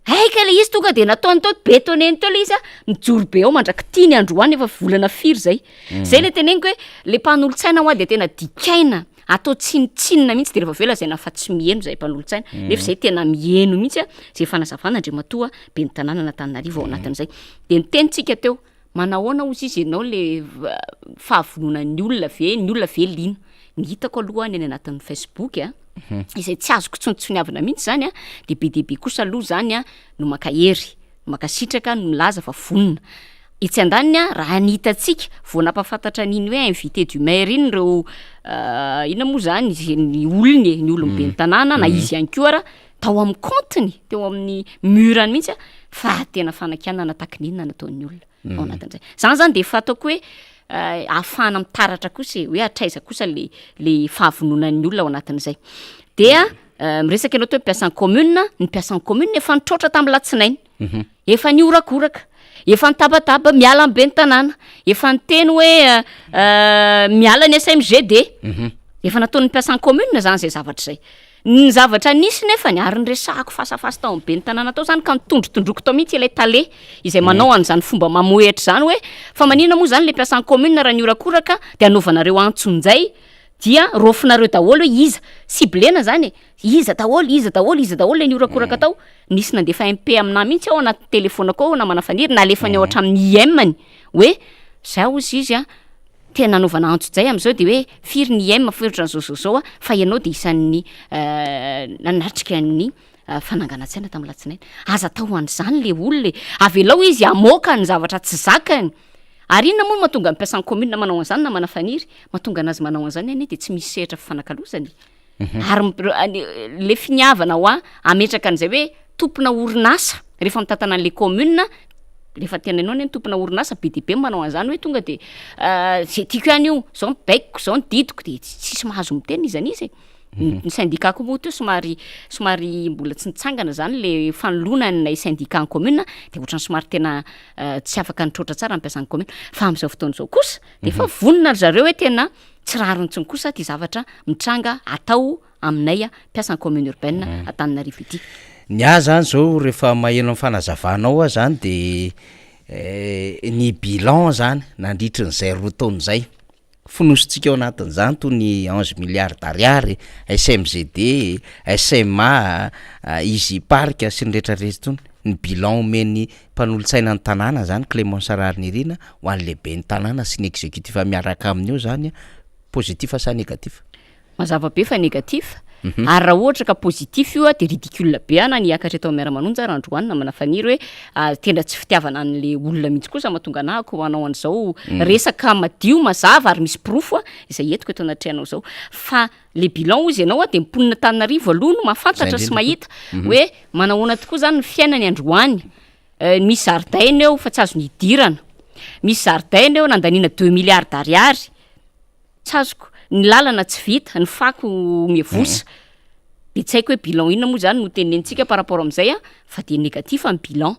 Hay kay le izy tonga de nataony teo, betoneny teo le izy a, mijoro be ao mandrak'ity ny androany efa volana firy zay. Zay le teneniko hoe le mpanolotsaina hoa de tena dikaina, atao tsinontsinona mihitsy de rehefa avy eo lazaina fa tsy miheno zahay mpanolotsaina, nefa zay tena miheno mihitsy a, zay fanazavana Andriamatoa ben'ny tanànan'Antananarivo ao anatin'izay. De niteny tsika teo, manahoana hozy izy ianao le fahavononan'ny olona ve, ny olona ve liana? Ny hitako aloha ny any anatin'ny Facebook a, izay tsy azoko tsontsoniavina mihitsy zany a, de be dia be kosa aloha zany a no mankahery, no mankasitraka, no milaza fa vonona. Etsy andaniny a, raha ny hitantsika vao nampahafantatra an'iny hoe invité du maire iny ireo inona moa zany, izay ny olony e, ny olon'ny ben'ny tanàna na izy ihany koa ara, tao amin'ny compte-ny, teo amin'ny mur-ny mihitsy a, fa tena fanakianana takininona nataon'ny olona ao anatin'izay. Zany zany de efa ataoko hoe ahafahana mitaratra kosa e, hoe hatraiza kosa le le fahavononan'ny olona ao anatin'izay. Dia miresaka ianao teo hoe mpiasan'ny commune, ny mpiasan'ny commune efa nitroatra tamin'ny latsinainy, efa nihorakoraka, efa nitabataba miala amin'ny ben'ny tanàna, efa niteny hoe miala ny SMGD, efa nataon'ny mpiasan'ny commune zany zay zavatra zay. Ny zavatra nisy nefany, ary niresahako fasafasa tao amin'ny ben'ny tanàna tao zany ka nitondrotondroiko tao mihitsy ilay tale izay manao an'izany fomba mamohehitra izany hoe fa maninona moa zany le mpiasan'ny commune raha nihorakoraka de anaovanareo antsonjay dia raofinareo daholo hoe iza, ciblena zany e, iza daholo, iza daholo, iza daholo le nihorakoraka tao, nisy nandefa MP aminahy mihitsy ao anaty telefonako ao namana Faniry, nalefany ao hatramin'ny IM-ny hoe zay hozy izy a, Tena anaovana antsojay amin'izao dia hoe firy ny iem firy ohatran'izao zao zao a, fa ianao dia isan'ny nanatrika ny fananganan-tsaina tamin'ny latsinainy. Aza atao an'izany le olona e, avelao izy hamoaka ny zavatra tsy zakany. Ary inona moa no mahatonga ny mpiasan'ny commune manao an'izany namana Faniry? Mahatonga anazy manao an'izany anie dia tsy misy sehatra fifanakalozana e. Ary le finiavana hoa hametraka an'izay hoe tompona orinasa rehefa mitantana an'le commune, rehefa tena ianao anie ny tompona orinasa be dia be ny manao an'izany hoe tonga de zay tiako ihany io, zao ny baikoko, zao ny didiko de tsisy mahazo miteny n'iza n'iza e. Ny syndicat koa moa teo somary somary mbola tsy nitsangana zany le fanoloana an'ilay syndicat ny commune de ohatran'ny somary tena tsy afaka nitroatra tsara ny mpiasan'ny commune, fa am'zao fotoana izao kosa de efa vonona ry zareo hoe tena Tsy rariny intsony kosa ity zavatra mitranga atao aminay mpiasan'ny commune urbaine Antananarivo ity. Ny ahy zany zao rehefa maheno ny fanazavanao aho zany de ny bilan zany nandritrin'izay roa taona izay, fonosintsika ao anatin'izany toy ny onze milliards d'ariary, SMGD, SMA, Easy Park sy ny rehetra rehetra itony, ny bilan omen'ny mpanolotsaina ny tanàna zany Clémence Raharinirina ho an'ny lehiben'ny tanàna sy ny executif miaraka aminy eo zany positif sa négatif? Mazava be fa négatif, ary raha ohatra ka positif io de ridicule be ana ny hiakatra eto amin'ny Miara-manonja ary androany namana Faniry hoe tena tsy fitiavana an'le olona mihitsy kosa mahatonga anah ko hanao an'izao resaka madio mazava ary misy porofo izay entiko eto anatrehanao izao fa le bilan hozy ianao de ny mponina Antananarivo aloha no mahafantatra sy mahita hoe manahoana tokoa zany ny fiainany androany. Misy zaridaina eo fa tsy azo nidirana. Misy zaridaina eo nandaniana deux milliards d'ariary, tsy azoko. Ny lalana tsy vita, ny fako miavosa. De tsy haiko hoe bilan inona moa zany no tenenintsika par rapport am'zay a, fa de négatif ny bilan.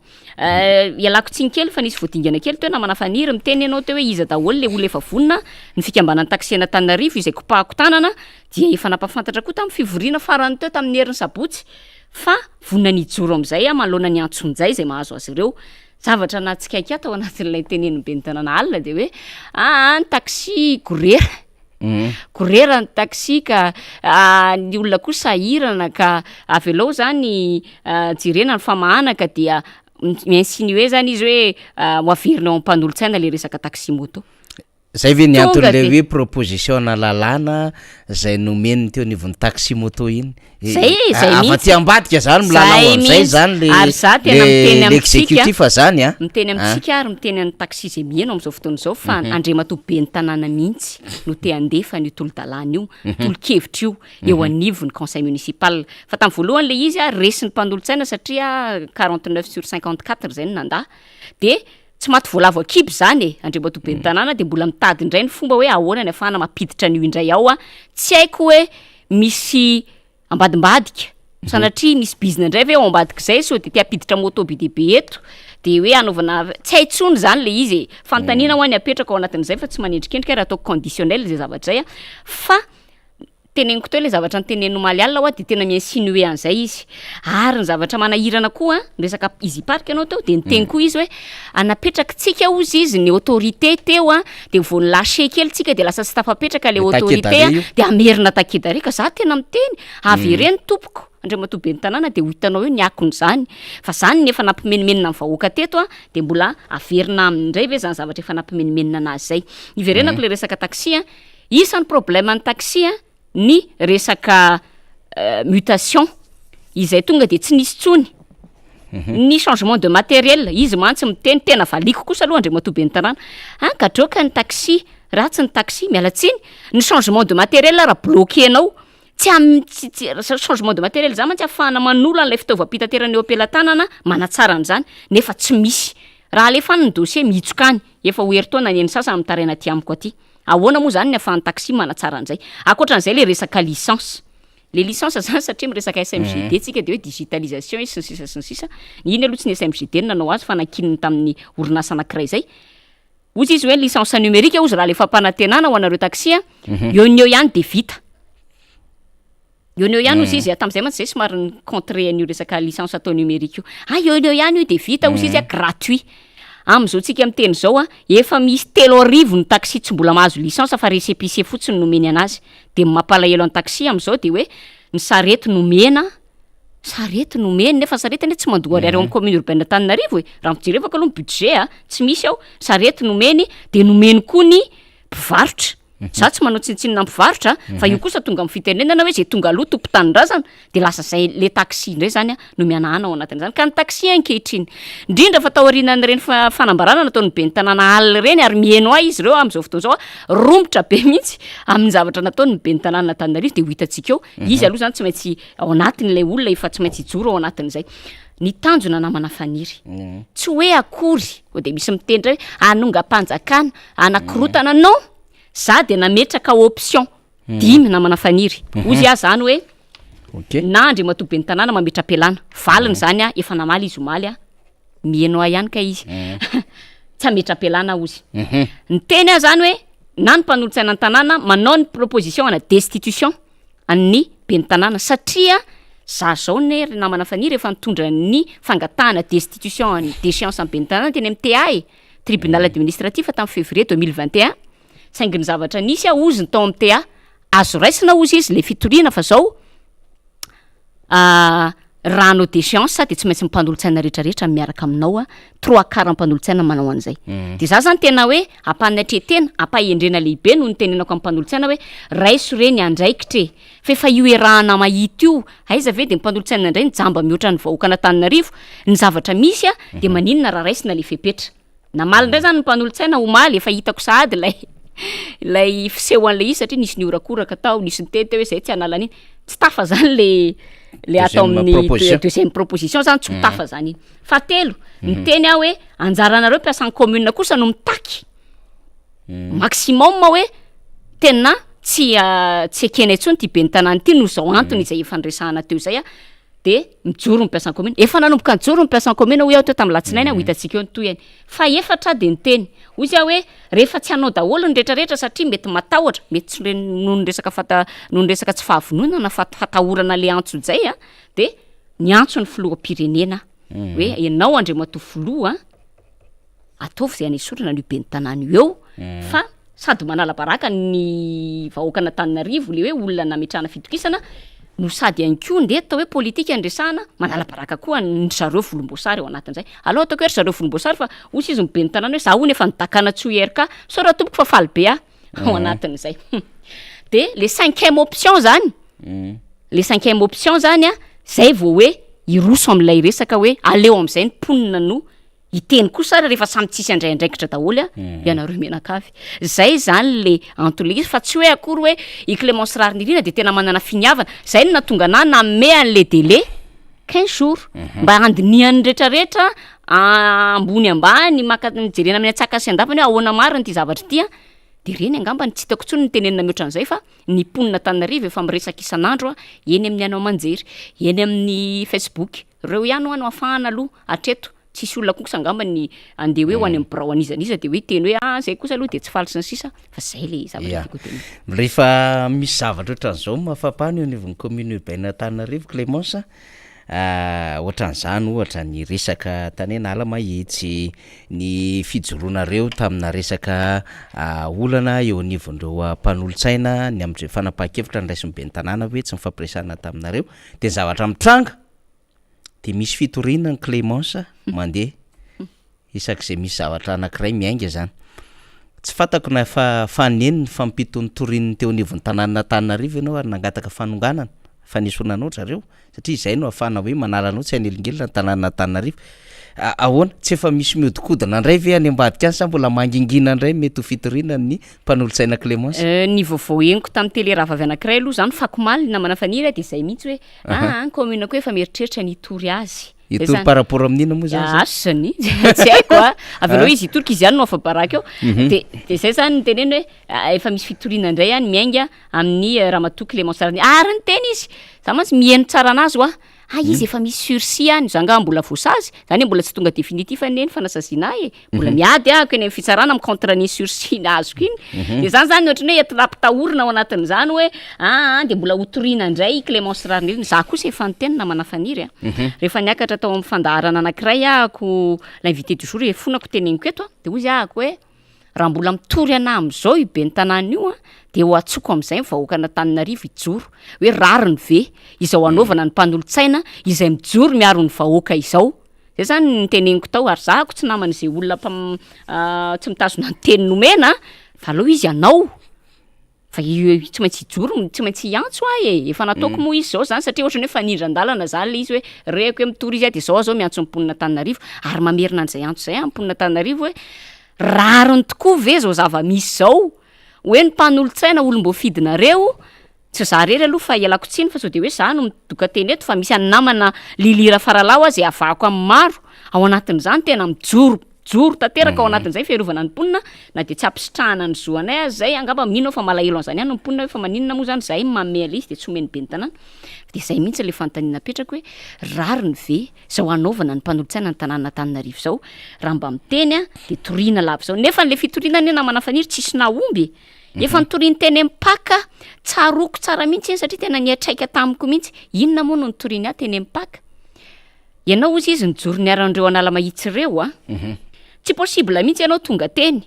Ialako tsiny kely fa nisy voadingana kely teo namana Faniry, miteny ianao teo hoe iza daholo le olona efa vonona, ny fikambanan'ny taxi an'Antananarivo izay kopahako tanana dia efa nampahafantatra koa tamin'ny fivoriana farany teo tamin'ny herin'ny sabotsy fa vonona ny hijoro amin'izay aho manoloana ny antsonjay izay mahazo azy ireo. Zavatra nahatsikaiky ahy tao anatin'ilay tenenin'ny ben'ny tanàna alina dia hoe aa ny taxi gorera, gorera ny taxi ka ny olona koa sahirana ka avelao zany jerena ny famahana ka dia mi-insinuer zany izy hoe ho averina ao amin'ny mpanolotsaina le resaka taxi moto. Zay ve ny Tonga anton'ilay de. hoe proposition-na lalàna zay nomen'ny teo anivon'ny taxi moto iny? Zay e, zay Avy mihitsy. aty ambadika zany milalao Zay an'izay mihitsy. zany le Ary za tena le miteny le amintsika, executif zany a. miteny An. amintsika ary miteny an'ny taxi zay miheno amin'izao fotoana izao fa Andriamatoa ben'ny tanàna mihitsy no te handefa an'io tolo-dalàna io, tolo-kevitra io eo anivon'ny conseil municipal. Fa tamin'ny voalohany le izy a, resin'ny mpanolotsaina satria 49 sur 54 zay no nandà. De Tsy maty voalavo an-kibo izany e! Andriamatoa Ben'ny tanàna dia mbola mitady indray ny fomba hoe ahoana ny ahafahana mampiditra an'io indray ao a! Tsy haiko hoe misy ambadimbadika, sanatria misy bizina indray ve ao ambadik'izay sao dia te hampiditra moto be dia be eto dia hoe hanaovana, tsy hay intsony izany ilay izy e! Fanontaniana hoa ny apetrako ao anatin'izay fa tsy manendrikendrika ary ataoko conditionnel izay zavatra izay a! Fa Teneniko teo le zavatra noteneniny omaly alina hoa de tena mi-insinuer an'izay izy. Ary ny zavatra manahirana koa an, miresaka Easy Park ianao teo de niteny koa izy hoe napetrakintsika hozy izy ny autorité teo an, de vao ni-lâcher kely tsika de lasa tsy tafapetraka le Le taquet autorité d'arrêt an, io. de hamerina taquet d'arrêt ka za tena miteny, avereno tompoko Andriamatoa ben'ny tanàna de ho hitanao eo ny akon'izany, fa zany ny efa nampimenomenona ny vahoaka teto an, de mbola averina aminy indray ve zany zavatra efa nampimenomenona anazy zay. Iverenako le resaka taxi an, Isan'ny problème ny taxi a, ny resaka mutation izay tonga de tsy nisy intsony, ny changement de matériel, izy mantsy miteny, tena valiako kosa aloha Andriamatoa ben'ny tanàna, an gadroka ny taxi, ratsy ny taxi, miala tsiny, ny changement de matériel raha bloquer-nao, tsy am- tsy tsy changement de matériel zany mantsy ahafahana manolo an'ilay fitaovam-pitaterana eo am-pelatanana manatsara an'izany nefa tsy misy, raha alefa any ny dossier mihitsoka any, efa ho herintaona ny an'ny sasany mitaraina aty amiko aty. Ahoana moa zany ny afahan'ny taxi manatsara an'izay? Ankoatran'izay le resaka licence. Le licence zany satria miresaka SMGD tsika de hoe digitalisation izy sy ny sisa sy ny sisa. Iny aloha tsy ny SMGD no nanao azy fa nankininy tamin'ny orinasa anankiray zay. Hozy izy hoe licence numérique hozy raha le fampanantenana ho anareo taxi a, eo no eo ihany de vita. Eo no eo ihany hozy izy a, tamin'izay mantsy zay somary ni-contrer an'io resaka licence atao numérique io. Ah eo no eo ihany io de vita hozy izy a, gratuit. Amin'izao tsika miteny izao a, efa misy 3000 ny taxi tsy mbola mahazo licence fa récépissé fotsiny no omeny anazy. De ny mampalahelo an'ny taxi amin'izao de hoe ny sarety nomena, sarety nomeny nefa ny sarety anie tsy mandoa ariary ao amin'ny commune urbaine Antananarivo e, raha ny fijerevako aloha ny budget a, tsy misy ao, sarety nomeny de nomeny koa ny mpivarotra. Za tsy manao tsinontsinona mpivarotra fa io kosa tonga amin'ny fitenenana hoe zay tonga aloha tompon-tanindrazana de lasa zay le taxi indray zany no mihanahana ao anatin'izany. Ka ny taxi ankehitriny, indrindra fa taorianan'ireny fanambarana nataon'ny ben'ny tanàna alina ireny ary miheno ahy izy ireo amin'izao fotoana izao, romotra be mihitsy amin'ny zavatra nataon'ny ben'ny tanànan'Antananarivo de ho hitantsika eo. Izy aloha zany tsy maintsy ao anatin'ilay olona efa tsy maintsy hijoro ao anatin'izay. Ny tanjona namana Faniry, tsy hoe akory, koa de misy miteny indray hoe hanongam-panjakana, hanakorotana, non! Za de nametraka option dimy namana Faniry, hozy aho zany hoe na Andriamatoa ben'ny tanàna mametra-pialana, valiny zany a, efa namaly izy omaly a, miheno ahy ihany kay izy, tsy hametra-pialana aho hozy. Niteny aho zany hoe na ny mpanolotsaina ny tanàna manao ny proposition ana destitution an'ny ben'ny tanàna satria za zao ne ry namana Faniry efa nitondra ny fangatahana destitution an'ny déchéance an'ny ben'ny tanàna teny amin'ny TA e, tribunal administratif tamin'ny février 2021, saingy ny zavatra nisy a hozy ny tao amin'ny TA, azo raisina hozy izy le fitoriana fa zao Raha hanao déchéance dia tsy maintsy ny mpanolotsaina rehetra rehetra miaraka aminao a, trois quart mpanolotsaina manao an'izay. De za zany tena hoe ampanatren-tena, ampahendrena lehibe no nitenenako amin'ny mpanolotsaina hoe raiso re ny andraikitra e, fa efa io iarahana mahita io, aiza ve de ny mpanolotsaina indray no jamba mihoatra ny vahoakan'Antananarivo, ny zavatra misy a de maninona raha raisina le fepetra. Namaly indray zany ny mpanolotsaina omaly, efa hitako sahady ilay ilay fiseho an'ilay izy satria nisy nihorakoraka tao, nisy niteny teo hoe zay tsy hanala an'iny, tsy tafa zany le le atao Deuxième amin'ny proposition. deuxième proposition zany tsy ho tafa zany iny. Fahatelo, niteny aho hoe anjaranareo mpiasan'ny commune kosa no mitaky maximum hoe tena tsy tsy ekena intsony ity ben'ny tanàna ity noho izao antony izay efa niresahana teo izay a. de mijoro ny mpiasan'ny commune, efa nanomboka nijoro ny mpiasan'ny commune hoy aho teo tamin'ny latsinainy ho hitantsika eo ny tohiny, fahefatra de niteny, hoy izy aho hoe rehefa tsy hanao daholo ny retraretra satria mety matahotra, mety tsy re- noho ny resaka fata- noho ny resaka tsy fahavononana na fat- fatahorana le antsojay a, de niantso ny filoham-pirenena aho hoe ianao andriamatoa filoha a, ataovy izay hanesorana an'io ben'ny tanàna io eo fa sady manala baraka ny vahoakan'Antananarivo le hoe olona nametrahana fitokisana no sady ihany koa ndeha atao hoe politika ny resahana manala baraka koa an-dry zareo volomboasary ao anatin'izay. Aleo ataoko hoe ry zareo volomboasary fa hoy izy ny ben'ny tanàna hoe za hono efa nidakana tsy ho IRK, misaora tompoko fa faly be aho ao anatin'izay. De le cinquième option zany, le cinquième option zany an, zay vao hoe hiroso amin'ilay resaka hoe aleo amin'izay ny mponina no Hiteny kosa ary rehefa samy tsisy handray andraikitra daholo ianareo mianakavy. Zay zany le antony le izy fa tsy hoe akory hoe i Clémence Raharinirina de tena manana finiavana. Zay no nahatonga anah nanome an'le délai quinze jours mba handinihan'ny retraretra ambony ambany maka jerena amin'ny antsakany sy andavany hoe ahoana marina ity zavatra ity an, de reny angamba no tsy hitako intsony ny tenenina mihoatra an'izay fa ny mponin'Antananarivo efa miresaka isan'andro eny amin'ny haino aman-jery, eny amin'ny facebook. Reo ihany hoa no afahana aloha hatreto, tsisy olona kosa angamba ny andeha hoe ho any amin'ny birao an'iza n'iza de hoe hiteny hoe ah zay kosa aloha de tsy faly sy ny sisa fa zay le zavatra Ya. tiako tenenina. Rehefa misy zavatra ohatran'izao mafampana eo anivon'ny commune urbaine Antananarivo Clémence a, ohatran'izany ohatra ny resaka tany Analamahitsy, ny fijoroanareo tamina resaka olana eo anivon'ireo mpanolotsaina ny amin'izay fanapahan-kevitra noraisin'ny ben'ny tanàna hoe tsy nifampiresahana taminareo, de ny zavatra mitranga de misy fitoriana ny Clémence mandeha isak'izay misy zavatra anankiray miainga zany. Tsy fantako na efa faneno ny fampitonitorian'ny teo anivon'ny tanànan'Antananarivo ianao ary nangataka fanonganana, fanesoana anao ry zareo satria izay no ahafahana hoe manala anao tsy hanelingelina ny tanànan'Antananarivo. Ahoana? Tsy efa misy mihodinkodina indray ve any ambadika any sa mbola mangingina indray ny mety ho fitoriana ny mpanolotsaina Clémence? Ny vaovao henoko tamin'ny télé rahavavy anankiray aloha zany fakomaly namana Faniry a de zay mihitsy hoe Aa ny commune koa efa mieritreritra ny hitory azy. Zay Hitory zany. par rapport amin'inona moa zany zay? Asany, tsy haiko a. Avy eo izy hitory k'izy ihany no afa-baraka eo. De de zay zany no teneno hoe ah, efa misy fitoriana indray any miainga amin'ny eh, ramatoa Clémence Rani. Ary niteny izy, za mantsy miheno tsara anazy hoa, ah izy efa misy sursis any, za angaha mbola voasazy? Zany hoe mbola tsy tonga définitif anie ny fanasaziana ahy e. Mbola miady ahako eny amin'ny fitsarana mi contre an'iny sursis azoko iny. De zany zany ohatran'ny hoe entina ampitahorina ao anatin'izany hoe aa de mbola hotoriana indray i Clémence Raharinirina. Za kosa efa niteny namana Faniry a. Rehefa niakatra tao amin'ny fandaharana anankiray ahako l'invité du jour efonako teneniko eto a, de hozy ahako hoe raha mbola mitory anah amin'izao io ben'ny tanàna io a, de ho antsoiko amin'izay ny vahoakan'Antananarivo hijoro hoe rariny ve izao hanaovana ny mpanolotsaina izay mijoro miaro ny vahoaka izao. Zay zany ny teneniko tao ary zahako tsy naman'izay olona mpam- tsy mitazona ny teny nomena fa aleo izy hanao. Fa io tsy maintsy hijoro, tsy maintsy hiantso aho e, efa nataoko moa izy zao zany satria ohatran'ny hoe fanindran-dalana zany le izy hoe rehako hoe mitory izy a de zao aho zao miantso ny mponin'Antananarivo ary mamerina an'izay antso zay aho ny mponin'Antananarivo hoe rariny tokoa ve zao zava-misy zao hoe ny mpanolotsaina olom-boafidinareo, tsy za rery aloha fa ialako tsiny fa sao de hoe za no midoka teny eto fa misy an'ny namana Lily Rafaralahy hoa zay avahako amin'ny maro ao anatin'izany tena mijoro Mijoro tanteraka ao anatin'izay fiarovana ny mponina na dia tsy ampisitrahana ny zo anay aza izay, angamba mino aho fa malahelo an'izany ihany ny mponina hoe fa maninona moa izany izahay no manome an'ilay izy dia tsy omen'ny ben'ny tanàna. Dia izay mihitsy ilay fanontaniana apetrako hoe rariny ve izao hanaovana ny mpanolotsaina ny tanànan'Antananarivo izao raha mba miteny dia toriana lava izao nefa an'ilay fitoriana anie namana Faniry tsisy nahomby e! Efa nitoriany teny amin'ny Pac aho, tsaroako tsara mihitsy iny satria tena niantraika tamiko mihitsy, inona moa no nitoriany ahy teny amin'ny Pac? Ianao ozy izy nijoro niaran'ireo Analamahitsy ireo a! Tsy possible mihitsy ianao tonga teny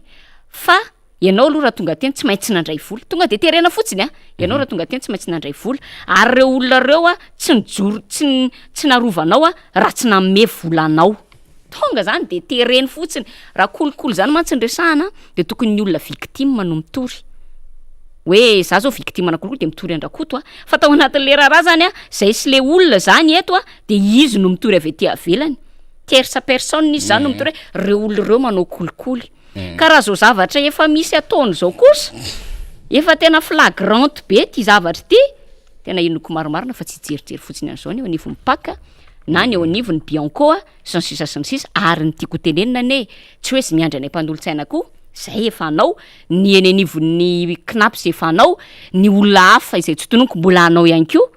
fa ianao aloha raha tonga teny tsy maintsy nandray vola, tonga de terena fotsiny a! Ianao raha tonga teny tsy maintsy nandray vola ary ireo olona ireo a tsy nijoro tsy tsy narovanao a raha tsy nanome vola anao, tonga zany de tereny fotsiny, raha kolikoly zany mantsy no resahana de tokony ny olona victime no mitory, hoe za zao victime ana kolikoly de mitory an-dRakoto a, fa tao anatin'le raharaha zany a zay sy le olona zany eto a de izy no mitory avy aty avelany, tierce personne izy zany no mitory hoe reo olona reo manao kolikoly, ka raha zao zavatra efa misy ataony zao kosa, efa tena flagrante be ty zavatra ty, tena inoako marimarina fa tsy hijerijery fotsiny an'izao ny eo anivon'ny Pac na ny eo anivon'ny Bianco a, sy ny sisa sy ny sisa, ary ny tiako ho tenenina anie tsy hoe z- miandry anay mpanolotsaina koa, zay efa hanao, ny eny anivon'ny Cnaps efa hanao, ny olona hafa izay tsy tononiko mbola hanao ihany koa.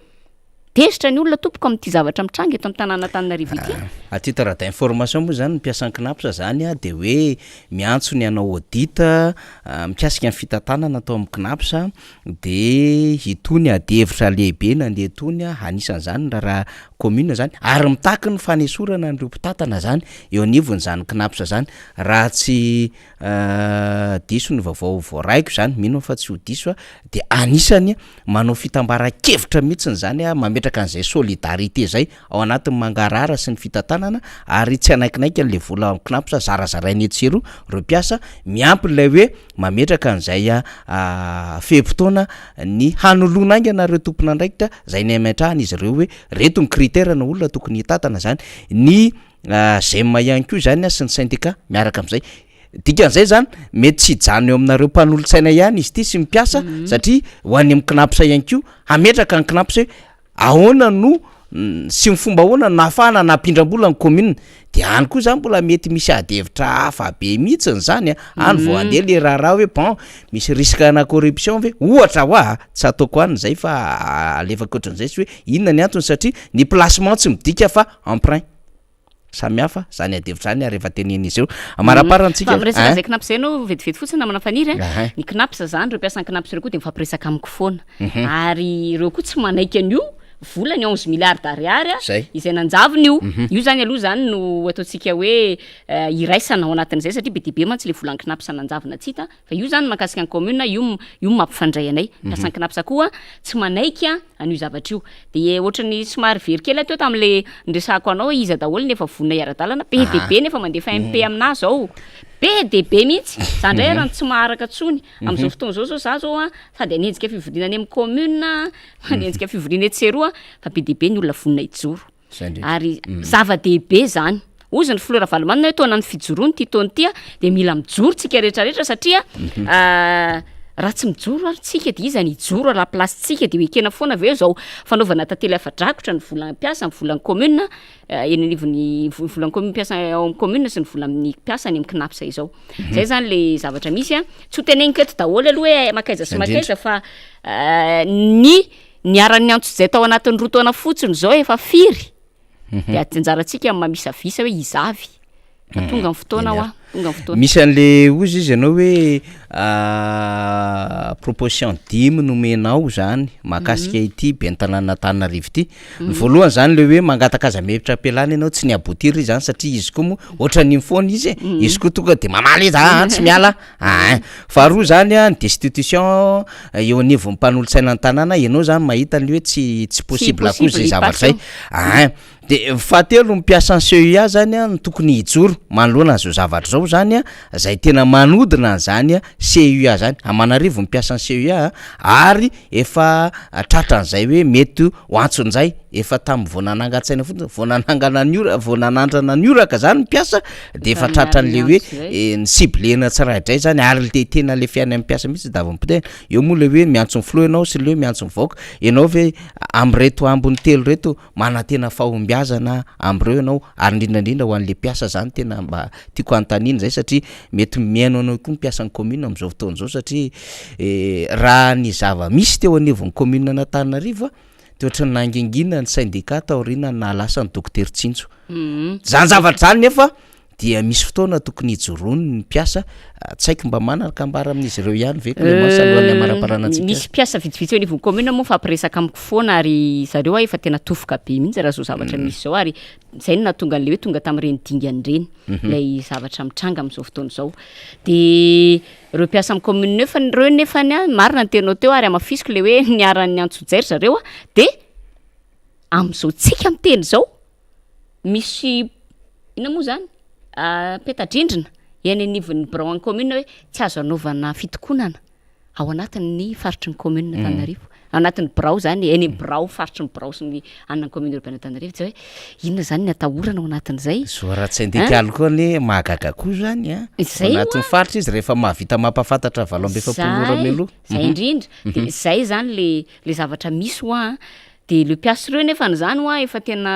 Tezitra ny olona tompoko amin'ity zavatra mitranga eto amin'ny tanàn'Antananarivo ity. À titre d'information moa zany ny mpiasan'ny Cnaps zany dia hoe miantso ny hanao audit mikasika ny fitantanana atao amin'ny Cnaps dia itony adihevitra lehibe nandeha itony anisan'izany ny raharaha commune zany ary mitaky ny fanesorana an'ireo mpitantana zany eo anivon'izany Cnaps zany raha tsy Diso ny vaovao voaraiko zany, mino aho fa tsy ho diso aho, de anisany manao fitambaran-kevitra mihitsiny zany aho mametraka an'izay solidarité zay ao anatin'ny mangarahara sy ny fitantanana ary tsy hanaikinaiky an'le vola cnaps zarazaraina etsy sy eroa reo mpiasa, miampy ilay hoe mametraka an'izay fe-potoana ny hanoloana haingana ireo tompon'andraikitra zay nametrahana izy ireo hoe reto ny critère na olona tokony hitantana zany, ny Gem ihany koa izany sy ny syndicat miaraka amin'izay. Dikan'izay zany mety tsy hijanona eo aminareo mpanolotsaina ihany izy ity sy ny mpiasa satria ho any amin'ny CNaPS ihany koa hametraka ny CNaPS hoe ahoana no sy ny fomba ahoana no nahafahana nampindram-bola ny commune de any koa zany mbola mety misy ady hevitra hafa be mihitsiny zany a, any vao handeha le raharaha hoe bon misy risque ana corruption ve ohatra hoa tsy ataoko any zay fa alefako ohatran'izay sy hoe inona ny antony satria ny placement tsy midika fa emprunt. Samy hafa zany adihevitra zany ary efa tenenin'izy ireo. Amaraparana tsika. Fa miresaka izay CNaPS izay ianao vetivety fotsiny namana Faniry a. Ny CNaPS zany, ireo mpiasan'ny CNaPS ireo koa dia mifampiresaka amiko foana. Ary ireo koa tsy manaiky an'io vola ny 11 milliards d'ariary a, izay nanjavona io. Io zany aloha zany no ataontsika hoe iraisana ao anatin'izay satria be dia be mantsy ilay volan'ny CNaPS nanjavona tsy hita. Fa io zany mahakasika ny commune, io io mampifandray anay. Mpiasan'ny CNaPS koa tsy manaiky an'io zavatra io. De ohatran'ny somary very kely aho teo tamin'le niresahako anao hoe iza daholo ny efa vonona hiara-dalana, be dia be ny efa mandefa MP aminahy zao, be dia be mihitsy. Za ndray ary no tsy maharaka intsony. Amin'izao fotoana izao zao za zao an, sady hanenjika fivoriana any amin'ny commune, hanenjika fivoriana etsy sy eroa, fa be dia be ny olona vonona hijoro. Ary zava-dehibe zany. Hozy ny filoha Ravalomanana hoe taonan'ny fijoroana ity taona ity dia mila mijoro tsika rehetra rehetra satria raha tsy mijoro ary tsika dia iza ny hijoro à la place tsika dia ho ekena foana ve zao fanaovana tantely afa-drakotra ny volan'ny mpiasa ny volan'ny commune eny anivon'ny volan'ny commune mpiasa ao amin'ny commune sy ny volan'ny mpiasa any amin'ny CNaPS izao. Zay zany le zavatra misy a. Tsy ho teneniko eto daholo aloha hoe mankaiza sy mankaiza fa ny Niharan'ny antsojay tao anatin'ny roa taona fotsiny izao efa firy? Dia anjarantsika ny mamisavisa hoe iza avy. Fa tonga ny fotoana hoa, tonga ny fotoana. Misy an'le hozy izy ianao hoe proposition dimy nomenao zany mahakasika ity ben'ny tanànan'Antananarivo ity. Ny voalohany zany le hoe mangataka aza metra-pialana ianao tsy ni-aboutir izany satria izy koa moa ohatran'iny foana izy e, izy koa tonga de mamaly izy aa tsy miala. Aa faharoa zany a, ny destitution eo anivon'ny mpanolotsaina ny tanàna, ianao zany mahita an'le hoe tsy tsy possible koa zay zavatra zay, aa de fahatelo ny mpiasan'ny CEA zany a no tokony hijoro manoloana an'zao zavatra zao. zao zany a, zay tena manodina an'zany CUA zany, aman'arivo ny mpiasan'ny CUA ary efa tratran'izay hoe mety ho antsonjay, efa tamin'ny vao nanangan-tsaina fotsiny, vao nanangana ny ora- vao nanandrana nioraka zany ny mpiasa de efa tratran'le hoe ni-cibler-na tsiraidray zany ary le tena le fiainan'ny mpiasa mihitsy tadiaviny potehina, eo moa le hoe miantso ny filoha ianao sy le hoe miantso ny vahoaka, ianao ve am'reto ambiny telo reto manantena fahombiazana am'reo ianao ary indrindra indrindra ho an'le mpiasa zany tena mba tiako hanontaniana zay satria mety mihaino anao koa ny mpiasan'ny commune am'zao fotoana zao satria raha ny zava-misy teo anivon'ny commune an'Antananarivo a de ohatran'ny nangingina ny syndicat taorian'ny nahalasa ny dokotera Tsinjo, zany zavatra zany nefa dia misy fotoana tokony hijoroany ny mpiasa, tsy haiko mba manana ka ambara amin'izy ireo ihany ve Clémence alohan'ny hamaraparana antsika? Misy mpiasa vitsivitsy eo anivon'ny commune moa mifampiresaka amiko foana ary zareo a efa tena tofoka be mihitsy raha zao zavatra misy zao ary zay no nahatonga an'le hoe tonga tamin'ireny dingana ireny lay zavatra mitranga amin'izao fotoana izao. De reo mpiasa amin'ny commune nefany reo nefany a marina ny teninao teo ary hamafisiko le hoe niharan'ny antsojay ry zareo a de amin'izao tsika miteny zao misy inona moa zany peta-drindrina eny anivon'ny birao an'ny commune hoe tsy azo anaovana fitokonana ao anatin'ny faritry ny commune Antananarivo, ao anatin'ny birao zany e, eny amin'ny birao faritry ny birao sy ny an'ny commune urbaine Antananarivo, tsy hoe inona zany ny atahorana ao anatin'izay? Zo ara-tsindikaly koa anie mahagaga koa zany an, Zay ao anatin'ny hoa. faritra izy rehefa mahavita mampahafantatra 48 ora Zay, mialoha. zay indrindra, de zay zany le le zavatra misy hoa an, De le mpiasa ireo nefany zany hoa efa tena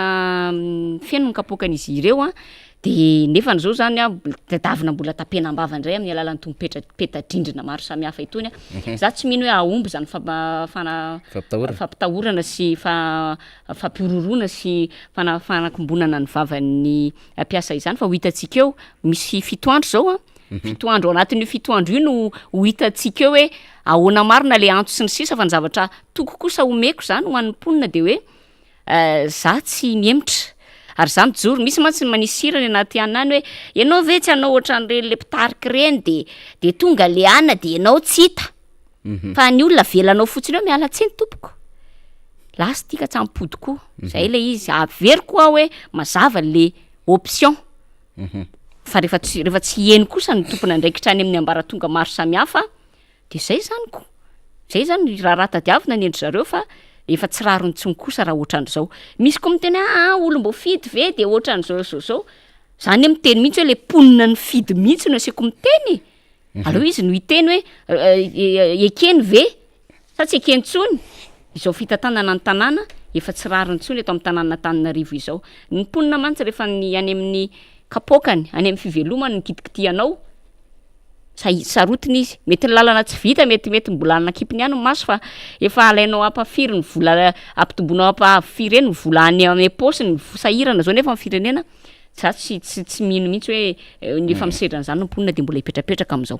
feno ny kapoakan'izy ireo an, de nefany zao zany an tadiavina mbola tapenam-bava ndray amin'ny alalan'itony petra- peta-drindrina maro samihafa itony an, za tsy mino hoe hahomby zany fampa- fana- Fampitahorana. fampitahorana sy fa- fampihorohoroana sy fana- fanakombonana ny vavan'ny mpiasa izany fa ho hitantsika eo, misy fito andro zao an, Fito andro, ao anatin'io fito andro io no ho hitantsika eo hoe ahoana marina le antso sy ny sisa fa ny zavatra toky kosa omeko zany ho an'ny mponina de hoe za tsy mihemotra ary za mijoro, misy mantsy ny manisy sira any anaty hanina any hoe ianao ve tsy hanao ohatran'ireny le mpitarika ireny de de tonga le hanina de ianao tsy hita fa ny olona avelanao fotsiny eo miala tsiny tompoko, lasa ity ka tsy hampody koa, zay le izy, averiko aho hoe mazava le option. Fa rehefa tsy rehefa tsy heno kosa ny tompon'andraikitra any amin'ny ambaratonga maro samihafa de zay zany ko, zay zany ny raharaha tadiavina ny an-dry zareo fa efa tsy rariny intsony kosa raha ohatran'izao. Misy koa miteny hoe aa olom-boafidy ve de ohatran'izao zao zao, za anie miteny mihitsy hoe le mponina nifidy mihitsy no asiako miteny e, aleo izy no hiteny hoe ekeny ve Sa tsy ekeny intsony izao fitantanana ny tanàna efa tsy rariny intsony eto amin'ny tanànan'Antananarivo izao. Ny mponina mantsy rehefa ny any amin'ny kapoakany, any amin'ny fivelomany no kitikitihanao, sahi- sarotiny izy. Mety ny lalana tsy vita, metimety mbola anakipiny ihany ny maso fa efa alainao hampafiry ny vola, ampitomboinao hampafiry eny ny vola any any am-paosiny, sahirana izao nefa ny firenena. Za tsy tsy tsy mino mihitsy hoe ny efa misedra an'izany ny mponina de mbola hipetrapetraka amin'izao.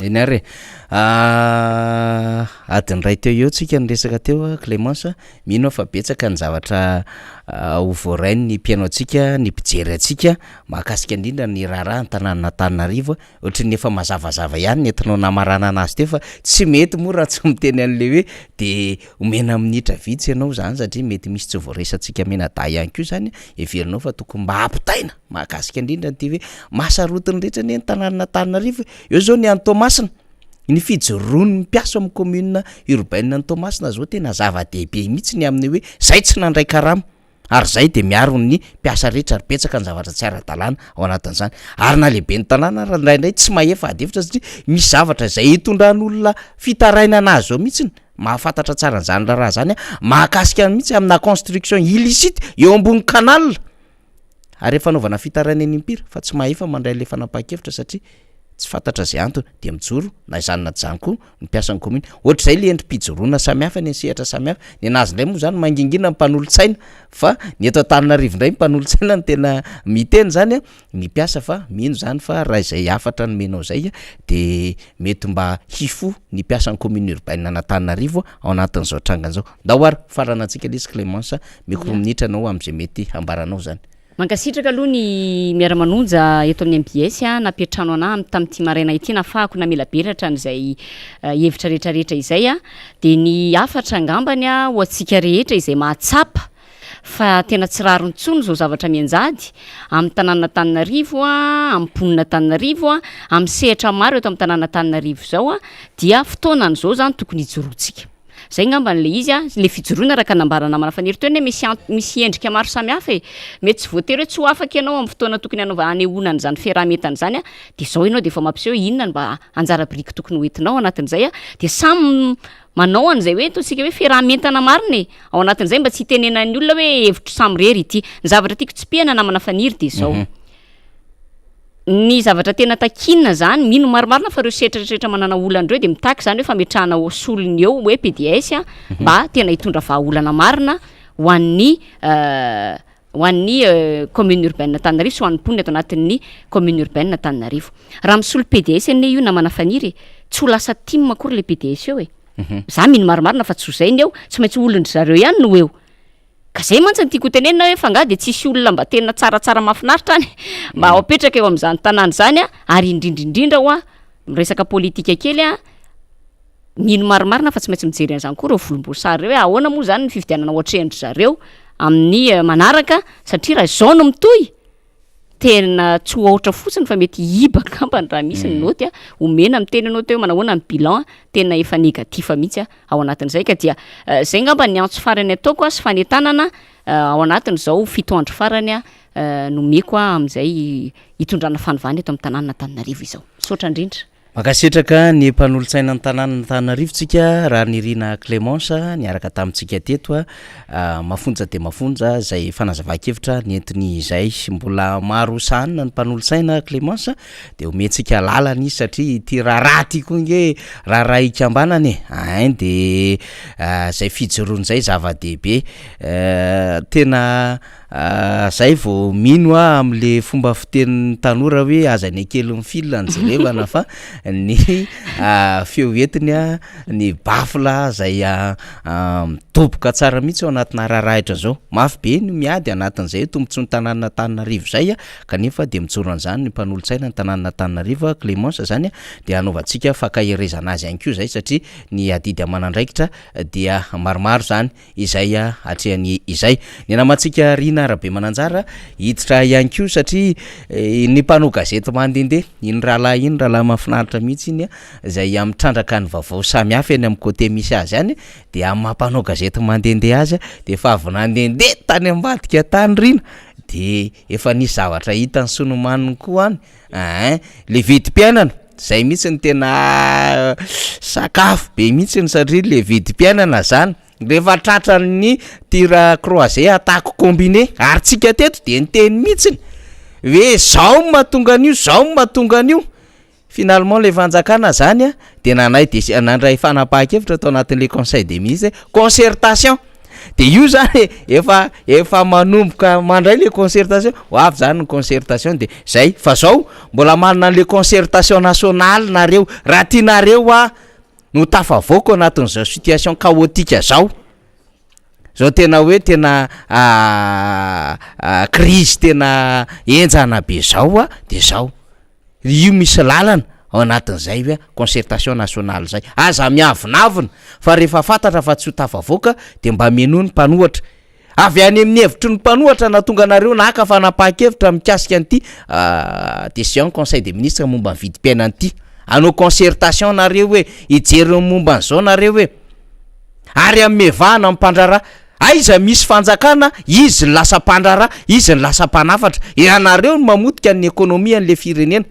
Eny ary e. Adiny iray teo eo tsika niresaka teo Clémence, mino aho fa betsaka ny zavatra ho voarain'ny mpihaino antsika, ny mpijery antsika mahakasika indrindra ny raharaha an-tanànan'Antananarivo. Ohatran'ny efa mazavazava ihany ny entinao namaranana azy teo fa tsy mety moa raha tsy miteny an'le hoe de omena minitra vitsy ianao zany satria mety misy tsy voaresantsika mianadahy ihany koa zany heverinao fa tokony mba hampitaina mahakasika indrindra an'ity hoe mahasarotiny rehetra anie ny tanànan'Antananarivo e, eo zao ny any Toamasina, ny fijoroan'ny mpiasa ao amin'ny commune urbaine any Toamasina zao tena zava-dehibe mihitsy ny amin'ny hoe zay tsy nandray karama. Ary izay dia miaro ny mpiasa rehetra ary betsaka ny zavatra tsy ara-dalàna ao anatin'izany. Ary na lehiben'ny tanàna ary indraindray tsy mahefa ady hevitra satria misy zavatra izay itondran'olona fitarainana azy ao mihitsy, mahafantatra tsara an'izany raharaha izany aho, mahakasika mihitsy amina construction illicite eo ambony canal. Ary efa anaovana fitarainana impiry fa tsy mahefa mandray ilay fanapahan-kevitra satria tsy fantatra izay antony dia mijoro na izany na tsy izany koa ny mpiasan'ny commune. Ohatr'izay le endri-pijoroana samihafa ny sehatra samihafa. Ny anazy indray moa zany mangingina ny mpanolotsaina fa ny eto Antananarivo indray ny mpanolotsaina no tena miteny zany ny mpiasa fa mino zany fa raha izay hafatra nomenao izay de mety mba hifoha ny mpiasan'ny commune urbaine an'Antananarivo ao anatin'izao tranga izao. Ndao ary faranantsika lesy Clémence, omeko roa minitra anao amin'izay mety hambaranao zany. Mankasitraka aloha ny miara-manonja eto amin'ny mbs nampiantrano anah tamin'ity maraina ity nahafahako namelabelatra an'izay hevitra rehetra rehetra izay. Dia ny hafatra angambany ho antsika rehetra izay mahatsapa fa. fa tena tsy rariny intsony izao zavatra mianjady amin'ny tanànan'Antananarivo, amin'ny mponin'Antananarivo, amin'ny sehatra maro eto amin'ny tanànan'Antananarivo izao dia fotoanan'izao izany tokony hijoroantsika. Zay ngambany le izy a, le fijoroana araka nambaran'i namana Faniry teo anie misy ant- misy endrika maro samihafa e, mety tsy voatery hoe tsy ho afaka ianao amin'ny fotoana tokony hanaova- hanehoana an'izany fiaraha-mientana izany a, de zao ianao de efa mampiseho hoe inona no mba anjara biriky tokony ho entinao anatin'izay a, de samy manao an'izay hoe ataontsika hoe fiaraha-mientana marina e, ao anatin'izay mba tsy hitenenan'ny olona hoe hevitro samirery ity. Ny zavatra tiako tsipihana namana Faniry de zao. Ny zavatra tena takiana zany, mino marimarina fa ireo sehatra rehetra manana olana ireo dia mitaky zany hoe fametrahana ho solony eo hoe PDS a, mba tena hitondra vahaolana marina ho an'ny ho an'ny commune urbaine Antananarivo sy ho an'ny mponina eto anatin'ny commune urbaine Antananarivo. Raha misolo PDS anie io namana Faniry e, tsy ho lasa tim akory le PDS eo e. Za mino marimarina fa tsy ho zay ny eo, tsy maintsy ho olon-dry zareo ihany no eo. Ka zay mantsy no tiako ho tenenina hoe fa nga de tsisy olona mba tena tsaratsara mahafinaritra any mba ho apetraka eo amin'izany tanàna izany a, ary indrindra indrindra hoa miresaka politika kely a, mino marimarina fa tsy maintsy mijery an'izany koa ireo volomboasary ireo hoe ahoana moa zany ny fifidianana ho atrehin-dry zareo amin'ny manaraka satria raha izao no mitohy tena tsy ho aotra fotsiny fa mety hiiba angambany raha misy ny naoty a, omena miteny ianao teo hoe manahoana ny bilan, tena efa négatif mihitsy a ao anatin'izay ka dia zay angamba ny antso farany ataoko a sy fanentanana ao anatin'izao fito andro farany a nomeko a amin'izay hitondrana fanovana eto amin'ny tanànan'Antananarivo izao. Misaotra indrindra. Mankasitraka ny mpanolotsaina ny tanànan'Antananarivo tsika Rahanirina Clémence niaraka tamintsika teto a. Mafonja dia mafonja izay fanazavan-kevitra nentiny izay. Mbola maro sahanina ny mpanolotsaina Clémence dia omentsika lalana izy satria ity raharaha ity koa nge raharaha ikambanana e. Ein dia izay fijoroana izay zava-dehibe. Tena Zay vao mino aho amle fomba fitenin'ny tanora hoe aza ny akelin'ny fil no jerevana fa ny feo entiny a, ny baffle zay midoboka tsara mihitsy ao anatina raharaha zao, mafy be ny miady anatin'izay tombotsoan'ny tanànan'Antananarivo zay a, kanefa de mijoro an'zany ny mpanolotsaina ny tanànan'Antananarivo Clémence zany a, de hanaovantsika fankaherezana azy ihany koa zay satria ny adidy aman'andraikitra dia maromaro zany. izay atrehany izay. Ny namantsika Rina Rabemananjara hiditra ihany koa satria ny mpanao gazety mandehandeha, iny rahalahy iny rahalahy mahafinaritra mihitsy iny izay mitrandraka ny vaovao samihafa eny amin'ny côté misy azy any dia amin'ny maha mpanao gazety mandehandeha azy dia efa avy nandehandeha tany ambadika tany Rina dia efa nisy zavatra hitany sy nomaniny koa any Ein, le vidim-piainana, zay mihitsy no tena sakafo be mihitsiny satria le vidim-piainana zany rehefa tratran'ny tir croisé attaque combiné ary tsika teto de niteny mihitsiny hoe zao no mahatonga an'io, zao no mahatonga an'io, finalement le fanjakana zany a de nanay deci- nandray fanapahan-kevitra tao anatin'le conseil des ministres hoe concertation. De io zany e, efa efa manomboka mandray le concertation, ho avy zany ny concertation de zay, fa zao mbola manana an'le concertation nationale nareo, raha tianareo hoa no tafavoaka ao anatin'izao situation chaotique zao, zao tena hoe tena crise tena henjana be zao a, de zao. Io misy lalana ao anatin'izay hoe concertation nationale zay. Aza miavonavona fa rehefa fantatra fa tsy ho tafavoaka dia mba menoa ny mpanohatra. Avy any amin'ny hevitry ny mpanohatra nahatonga anareo naka fanapahan-kevitra mikasika an'ity décision conseil des ministres momba ny vidim-piainana ity. Hanao concertation nareo hoe, hijery ny momba an'izao nareo hoe. Ary hanome vahana ny mpandraharaha. Aiza misy fanjakana, izy no lasa mpandraharaha, izy no lasa mpanafatra. Ianareo no mamotika ny économie an'le firenena.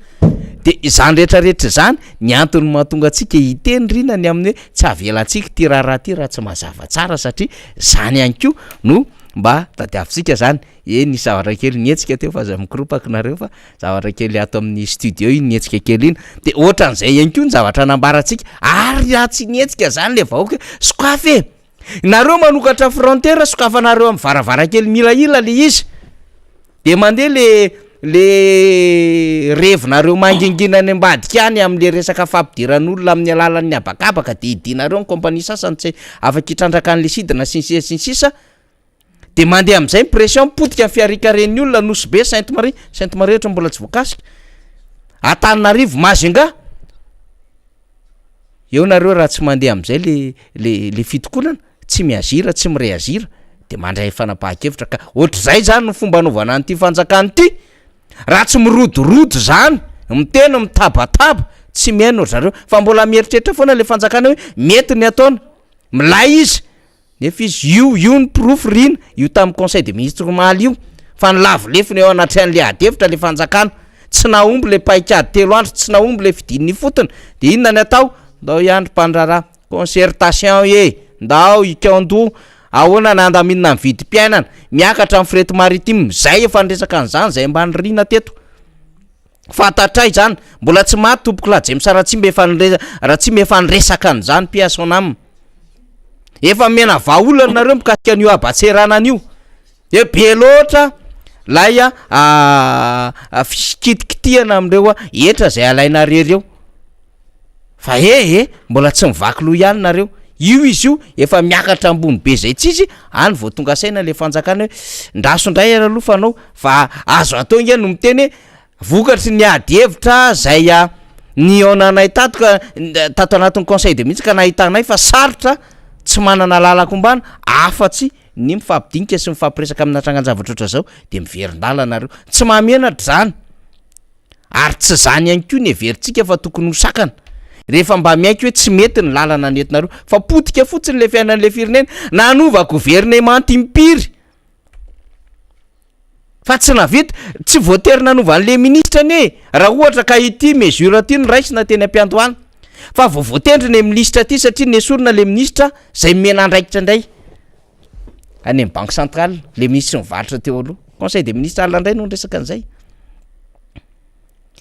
De izany rehetra rehetra izany ny antony mahatonga antsika hiteny Rina ny amin'ny hoe tsy avelantsika ity raharaha ity raha tsy mazava tsara satria zany ihany koa no mba tadiavintsika zany. Eny nisy zavatra kely nihetsika teo fa aza mikoropaka nareo fa zavatra kely ato amin'ny studio iny nihetsika kely iny. De ohatran'izay ihany koa ny zavatra nambarantsika ary raha tsy nihetsika zany le vahoaka hoe sokafy e! Nareo manokatra frontière sokafanareo amin'ny varavarankely milahila le izy de mandeha le le revinareo mangingina any ambadika any am'le resaka fampidiran'olona amin'ny alalan'ny habakabaka de idinareo ny compagnie sasany tsy afaka hitrandraka an'le sidina sy ny sisa sy ny sisa de mandeha am'zay ny pression potika ny fiarikaren'ny olona Nosy Be Sainte Marie Sainte Marie ohatra mbola tsy voakasika Antananarivo Majunga Eo nareo raha tsy mandeha amizay le le le fitokonana, tsy mi-agir, tsy mi-reagir, De mandray fanapahan-kevitra ka ohatr'izay zany ny fomba anaovana an'ity fanjakana ity, raha tsy mirodorodo zany, miteny, mitabataba, tsy mihaino ry zareo, fa mbola mieritreritra foana le fanjakana hoe mety ny ataony, milay izy, nefa izy io io ny porofo Rina, io tamin'ny conseil des ministres omaly io, fa nilavo lefona eo anatrehan'le ady hevitra le fanjakana, tsy nahomby le paikady telo andro, tsy nahomby le fidinana ifotony, de inona ny atao? Ndao hiandry mpandraharaha. Concertation e! Ndao hikaon-doha, ahoana ny handaminana ny vidim-piainana, miakatra ny fret maritime, zay efa niresaka an'izany zay ambany rihana teto, fantatray zany, mbola tsy maty tompokolahy James Ratsimba efa nire- Ratsimba efa niresaka an'izany paix à son âme, efa nomena vahaolana nareo mikasika an'io haban-tseranana io, de be loatra lay fikitikitihana amin'ireo hetra zay alainareo reo. Fa eh eh, mbola tsy mivaky loha ihany nareo. Io izy io efa miakatra ambony be zay tsisy, any vao tonga saina le fanjakana hoe ndraso ndray ary aloha fa anao fa azo atao nge no miteny hoe vokatry ny ady hevitra zay nihaonanay tato ka tato anatin'ny conseil de ministre ka nahitanay fa sarotra tsy manana lalan-kombana afa-tsy ny mifampidinika sy mifampiresaka amina trangan-javatra ohatran'izao de miverin-dalana nareo. Tsy mahamenatra zany. Ary tsy izany ihany koa ny heverintsika fa tokony ho sakana. Rehefa mba miaiky hoe tsy mety ny lalana nentinareo, fa potika fotsiny ilay fiainan'ilay firenena, nanova governemanta impiry fa tsy nahavita, tsy voatery nanova an'ilay minisitra anie e, raha ohatra ka ity mesure ity no raisina teny am-piandohana, fa vao voatendry ilay minisitra ity satria nesorina ilay minisitra izay nomena andraikitra indray. Any amin'ny banque centrale, le minisitry ny varotra teo aloha, conseil des ministres alina indray no niresaka an'izay.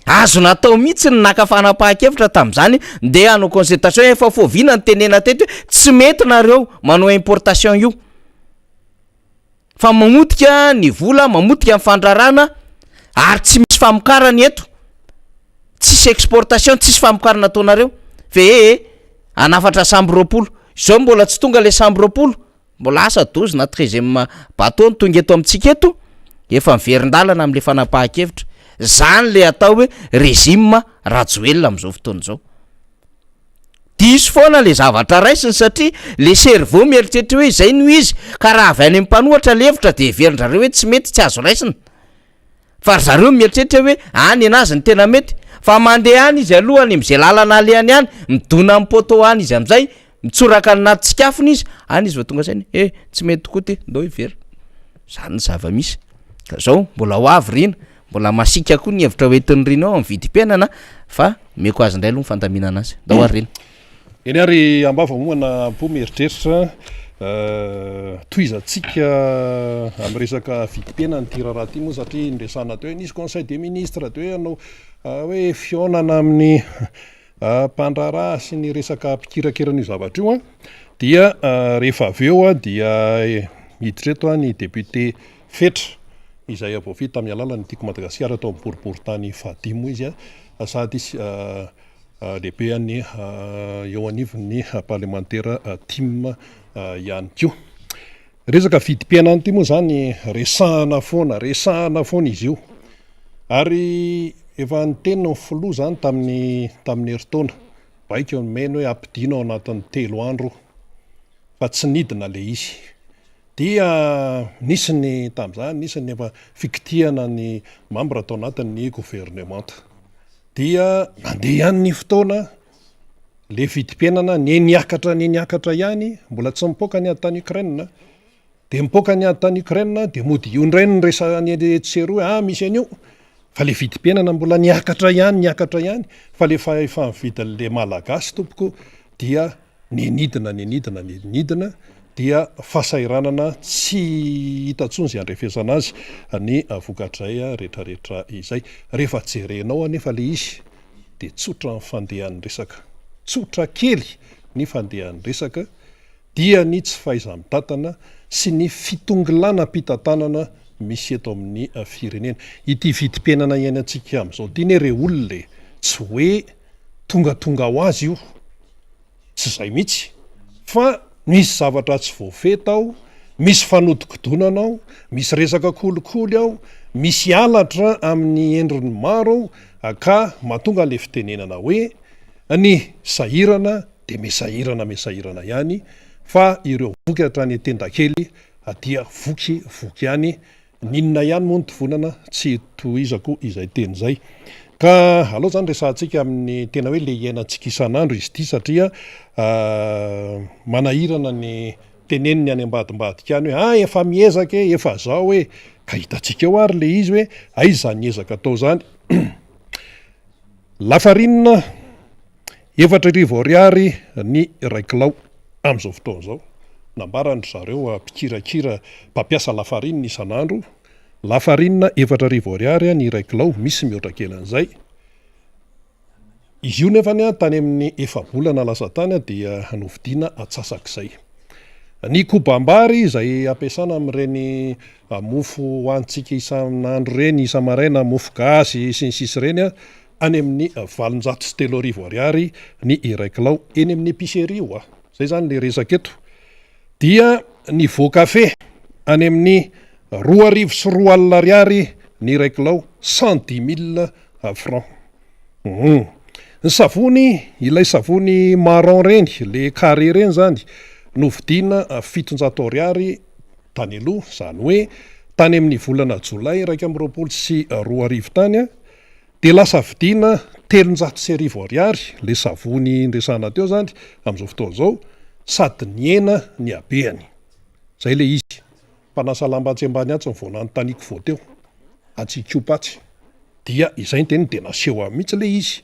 Azo natao mihitsy ny naka fanapahan-kevitra tamin'izany, ndeha hanao concertation, efa foviana ny tenena teto hoe tsy mety nareo manao importation io fa mamotika ny vola, mamotika ny fandrarana ary tsy misy famokarana eto, tsisy exportation, tsisy famokarana ataonareo, fa ee hanafatra sambo 20, izao mbola tsy tonga le sambo 20, mbola asa 12 na treizième bateau no tonga eto amintsika eto, efa miverin-dalana am'le fanapahan-kevitra, zany le atao hoe régime Rajoelina am'zao fotoana izao. Diso foana le zavatra raisiny satria le cerveau mieritreritra hoe izay no izy, ka raha avy any amin'ny mpanohatra le hevitra de heverin-drareo hoe tsy mety, tsy azo raisina. Fa ry zareo mieritreritra hoe any enazy no tena mety, fa mandeha any izy aloha any am'zay lalana alehany any, midona amin'ny poteau any izy am'zay, mitsoraka any anaty tsikafona izy, any izy vao tonga saina hoe eh tsy mety tokoa ty, ndao hiverina. Zany ny zava-misy. Ka zao, mbola ho avy Rina, mbola masiaka koa ny hevitra hoentin'i Rina ao amin'ny vidim-piainana fa omeko azy indray aloha ny fandaminana azy. Ndao ary Rina. Eny ary ambava moa na am-po mieritreritra tohizantsika amin'ny resaka vidim-piainana ity raharaha ity moa satria niresahana teo hoe nisy conseil des ministres teo hoe hanao hoe fihaonana amin'ny mpandraharaha sy ny resaka mpikirakira an'io zavatra io dia rehefa avy eo dia hiditra eto ny député Fetra izay voafidy tamin'ny alalan'ny Tiako Madagasikara tao amin'ny boriborintany fahadimy moa izy sady lehibean'ny eo anivon'ny parlemantera tim ihany koa. Resaka vidim-piainana ity moa izany resahana foana, resahana foana izy io. Ary efa niteny ny filoha izany tamin'ny tamin'ny herintaona, baiko nomeny hoe ampidino ao anatin'ny telo andro fa tsy nidina ilay izy. Dia nisy ny tamin'izany, nisy ny efa fikitihana ny mambra tao anatin'ny governemanta. Dia nandeha ihany ny fotoana, le vidim-piainana ne niakatra ne niakatra ihany, mbola tsy nipoaka ny ady tany Ukraine, de nipoaka ny ady tany Ukraine de mody io indray no resahany etsy sy eroa hoe ah misy an'io, fa le vidim-piainana mbola niakatra ihany niakatra ihany, fa le fahefa-mividin'le Malagasy tompoko dia Ny nidina ny nidina ny nidina dia fahasahiranana tsy hita intsony izay handrefesana azy ny vokatr'izay rehetrarehetra izay. Rehefa jerenao anefa ilay izy dia tsotra ny fandehan'ny resaka, tsotra kely ny fandehan'ny resaka dia ny tsy fahaiza-mitantana sy ny fitongilanam-pitantanana misy eto amin'ny firenena. Ity vidim-piainana iainantsika amin'izao ity anie re olona e, tsy hoe tongatonga ho azy io, tsy izay mihitsy fa misy zavatra tsy voafehy tao, misy fanodikodonana ao, misy resaka kolikoly ao, misy halatra amin'ny endriny maro ao ka mahatonga ilay fitenenana hoe ny sahirana dia misahirana misahirana ihany fa ireo vokatra any an-tendakely. dia voky voky ihany. N'inona ihany moa ny tovonana tsy tohizako izay teny izay. Ka aleo izany resahantsika amin'ny tena hoe le iainantsika isan'andro izy ity satria manahirana ny teneniny any ambadimbadika any hoe ah efa miezaka e, efa zao e, ka hitantsika eo ary le izy hoe aiza izany ezaka atao izany. Lafarinina 4000 ariary ny iray kilao amin'izao fotoana izao. Nambaran-dry zareo mpikirakira mpampiasa lafarinina isan'andro, lafarinina 4000 ariary ny iray kilao, misy mihoatra kely an'izay. Izy io nefany tany amin'ny efa-bolana lasa tany dia novidiana atsasak'izay. Ny kobam-bary izay ampiasana amin'ireny mofo hohanintsika isan'andro ireny, isa-maraina, mofo gasy sy ny sisa ireny, any amin'ny 3800 ariary ny iray kilao, eny amin'ny épicerie ho'a. Izay izany ilay resaka eto. Dia ny voan-kafe any amin'ny 2002 ariary ny iray kilao, 110 000 francs. Humm. Ny savony, ilay savony marron ireny, le carré ireny izany, novidiana 700 ariary tany aloha, izany hoe tany amin'ny volana jolay 2021 tany, dia lasa vidiana 1300 ariary le savony niresahana teo izany amin'izao fotoana izao, sady nihena ny habehany. Izay ilay izy. Mpanasa lamba atsy ambany atsy ny vao nanontaniako vao teo, atsy Ikopa atsy. Dia izay ny teniny dia naseho ahy mihitsy ilay izy.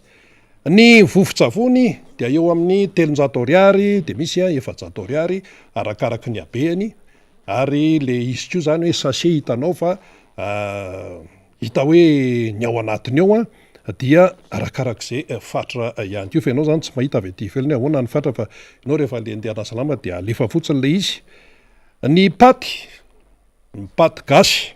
Ny vovon-tsavony dia eo amin'ny 300 ariary dia misy 400 ariary arakaraky ny habehany ary ilay izy koa izany hoe sachet hitanao fa hita hoe ny ao anatiny ao dia arakarak'izay fatra ihany koa fa ianao izany tsy mahita avy aty ivelany hoe ahoana ny fatra fa ianao rehefa le andeha hanasa lamba dia alefa fotsiny ilay izy. Ny paty, ny paty gasy,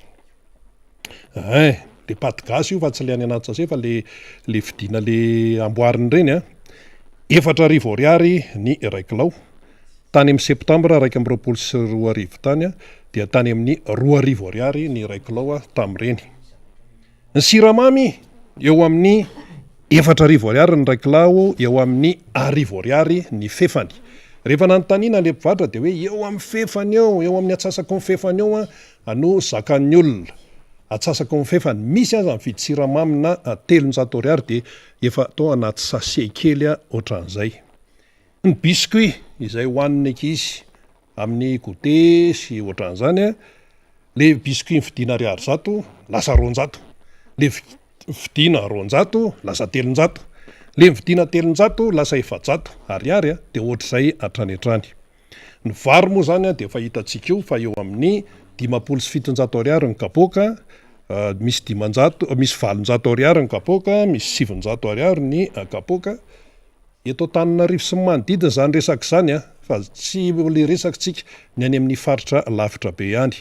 ein, le paty gasy io fa tsy le any anaty sachet fa le le vidiana le amboarina ireny an, 4000 ariary ny iray kilao, tany amin'ny septambra 2021 tany dia tany amin'ny 2000 ariary ny iray kilao tamin'ireny. Ny siramamy, eo amin'ny 4000 ariary ny iray kilao, eo amin'ny 1000 ariary ny fefany. Rehefa nanontaniana ilay mpivarotra dia hoe eo amin'ny fefany eo, eo amin'ny atsasaky ny fefany eo no zakan'ny olona. Atsasaky ny fefany. Misy aza mividy siramamy na 300 ariary dia efa atao anaty sachet kely ohatran'izay. Ny biscuit izay hohanin'ny ankizy amin'ny goûter sy ohatran'izany, le biscuit nividiana ariary 100 lasa 200, le vidiana 200 lasa 300, le nividiana 300 lasa 400 ariary dia ohatr'izay hatrany hatrany. Ny vary moa izany dia efa hitantsika io fa eo amin'ny 750 ariary ny kapoaka, misy 500, misy 800 ariary ny kapoaka, misy 900 ariary ny kapoaka. Eto Antananarivo sy ny manodidina izany resaka izany an, fa tsy ilay resaka tsika ny any amin'ny faritra lavitra be any.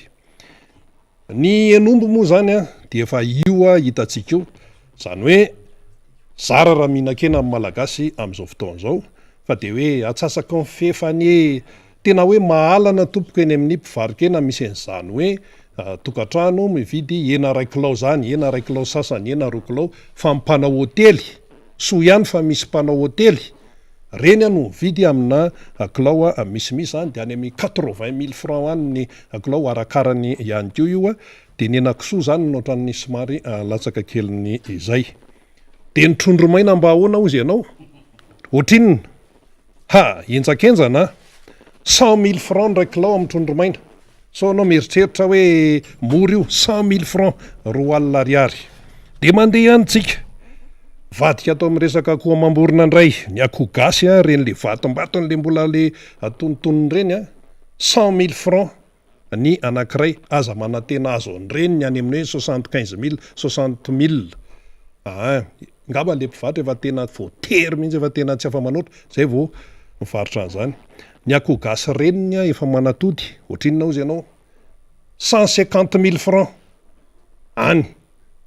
Ny hen'omby moa izany an, dia efa io hitantsika io, izany hoe zara raha mihinan-kena ny Malagasy amin'izao fotoana izao, fa dia hoe atsasaky ny fefany e, tena hoe mahalana tompoko eny amin'ny mpivaro-kena misy an'izany hoe tokantrano mividy hena iray kilao izany, hena iray kilao sasany, hena roa kilao, fa ny mpanao hotely Soa ihany fa misy mpanao hotely, reny no mividy amina kilao misimisy zany de any amin'ny 80 mille francs any ny kilao arakarany ihany koa io, de ny henakisoa zany no ohatran'ny somary latsaka kelin'ny izay. De ny trondro maina mba ahoana hozy ianao? Ohatrinona? Ha! Henjakenjana a! 100 mille francs ny iray kilao amin'ny trondro maina. Sao ianao mieritreritra hoe mora io, 100 mille francs, 20 ariary. Dia mandeha ihany tsika. Vadika ato amin'ny resaka akoho amam-borona indray, ny akoho gasy a, ireny le vatombatony le mbola le atonontonony ireny a, 100 mille francs ny anankiray. Aza manantena azo an'ireny ny any amin'ny hoe 75 mille, 60 mille. Aa. Angamba le mpivarotra efa tena voatery mihitsy efa tena tsy afa-manoatra zay vao mivarotra an'izany. Ny akoho gasy reniny a efa manatody ohatrinona hozy ianao? 150 mille francs any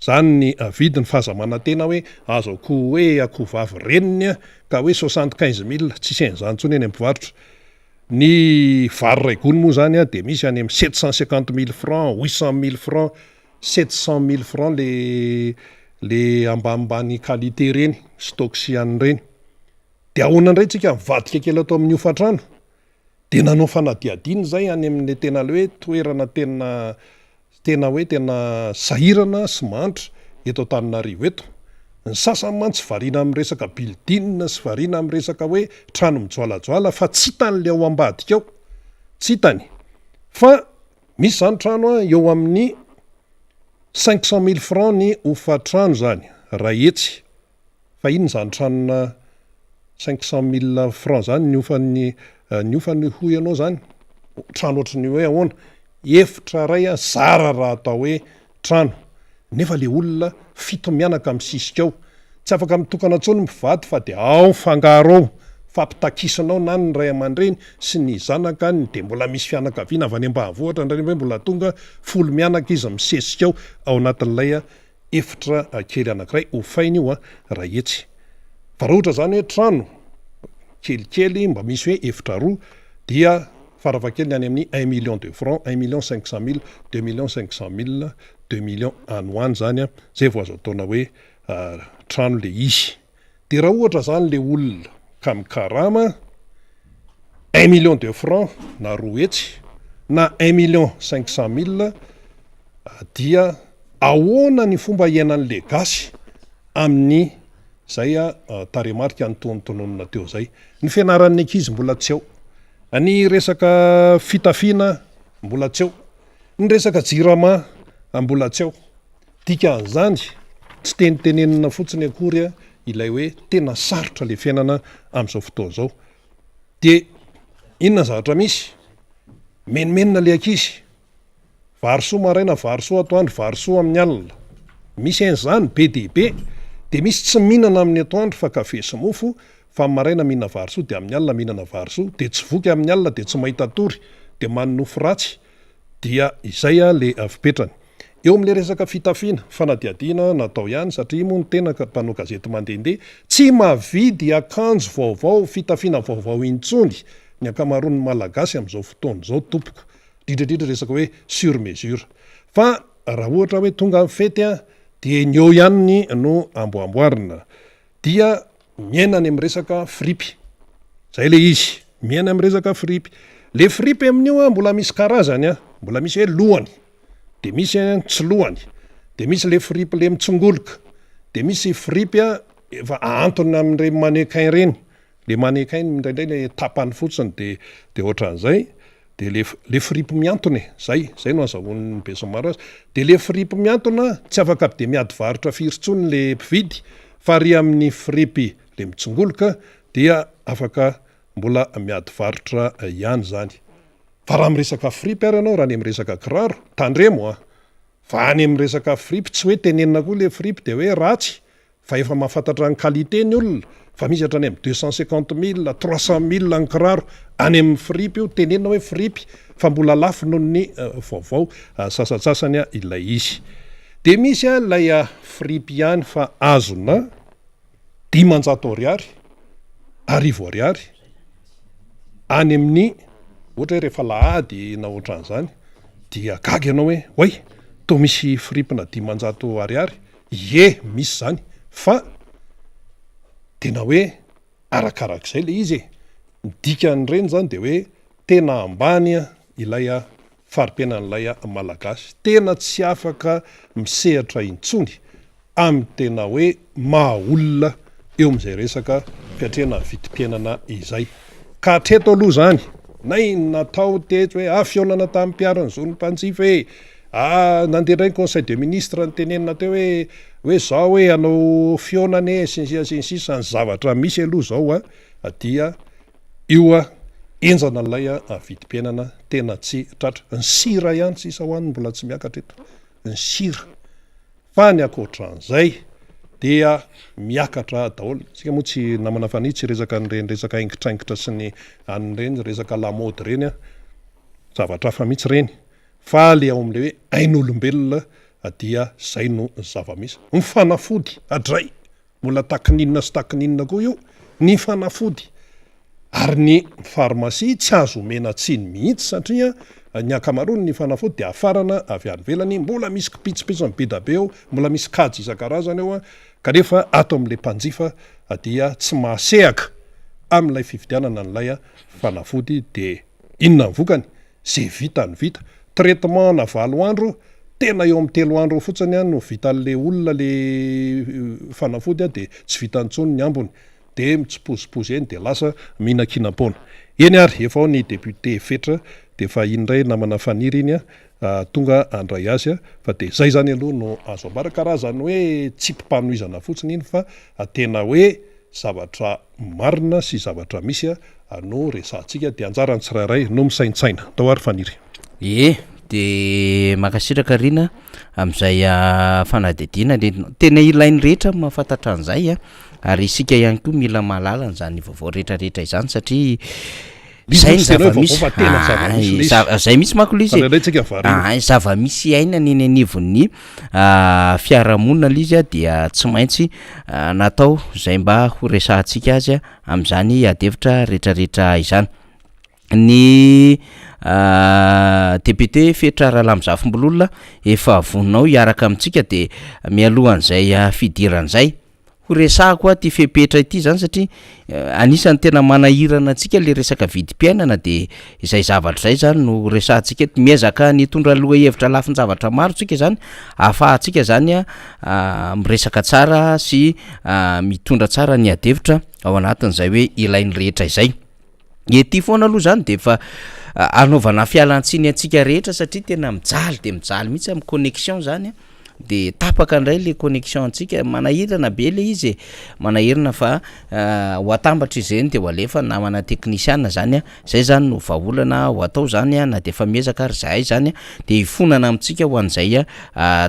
zany ny vidiny fa aza manantena hoe azo akoho hoe akoho vavy reniny a ka hoe 75 mille tsisy an'izany intsony eny amin'ny mpivarotra. Ny vary iray gony moa zany a de misy any amin'ny 750 mille francs, 800 mille francs. 700 mille francs le le ambanimbany qualité reny stock sy any reny de ahoana indray tsika mivadika kely ato amin'ny hofantrano? Dia nanao fanadihadiana izay any amin'ilay tena ilay hoe toerana tena tena hoe tena sahirana sy mahantra eto Antananarivo eto. Ny sasany mantsy variana amin'ny resaka building sy variana amin'ny resaka hoe trano mijoalajoala fa tsy hitany ilay ao ambadika ao. Tsy hitany. Fa misy izany trano eo amin'ny 500 mille francs ny hofantrano izany, iray hetsy. Fa inona izany tranona 500 mille francs izany ny hofan'ny ny hofany hoy ianao izany? Trano ohatry ny hoe ahoana? Efitra iray an, zara raha atao hoe trano. Nefa le olona fito mianaka misisika ao. Tsy afaka mitokana intsony ny mpivady fa dia ao mifangaro ao, mifampitakisina ao na ny ray aman-dreny sy ny zanaka ny dia mbola misy fianakaviana avy any ambanivohitra indraindray mbola tonga folo mianaka izy misesika ao ao anatin'ilay efitra kely anankiray hofaina io an, raha hetsy. Fa raha ohatra izany hoe trano kelikely mba misy hoe efitra roa dia farafahakeliny any amin'ny un million de francs, un million cinq cent mille, deux millions cinq cent mille, deux millions any ho any izany an, izay vao azo ataona hoe trano le izy. Dia raha ohatra izany le olona ka mikarama un million de francs na roa hetsy na un million cinq cent mille dia ahoana ny fomba hiainan'le gasy amin'ny zay tarehimarika notonontononina teo zay? Ny fianaran'ny ankizy mbola tsy ao, ny resaka fitafiana mbola tsy ao, ny resaka jirama mbola tsy ao. Dikan'izany, tsy tenitenenina fotsiny akory ilay hoe tena sarotra le fiainana amin'izao fotoana izao. Dia inona ny zavatra misy? Menomenona le ankizy. Vary soa maraina, vary soa atoandro, vary soa amin'ny alina. Misy an'izany be dia be. Dia misy tsy mihinana amin'ny atoandro fa kafe sy mofo, fa amin'ny maraina mihinana vary soa dia amin'ny alina mihinana vary soa, dia tsy voky amin'ny alina dia tsy mahita tory, dia manonofy ratsy. Dia izay le fipetrany. Eo amin'ilay resaka fitafiana, fanadihadiana natao ihany satria moa ny tena mpanao gazety mandehandeha, tsy mahavidy akanjo vaovao, fitafiana vaovao intsony ny ankamaroan'ny Malagasy amin'izao fotoana izao tompoko. Indrindra indrindra resaka hoe sur mesure. Fa raha ohatra hoe tonga ny fety dia ny eo ihany no amboamboarina. Dia miaina any amin'ny resaka fripy. Zay le izy. Miaina amin'ny resaka fripy. Le fripy amin'io an mbola misy karazany an. Mbola misy hoe lohany. De misy tsy lohany. De misy le fripy le mitsongoloka. De misy fripy efa ahantona amin'ireny mannequin ireny. Le mannequin indraindray le tapany fotsiny de de ohatran'izay, de le le fripy mihantona e, zay, zay no azahoan'ny besinimaro azy, de le fripy mihantona tsy afaka de miady varotra firy intsony le mpividy fa ary amin'ny fripy le mitsingoloka dia afaka mbola miady varotra ihany zany. Fa raha miresaka fripy ary ianao raha any amin'ny resaka kiraro, tandremo an! Fa any amin'ny resaka fripy tsy hoe tenenina koa le fripy de hoe ratsy Fa efa mahafantatra ny qualité ny olona fa misy hatrany amin'ny 250 mille, 300 mille ny kiraro any amin'ny fripy io, tenenina hoe fripy fa mbola lafo noho ny vaovao sasantsasany ilay izy. Dia misy ilay fripy ihany fa azona 500 ariary, arivo ariary any amin'ny ohatra hoe rehefa alahady na ohatran'izany dia gaga ianao hoe oay toa misy fripy-na 500 ariary. Ie, misy izany fa tena hoe arakarak'izay ilay izy e! Ny dikan'ireny izany dia hoe tena ambany ilay fari-piainan'ilay Malagasy. Tena tsy afaka misehatra intsony amin'ny tena hoe maha olona eo amin'izay resaka fiatrehana ny vidim-piainana izay. Ka hatreto aloha izany, na inona atao teto hoe ah fihaonana tamin'ny mpiaro ny zon'ny mpanjifa e, ah nandeha indray ny conseil de ministre nitenenina teo hoe hoe zao hoe hanao fihaonana e sy ny sisa sy ny sisa, ny zavatra misy aloha izao a dia io a henjana ilay vidim-piainana tena tsy tratra. Ny sira ihany sisa ho any mbola tsy miakatra eto, ny sira. Fa ny ankoatran'izay dia miakatra daholo. Isika moa tsy namana fanihy tsy hiresaka an'ireny resaka haingitraingitra sy ny an'ireny resaka lamaody ireny an! Zavatra hafa mihitsy ireny. Fa le ao amin'ilay hoe ain'olombelona dia izay no zava-misy. Ny fanafody, adray! Mbola takininina sy takininina koa io, ny fanafody. Ary ny pharmacie tsy azo omena tsiny mihitsy satria ny ankamaroany ny fanafody dia afarana avy any ivelany, mbola misy kipitsopitsony be da be ao, mbola misy kajy isan-karazany ao, kanefa ato amin'ilay mpanjifa dia tsy mahasehaka amin'ilay fividianana an'ilay fanafody dia. Inona ny vokany? Ze vita no vita. Traitement ana valo andro, tena eo amin'ny telo andro eo fotsiny no vitan'le olona le fanafody de tsy vitany intsony ny ambiny. De mitsipozipozy eny de lasa mihinankinam-poana. Eny ary, efa ao ny député Fetra de efa iny indray namana Faniry iny tonga handray azy fa de zay zany aloha no azo ambara. Karazan'ny hoe tsipim-panohizana fotsiny iny fa tena hoe zavatra marina sy zavatra misy no resahantsika dia anjaran'ny tsirairay no misaintsaina. Ndao ary Faniry. Ie, de mankasitraka Rina amin'izay fanadihadiana nentinao. Tena ilain'ny rehetra ny mahafantatra an'izay a, ary isika ihany koa mila mahalala an'izany vaovao rehetrarehetra izany satria zay ny zava-misy, zay mihitsy manko le izy e, ay zava-misy iainana eny anivon'ny fiarahamonina le izy a dia tsy maintsy natao zay mba ho resahantsika azy amin'izany adihevitra rehetrarehetra izany. Ny député Fetra Ralamizafimbolola efa vonona ao hiaraka amintsika de mialohan'izay fidirana izay, ho resahako hoa ty fepetra ity zany satria anisan'ny tena manahirana antsika le resaka vidim-piainana de izay zavatra izay zany no resahantsika eto, miezaka ny hitondra lohahevitra lafin-javatra maro tsika zany ahafahantsika zany a miresaka tsara sy mitondra tsara ny adihevitra ao anatin'izay hoe ilain'ny rehetra izay. Ety foana aloha zany de efa anaovana fialantsiny antsika rehetra satria tena mijaly de mijaly mihitsy amin'ny connexion zany a, de tapaka indray le connexion antsika, manahirana be le izy e, manahirana fa ho atambatra izy ireny de ho alefa ny namana teknisiana zany a, zay zany no vahaolana ho atao zany a na de efa miezaka ary zahay zany a de hifonana amintsika ho an'izay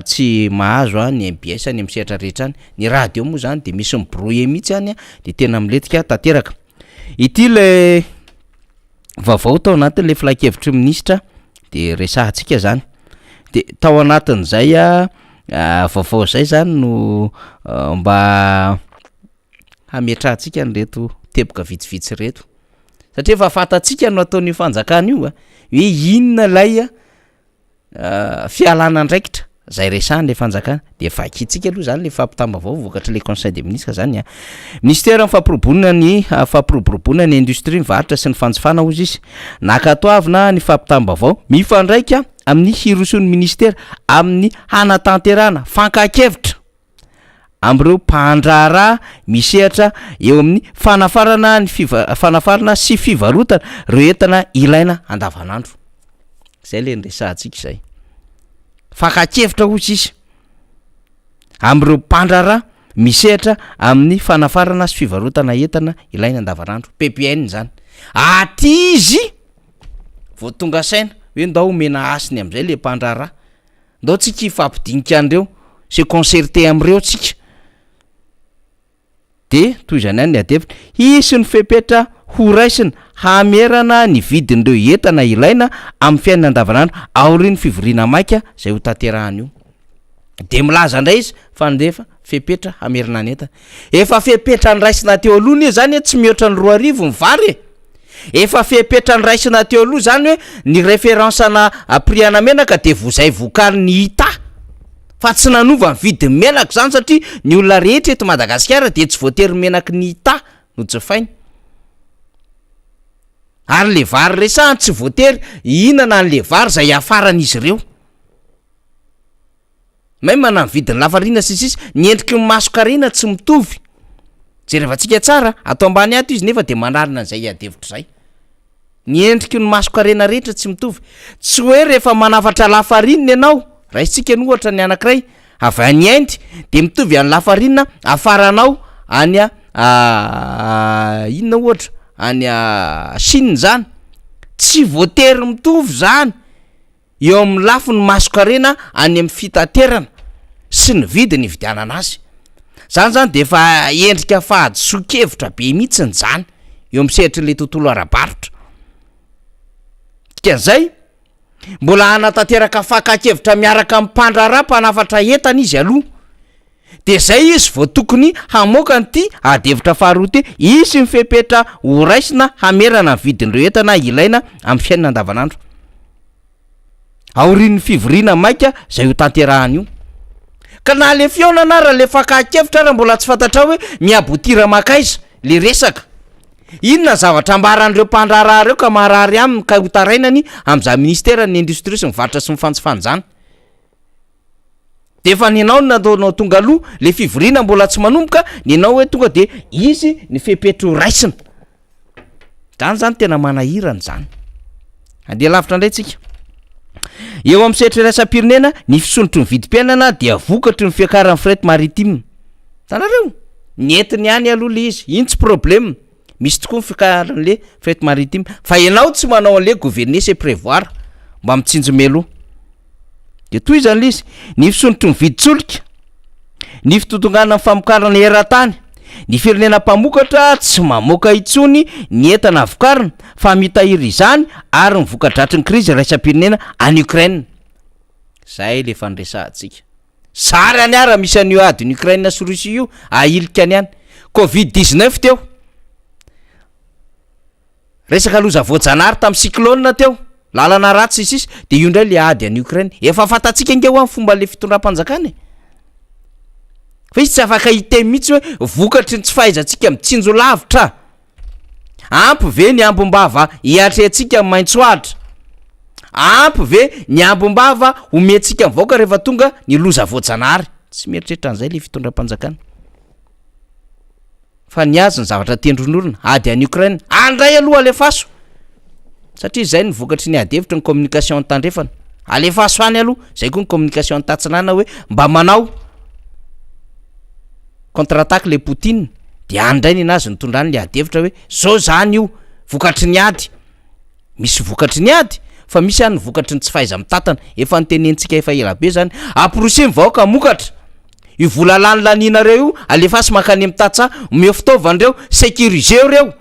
tsy mahazo ny mbs any amin'ny sehatra rehetra any, ny radio moa zany de misy mi-brouiller mihitsy any a de tena milentika tanteraka. Ity le vaovao tao anatin'le filankevitry ny minisitra de resahantsika zany, de tao anatin'izay vaovao zay zany no mba hametrahantsika an'ireto teboka vitsivitsy ireto, satria efa fantatsika no ataon'io fanjakana io a, hoe inona ilay Fialana andraikitra zay resahan le fanjakana de vakintsika aloha zany le fampitam-baovao vokatry le conseil des ministres zany a. Minisiteran'ny fampirobona ny fampiroboroboana ny industrie ny varotra sy ny fanjifana hozy izy, nankatoavina ny fampitam-baovao mifandraika amin'ny hirosoan'ny minisitera amin'ny hanatanterahana fankan-kevitra amin'ireo mpandraharaha misehatra eo amin'ny fanafarana ny fiva- fanafarana sy fivarotana ireo entana ilaina andavanandro. Zay le niresahantsika izay. Fakan-kevitra hoy sisa amin'ireo mpandraharaha misehatra amin'ny fanafarana sy fivarotana entana ilaina andavanandro, PPN zany. Aty izy vao tonga saina hoe ndao omena hasiny am'zay le mpandraharaha. Ndao tsika hifampidinika an'ireo, se concerter amin'ireo tsika. De tohizana ihany ny adihevitra, hisy ny fepetra ho raisina hamerana ny vidin'ireo entana ilaina amin'ny fiainana andavanandro aorian'ny fivoriana maika izay ho tanterahana io. De milaza indray izy fa handefa fepetra hamerana ny entana. Efa fepetra niraisina teo aloha anie zany hoe tsy mihoatra ny 2000 ny vary e! Efa fepetra niraisina teo aloha zany hoe ny référence ana prix ana menaka de vo zay vokarin'ny ITA fa tsy nanova ny vidin'ny menaka zany satria ny olona rehetra eto Madagasikara de tsy voatery menaky ny ITA no jifainy. Ary le vary resahany tsy voatery hihinana an'le vary zay hiafaran'izy ireo. Même na ny vidin'ny lafarina sy ny sisa, ny endriky ny mason-karena tsy mitovy. Jerevantsika tsara, ato ambany ato izy nefa dia manarina an'izay ady hevitra izay. Ny endriky ny mason-karena rehetra tsy mitovy. Tsy hoe rehefa manafatra lafarinina ianao, raisintsika ny ohatra ny anankiray avy any Inde, dia mitovy an'ny lafarinina afaranao any inona ohatra, any Chine izany. Tsy voatery mitovy izany. eo amin'ny lafiny mason-karena any amin'ny fitaterana sy ny vidiny ividianana azy. Zany zany de efa endrika fahadisoan-kevitra be mihitsiny zany eo amin'ny sehatr'ilay tontolo ara-barotra. Dikan'izay, mbola hanatanteraka fakan-kevitra miaraka amin'ny mpandraharaha mpanafatra entana izy aloha, de zay izy vao tokony hamoaka an'ity ady hevitra faharoa ity, hisy ny fepetra ho raisina hamerana ny vidin'ireo entana ilaina amin'ny fiainana andavanandro. Aorian'ny fivoriana maika izay ho tanterahana io. Ka na le fihaonana ara le fakan-kevitra ara mbola tsy fantatrao hoe mi-aboutir mankaiza le resaka. Inona ny zavatra ambaran'ireo mpandraharaha ireo ka maharary aminy ka hotarainany amin'izany ministeran'ny industrie sy ny varotra sy ny fanjifana izany? De efa nenao no nataonao tonga aloha le fivoriana mbola tsy manomboka nenao hoe tonga de izy ny fepetra ho raisina. Zany zany tena manahirana zany. Andeha lavitra indray tsika. Eo amin'ny sehatra iraisam-pirenena, ny fisondrotry ny vidim-piainana dia vokatry ny fiakaran'ny fret maritime. Hitanareo? Ny entiny ihany aloha le izy, iny tsy problème. Misy tokoa ny fiakaran'le fret maritime. Fa ianao tsy manao an'le gouverner c'est prévoir. Mba mitsinjo mialoha. Dia tohizana ilay izy, ny fisondrotry ny vidin-tsolika, ny fitotonganan'ny famokarana eran-tany, ny firenena mpamokatra tsy mamoaka intsony ny entana vokarina fa mitahiry izany ary ny voka-dratrin'ny krizy iraisam-pirenena any Ukraine. Izay ilay efa niresahantsika. Zary any ara misy an'io adin'i Ukraine sy Russie io, ahilika any any. Covid 19 teo. Resaka loza voajanahary tamin'ny cyclone teo, lalana ratsy sy ny sisa, dia io indray le ady any Ukraine. Efa fantatsika ange hoa ny fomba le fitondram-panjakana e. Fa izy tsy afaka hiteny mihitsy hoe vokatry ny tsy fahaizantsika mitsinjo lavitra. Ampy ve ny ambim-bava hiatrehantsika ny maitso ahitra? Ampy ve ny ambim-bava homentsika ny vahoaka rehefa tonga ny loza voajanahary? Tsy mieritreritra an'izay le fitondram-panjakana. Fa ny azy ny zavatra tendron'orona, ady any Ukraine, any ndray aloha alefaso! Satria zay ny vokatry ny ady hevitra ny communication tandrefana, alefaso any aloha, zay koa ny communication tatsinanana hoe mba manao contre attaque le Poutine, de any ndray nenazy nitondrany le ady hevitra hoe zao zany io vokatry ny ady, misy vokatry ny ady fa misy any ny vokatry ny tsy fahaiza-mitantana, efa notenenintsika efa ela be zany, amporisiho ny vahoaka hamokatra. Io vola lany lanianareo io alefaso mankany amin'ny tantsaha, omeo fitaovana ireo, sécuriseo ireo,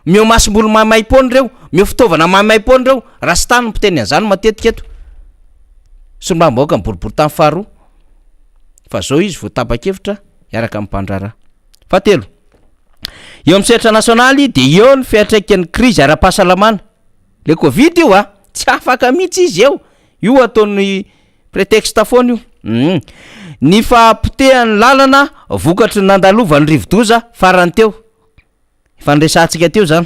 omeo masomboly maimaimpoana ireo, omeo fitaovana maimaimpoana ireo, Rasta no mpiteny an'izany matetika eto, solombavambahoaka ny boriborintany faharoa, fa zao izy vao tapa-kevitra hiaraka amin'ny mpandraharaha. Fahatelo, eo amin'ny sehatra nasionaly dia eo ny fiantraikan'ny krizy ara-pahasalamana, le covid io a, tsy afaka mihitsy izy eo, io ataon'ny Prétexte foana io. Humm. Ny fahapotehan'ny lalana vokatry ny nandalovan'ny rivodoza farany teo. Efa niresahantsika teo izany.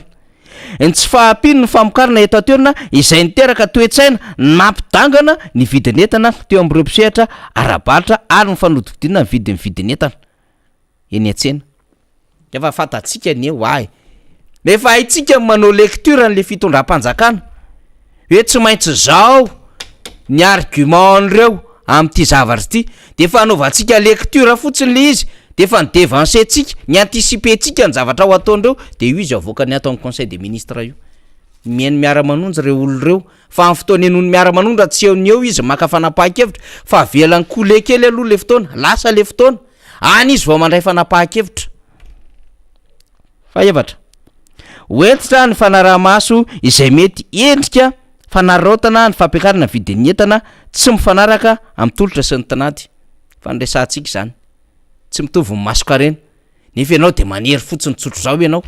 Ny tsy fahampian'ny famokarana eto an-toerana izay niteraka toe-tsaina nampidangana ny vidin'entana teo amin'ireo mpisehatra ara-barotra ary ny fanodinkodinana ny vidin'ny vidin'entana. eny an-tsena. Efa fantatsika anie hoa e! Efa haintsika ny manao lecture an'le fitondram-panjakana hoe tsy maintsy zao ny argument an'ireo amin'ity zavatra ity, de efa anaovantsika lecture fotsiny le izy, de efa ni-devancer-tsika, ni-anticiper-tsika ny zavatra ho ataon'ireo, de io izy avoakany ato amin'ny conseil des ministres io. Mihaino miara-manonja ireo olona ireo, fa amin'ny fotoana henoiny miara-manonja tsy eo ny eo izy maka fanapahan-kevitra fa avelany couler kely aloha le fotoana, lasa le fotoana. Any izy vao mandray fanapahan-kevitra. Fahefatra, ho hentitra ny fanaraha-maso izay mety endrika fanararaotana ny fampiakarana ny vidin'ny entana tsy mifanaraka amin'ny tolotra sy ny tinady. Fa niresahantsika izany. Tsy mitovy ny mason-karena. Nefa ianao dia manery fotsiny tsotr'izao ianao.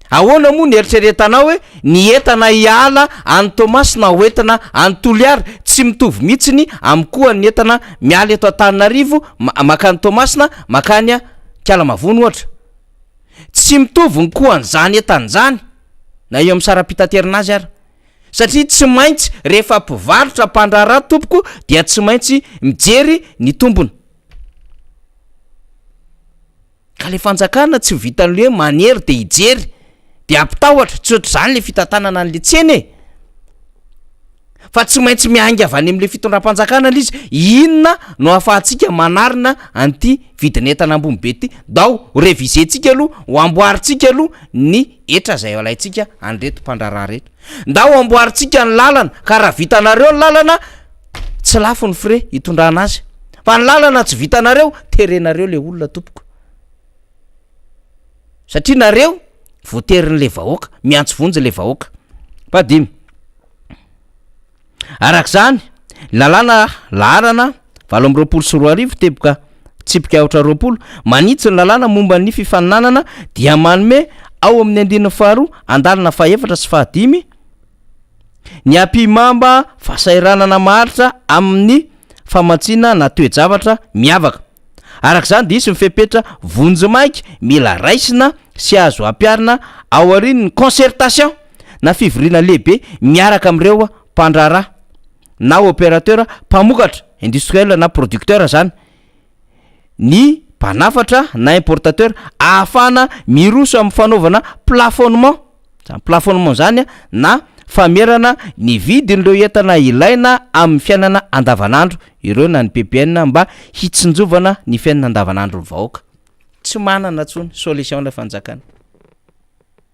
Ahoana moa ny eritreretanao hoe ny entana hiala any Toamasina ho entina any Toliara tsy mitovy mihitsiny amin'ny koa ny entana miala eto Antananarivo mankany Toamasina mankany Ankalamavony ohatra. Tsy mitovy ny koan'izany entana izany na eo amin'ny saram-pitaterana azy ara. Satria tsy maintsy rehefa mpivarotra mpandraharaha tompoko dia tsy maintsy mijery ny tombony. Ka le fanjakana tsy vitan'le hoe manery de hijery de hampitahotra, tsy ohatr'izany le fitantanana an'le tsena e! Fa tsy maintsy miainga avy any am'le fitondram-panjakana le izy, inona no ahafahantsika manarina an'ity vidin'entana ambony be ty? Ndao ho reviser-tsika aloha, ho amboarintsika aloha ny hetra zay alaintsika an'ireto mpandraharaha reto. Ndao amboarintsika ny lalana, ka raha vitanareo ny lalana, Tsy lafo ny frais hitondrana azy fa ny lalana tsy vitanareo terenareo le olona tompoko satria nareo voaterin'le vahoaka miantso vonjy le vahoaka. Fahadimy, arak'izany ny lalàna laharana 2028 teboka tsipika aotra 20 manitsy ny lalàna momba ny fifaninanana dia manome ao amin'ny andininy faharoa andalana fahefatra sy fahadimy Ny ampihimamba fahasahiranana maharitra amin'ny famatsiana na toe-javatra miavaka. Araka izany dia hisy ny fepetra vonjimaika mila raisina sy azo ampiharina aorian'ny concertation na fivoriana lehibe miaraka amin'ireo mpandraharaha na opérateur mpamokatra, industriel na producteur izany, ny mpanafatra na importateur ahafahana miroso amin'ny fanaovana plafonnement, zany plafonnement zany na famerana ny vidin'ireo entana ilaina amin'ny fiainana andavanandro ireo na ny ppn mba hitsinjovana ny fiainana andavanandron'ny vahoaka. Tsy manana tsony solution ilay fanjakana,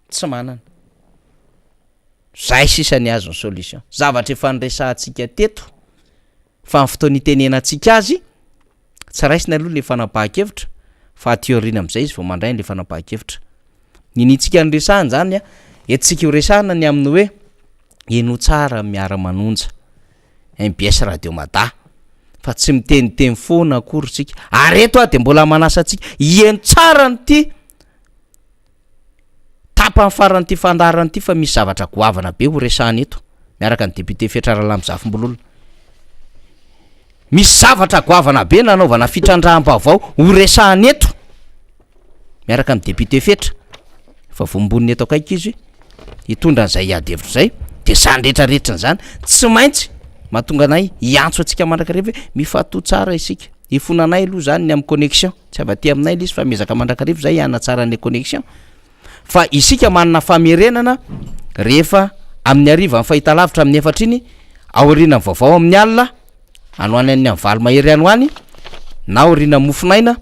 tsy manana. Zay sisa ny azony solution. Zavatra efa niresahantsika teto fa ny fotoana itenenantsika azy tsy raisina aloha le fanapahan-kevitra fa aty aoriana amin'izay izy vao mandray an'le fanapahan-kevitra. Niniantsika niresahana zany a, entintsika ho resahana ny amin'ny hoe henoy tsara miara-manonja, mbs radio mada, fa tsy miteniteny foana akory isika, ary eto aho de mbola manasa antsika hiheno tsara an'ity Tapany faran'ity fandaharana ity fa misy zavatra goavana be ho resahana eto miaraka ny député Fetra Ralamizafimbololona. Misy zavatra goavana be nanaovana fitrandraham-baovao ho resahana eto miaraka amin'ny député Fetra. Efa voamboniny eto akaiky izy hitondra an'izay ady hevitra izay. De zany rehetra rehetra izany tsy maintsy mahatonga anay hiantso antsika mandrakariva hoe mifantoha tsara isika. Ifonanay aloha zany ny amin'ny connexion. Tsy avy aty aminay ilay izy fa miezaka mandrakariva izay hanatsara an'ilay connexion. Fa isika manana famerenana rehefa amin'ny hariva amin'ny fahitalavitra amin'ny efatra iny, aorianan'ny vaovao amin'ny alina, any ho any amin'ny valo mahery any ho any, na aorianan'ny mofonaina.